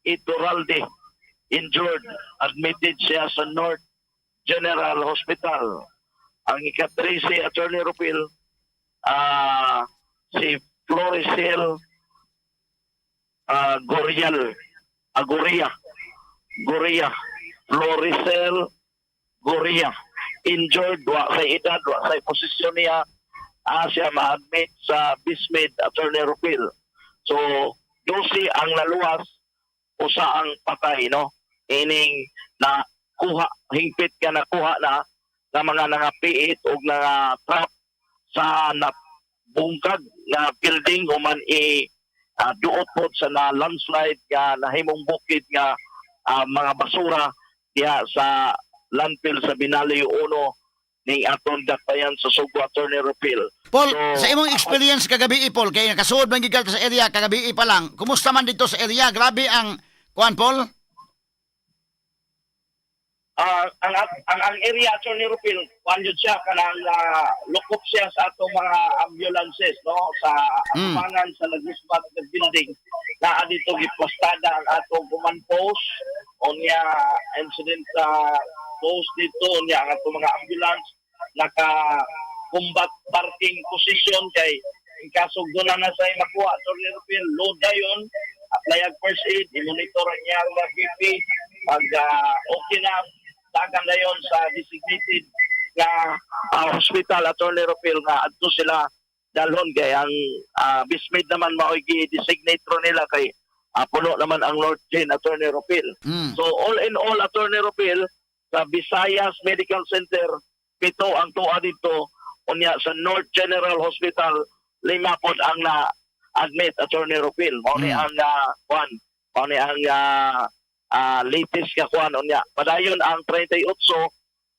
Ituralde, injured, admitted siya sa North General Hospital. Ang ika-13, Attorney Rupil, si Floricel Gorial, Agoria, Goria, Floricel Goria, injured, wa sa edad, wa sa posisyon niya, siya ma-admit sa Vismed, Attorney Rupil. So, 12 ang naluwas, usa ang patay, no? Ining na kuha, hingpit ka nakuha na nga mga nangapiit o nga trap sa nabungkag nga building human i duot pod sa na landslide nga nahimong bukid nga mga basura diha sa landfill sa Binaliw 1 ning atong dakbayan sa Sugbo, Attorney Rupil. Paul, So, sa imong experience kagabi, Paul, kay nakasuod man gid ka sa area kagabi pa lang. Kumusta man dito sa area? Grabe ang kuan, Paul? Ang area, Attorney Rupil, kuan yun siya kanang lukop siya sa atong mga ambulances, no, sa atubangan sa naglisbat ng building. Naa dito giplastada ang atong command post unya incident sa post dito, unya ang atong mga ambulance naka combat parking position kay in kaso doon na sa makuha, Attorney Rupil, load dayon, apply ang first aid, i-monitor ang iyang mga BP. Pag okay na, tagan na yon sa designated nga hospital, Attorney Rupil, nga adto sila dalhon kay ang Vismed naman mao'y gi-designate ro nila kay puno naman ang North Gen, Attorney Rupil. So all in all, Attorney Rupil, sa Visayas Medical Center, 7 ang tuwa dito, unya sa North General Hospital, 5 pod ang na admit, Attorney Rupil. Mao ni ang kuan, mao ni ang latest nga kuan, unya padayon ang 38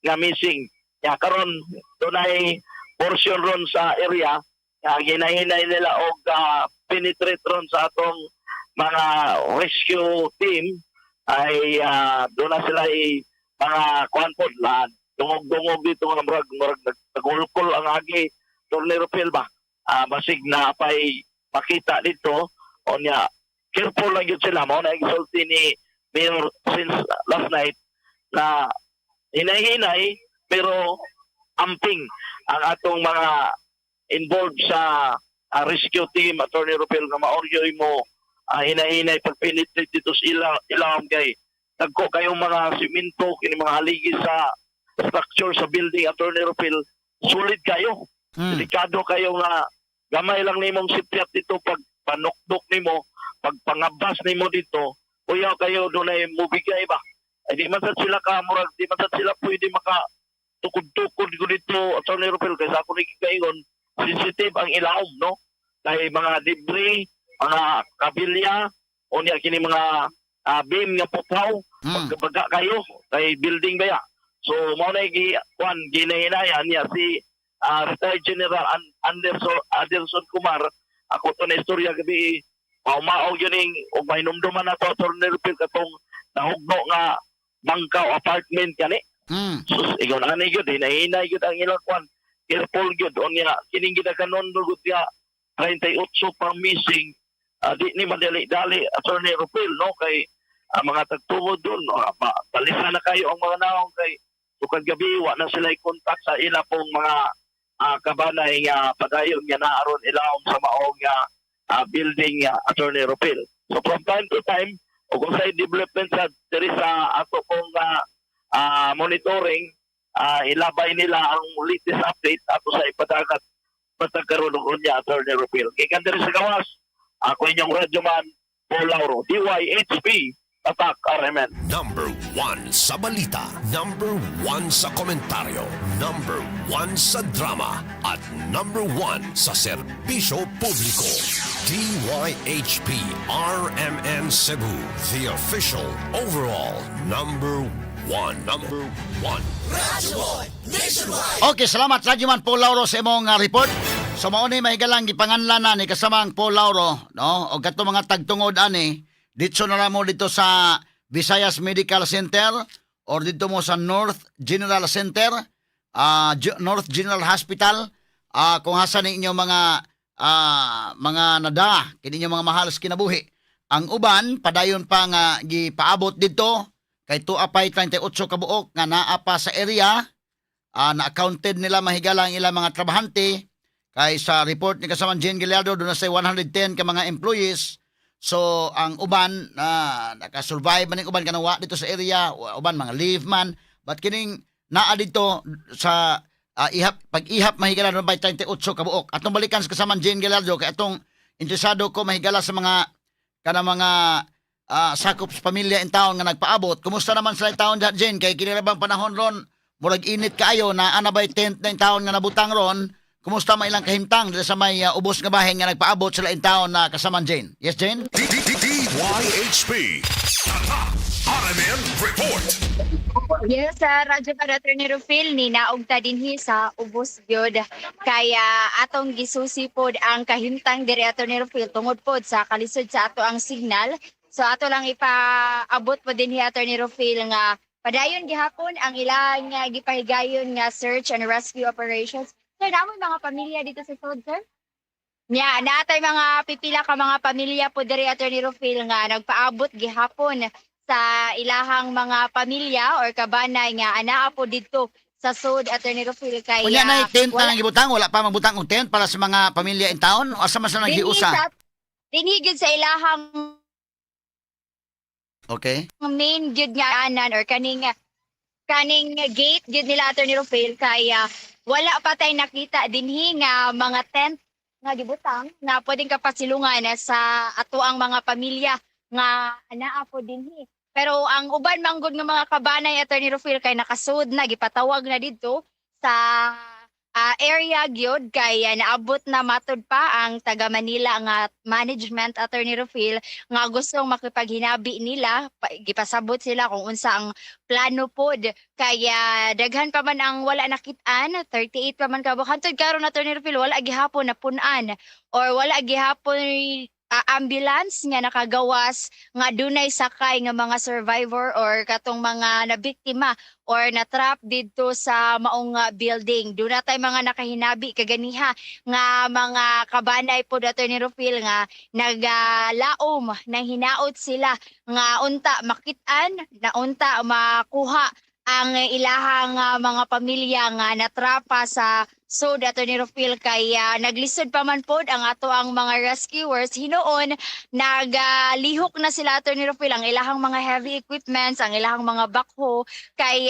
nga missing. Ya karon dunay portion ron sa area nga ginahinay nila og penetrate ron sa atong mga rescue team ay doon na sila ay mga kuan pod la dungog-dungog dito nga murag nagulkol ang agi, Attorney Rupil ba, basig na pay makita dito. Unya careful lang yun sila. Mao na gisulti ni Mayor since last night na hinay-hinay pero amping ang atong mga involved sa rescue team, Attorney Rupil, nga maoryoy mo hinay-hinay pag-penetrate dito sa ilawom kay dagko kayong mga simento kini mga haligi sa structure sa building, Attorney Rupil, solid kayo. Delikado kayo nga gamay lang nimong sipyat dito, pag panukdok nimo, pag pangabas nimo dito, kuyaw kayo dunay mubigay ba. Ay di man sad sila ka murag di man sad sila pwede maka tukod-tukod ko dito, Attorney Rupil, kay sa ako ni gikaingon, sensitive ang ilawom, no, kay mga debris, mga kabilya, unya kini mga beam nga puthaw, pagkabaga kayo kay building baya. So mao na gi kuan ginahinayan niya si retired General Anderson Anderson Kumar. Ako to na istorya gabi, mao yun ning og mahinumduman na to, Attorney Rupil, katong nahugno nga bangkaw apartment kani. Sus, ikaw na ani gyud, hinahinay gyud ang ilang kwan, careful gyud. Unya kining gidakanon gud nga 38 pang missing, di ni madali-dali, Attorney Rupil, no, kay ang mga tagtungod doon, balisa na kayo ang mga naong kay sukad gabi wa na sila kontak sa ila pong mga kabanay nga padayon nga naaron ilawom sa maong nga building, Attorney Rupil. So from time to time ug unsay development sa diri sa ato pong monitoring, ilabay nila ang latest update ato sa ipadagat matag karon ug unya, Attorney Rupil. Gikan diri sa gawas, ako inyong radyoman, Paul Lauro, DYHP. Tatak RMN. Number 1 sa balita, number 1 sa komentaryo, number 1 sa drama, at number 1 sa serbisyo publiko. DYHP RMN Cebu, the official overall number 1. Number 1. Okay, salamat, Radyoman Paul Lauro, sa imong report. So mao ni, mahigalang, gipanganlan na ni kasamang Paul Lauro, no? Og kato mga tagtungod ani, dito na lang mo dito sa Visayas Medical Center or dito mo sa North General Center, North General Hospital, kung hasa ni inyong mga nada, kini inyong mga mahal sa kinabuhi. Ang uban padayon pa nga gipaabot dito kay tuwa pay 38 ka buok nga naa pa sa area. Na-accounted nila, mahigala, ang ilang mga trabahante kay sa report ni kasamang Jane Gallardo, doon na sa 110 ka mga employees. So ang uban na naka-survive man ang uban kanang wa dito sa area, uban mga leave man, but kining naa dito sa ihap pag-ihap, mahigala, doon by 38 ka buok. Atong balikan sa kasamang Jane Gallardo kay atong interesado ko, mahigala, sa mga kana mga sakop sa pamilya in town nga nagpaabot. Kumusta naman sila in town, Jane? Kay kini bang panahon ron, murag init kaayo na ana bay tent na in town nga nabutang ron? Kumusta man ilang kahimtang dito sa may ubos nga bahin nga nagpaabot sila in town na kasaman Jane? Yes, Jane? D D D DYHP. Tatak RMN Report. Yes, sa Radyo para Attorney Rufil, ni naog ta dinhi sa ubos gyud. Kaya atong gisusi pod ang kahimtang diri, Attorney Rufil, tungod pod sa kalisod sa ato ang signal. So ato lang ipaabot po dinhi, Attorney Rufil, nga padayon gihapon ang ilang gipahigayon nga search and rescue operations. Sir, naa moy mga pamilya dito sa sud, sir? Nya, naatay mga pipila ka mga pamilya po diri, Attorney Rufil, nga nagpaabot gihapon sa ilahang mga pamilya or kabanay nga anaa po dito sa sud, Attorney Rufil, kay Unya na tent na wala- nang gibutang, wala pa magbutang og tent para sa mga pamilya in town? O asa man sila Dinhi naghiusa? Dinhi gyud sa ilahang main gyud nga anan or kaning kaning gate gyud nila, Attorney Rufil, kay wala pa tay nakita dinhi nga mga tent nga gibutang nga pwedeng kapasilungan sa ato ang mga pamilya nga anaa po dinhi. Pero ang uban manggod nga mga kabanay, Attorney Rufil, kay nakasud na, gipatawag na didto sa area gyud kay naabot na matud pa ang taga Manila nga management, Attorney Rufil, nga gustong makipaghinabi nila, gipasabot sila kung unsa ang plano pod kaya daghan pa man ang wala nakit-an, 38 pa man ka buok. Hantod karon, Attorney Rufil, wala gihapon napun-an or wala gihapon ambulance nga nakagawas nga dunay sakay nga mga survivor or katong mga nabiktima or natrap didto sa maong building. Duna tay mga nakahinabi kaganiha nga mga kabanay po, Attorney Rufil, nga nagalaom nang hinaot sila nga unta makit-an na unta makuha ang ilahang mga pamilya nga natrapa sa sud, Attorney Rufil, kay naglisod pa man pod ang ato ang mga rescuers. Hinuon nagalihok na sila, Attorney Rufil, ang ilahang mga heavy equipments, ang ilahang mga backhoe, kay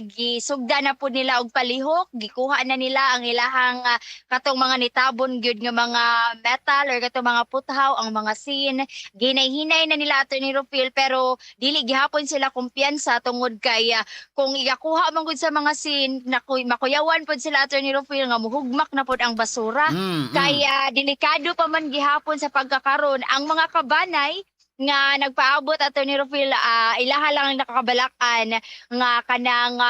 gisugda na pod nila og palihok, gikuha na nila ang ilahang katong mga nitabon gyud nga mga metal or katong mga puthaw, ang mga sin, ginay-hinay na nila, Attorney Rufil, pero dili gihapon sila kumpiyansa tungod kay kung igakuha man gud sa mga sin, naku, makuyawan pod sila, Attorney Rufil, nga muhugmak na pod ang basura. Kaya delikado pa man gihapon sa pagkakaron ang mga kabanay nga nagpaabot, Attorney Rufil, ilaha lang ang nakakabalakan nga kanang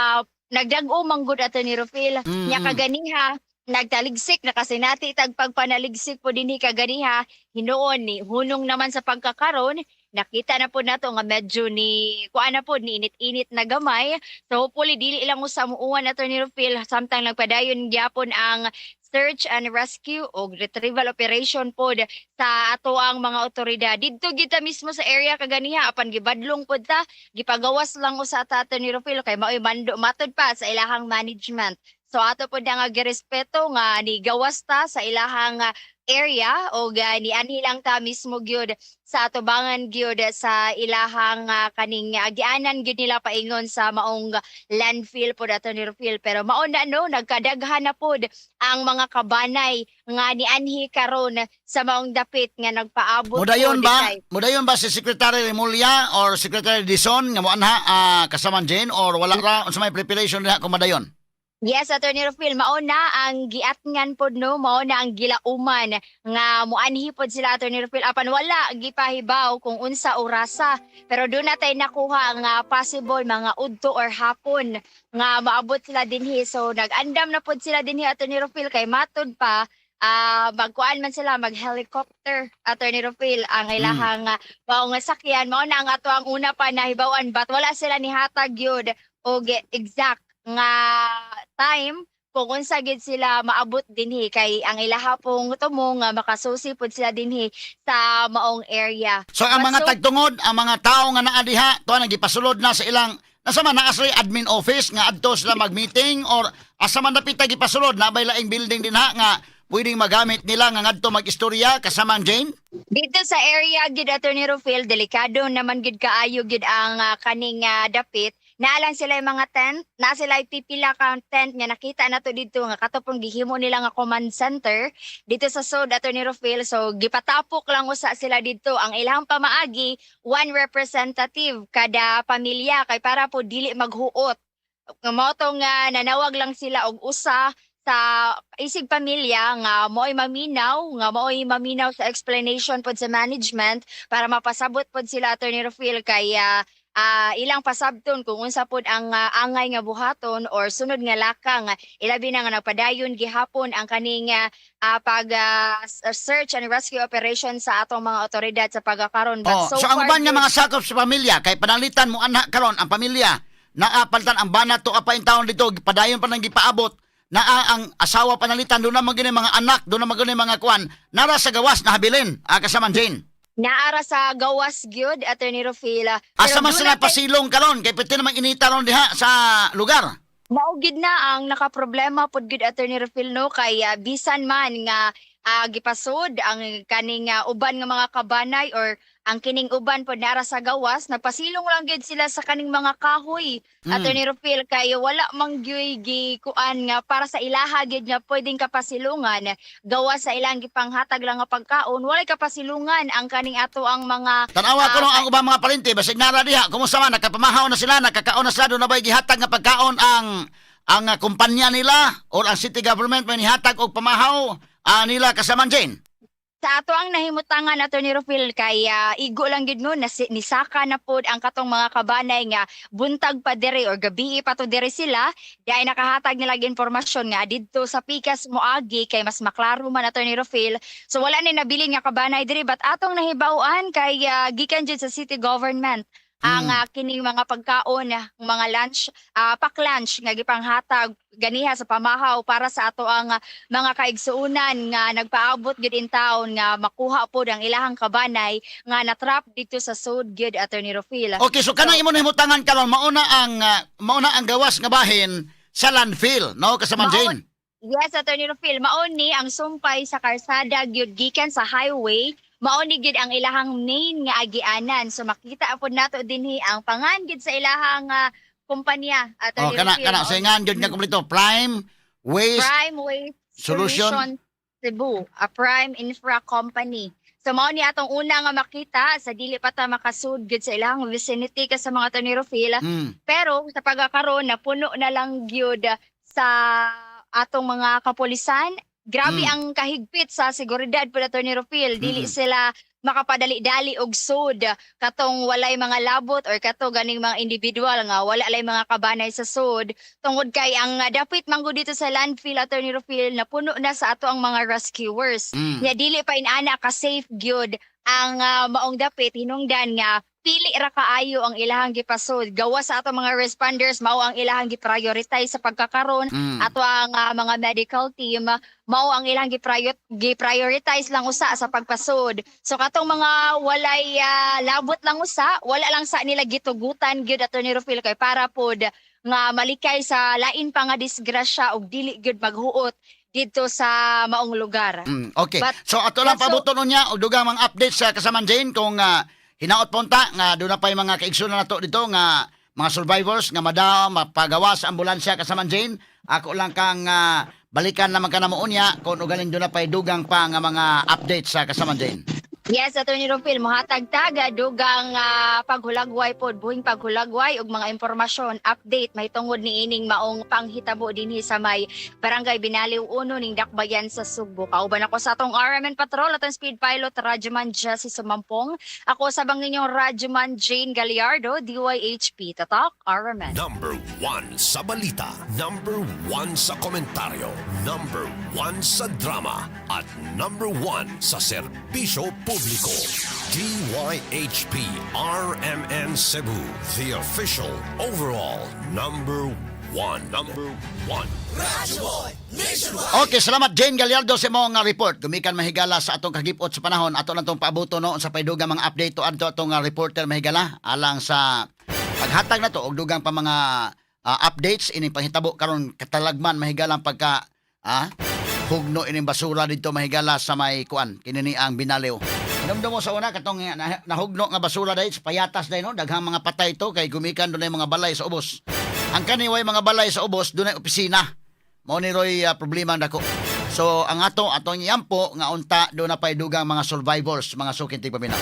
nagdag-o man gud, Attorney Rufil. Nya kaganiha nagtaligsik na kasi nati tag pagpanaligsik po dinhi kaganiha. Hinuon ni hunong naman sa pagkakaron, nakita na po nato nga medyo ni kuan na po ni init-init na gamay. So hopefully dili lang usa muuwan, Attorney Rufil, samtang nagpadayon gyapon ang search and rescue o retrieval operation pod sa ato ang mga otoridad didto kita mismo sa area kaganiha, apan gibadlong pod ta, gipagawas lang usa ta, Attorney Rufil, kay maoy mando matod pa sa ilahang management. So ato pod nga girespeto nga ni gawas ta sa ilahang area o nianhi lang ta mismo gyud sa atubangan gyud sa ilahang kaning agianan gyud nila paingon sa maong landfill pod, Attorney Rufil. Pero mao na, no, nagkadaghan na pod ang mga kabanay nga nianhi karon sa maong dapit nga nagpaabot Mudayon pod ba? kay Mudayon ba si Secretary Remulla or Secretary Dizon nga moanha, kasaman Jane, or wala ra? Unsa may preparation diha kung madayon? Yes, Attorney Rufil, mao na ang giatngan pod, no, mao na ang gilauman nga muanhi pod sila, Attorney Rufil, apan wala gipahibaw kung unsa orasa. Pero doon na tay nakuha nga possible mga udto or hapon nga maabot sila dinhi. So nag-andam na pod sila dinhi, Attorney Rufil, kay matud pa magkuan man sila, mag-helicopter, Attorney Rufil, ang ilahang mao nga sakyan. Mao na ang ato ang una pa nahibaw-an, but wala sila nihatag gyud og exact nga time kung unsa gid sila maabot dinhi, kay ang ilaha pong tumo nga makasusi pud sila dinhi sa maong area. So ang But mga so- tagtungod, ang mga tao nga naa diha, tuwa gipasulod na sa ilang nasa man naa sila admin office nga adto sila mag-meeting or asa man dapita gipasulod? Na bay laing building dinha nga pwedeng magamit nila nga ngadto mag-istorya, kasamang Jane? Dito sa area gid, Attorney Rufil, delikado naman gid kaayo gid ang kaning dapit. Naa lang sila yung mga tent, naa sila pipila ka tent nga nakita nato dito nga katopong gihimo nila nga command center dito sa sod, Attorney Rufil. So gipatapok lang usa sila dito. Ang ilang pamaagi, one representative kada pamilya kay para po dili maghuot. Nga mao to nga nanawag lang sila og usa sa isig pamilya nga mao'y maminaw sa explanation pod sa management para mapasabot pod sila, Attorney Rufil, kay ilang pasabton kung unsa pod ang angay nga buhaton or sunod nga lakang, ilabi na nga nagpadayon gihapon ang kaning pag search and rescue operation sa atong mga otoridad sa pagkakaron. But Oh, so so ang far, uban nga gyud- mga sakop sa pamilya kay pananglitan mo anha karon ang pamilya naa palitan ang bana to pa in town dito, padayon pa nang gipaabot, naa ang asawa pananglitan doon na man gini mga anak, doon na man gini mga kuan nara sa gawas na habilin, kasaman Jane? Naara sa gawas gyud, Attorney Rufil. Asa man Pero sila doon na pasilong karon kay pwede namang inita ron diha sa lugar? Mao gid na ang nakaproblema pud gid, Attorney Rufil, no, kay bisan man nga gipasod ang kaning uban nga mga kabanay or ang kining uban pod nara sa gawas, napasilong lang gid sila sa kaning mga kahoy, Attorney Rufil, kay wala man gyud gikuan nga para sa ilaha gid nga pwedeng kapasilungan gawas sa ilang gipanghatag lang nga pagkaon. Walay kapasilungan ang kaning ato ang mga Tanawa ko no Ah, ang ubang mga palente basig nara diha. Kumusta man, nakapamahaw na sila, nakakaon na sila? Doon na ba'y gihatag nga pagkaon ang kumpanya nila or ang city government may nihatag og pamahaw nila, kasaman Jane? Sa ato ang nahimutangan, Attorney Rufil, kay igo lang gid no nisaka na pod ang katong mga kabanay nga buntag pa diri or gabi pa to diri sila dahil nakahatag nila og impormasyon nga didto sa pikas moagi kay mas maklaro man, Attorney Rufil. So wala ni nabilin nga kabanay diri, but atong nahibaw-an kay gikan jud sa city government ang kining mga pagkaon, mga lunch, pack lunch nga gipanghatag ganiha sa pamahaw para sa ato ang mga kaigsuonan nga nagpaabot gyud in town nga makuha pod ang ilahang kabanay nga natrap dito sa sud gyud, Attorney Rufil. Okay, so kanang imo nahimutangan karon mauna ang gawas nga bahin sa landfill, no, kasaman Jane? Yes, Attorney Rufil, mao ni ang sumpay sa karsada gyud gikan sa highway, mao ni gyud ang ilahang main nga agianan. So makita pod nato dinhi ang pangan gyud sa ilahang kumpanya, Oh, Attorney kana Rufil. kana Mao sa ngan gyud nga kompleto, Prime Waste Prime Waste Solution. Solution Cebu, a Prime Infra Company. So mao ni atong una nga makita sa dili pa ta makasud gyud sa ilang vicinity ka sa mga Attorney Rufil. Pero sa pagkakaroon napuno na lang gyud sa atong mga kapulisan. Grabe ang kahigpit sa seguridad po, Attorney Rufil. Dili sila makapadali-dali og sud katong walay mga labot or kato ganing mga individual nga wala lay mga kabanay sa sud, tungod kay ang dapit manggod dito sa landfill, Attorney Rufil, napuno na sa ato ang mga rescuers. Nya dili pa inana ka safe gyud ang maong dapit, hinungdan nga pili ra kaayo ang ilahang gipasod gawas sa ato mga responders. Mao ang ilahang gi-prioritize sa pagkakaron. Ato ang mga medical team, mao ang ilang gi-prioritize lang usa sa pagpasod. So katong mga walay labot lang usa, wala lang sa nila gitugutan gyud, Attorney Rufil, kay para pod nga malikay sa lain pa nga disgrasya og dili gyud maghuot didto sa maong lugar. Okay. But, So ato lang yeah, so- pabuton unya og dugang mga updates sa kasaman Jane kung hinaot punta nga doon na pa yung mga kaigsunan nato dito nga mga survivors nga madaw mapagawa sa ambulansya, kasaman Jane. Ako lang kang balikan naman ka na mo unya kung ugaling doon na pa dugang pa nga mga updates sa kasaman Jane. Yes, Attorney Rufil, mohatag taga dugang paghulagway pod, buhing paghulagway ug mga impormasyon, update may tungod ni ining maong panghitabo dinhi sa may Barangay Binaliw 1 ning Dakbayan sa Sugbo. Kauban ako sa atong RMN Patrol, atong speed pilot Radyoman Jesse Sumampong. Ako sa bang inyong Radyoman Jane Gallardo, DYHP Tatak RMN. Number one sa balita, number one sa komentaryo, number one sa drama, at number one sa serbisyo publiko. DYHP RMN Cebu, the official overall number one. Number one. Okay, salamat Jane Gallardo sa imong report. Gumikan, mahigala, sa atong kagipot sa panahon, ato lang tong paabuto no sa paydugang mga update to adto atong reporter, mahigala, alang sa paghatag nato og dugang pa mga updates ining panghitabo karon katalagman, mahigala, ang pagka hugno ining basura didto, mahigala, sa may kuan kini ni ang Binaliw. Hinumdum mo sa una katong nahugno nga basura dahil sa payatas dahil no, daghang mga patay to kay gumikan dunay mga balay sa ubos. Ang kaniway mga balay sa ubos dunay opisina. Mao ni roy problema ang dako. So ang ato atong iampo nga unta do na pay dugang mga survivors, mga suking tigpaminaw.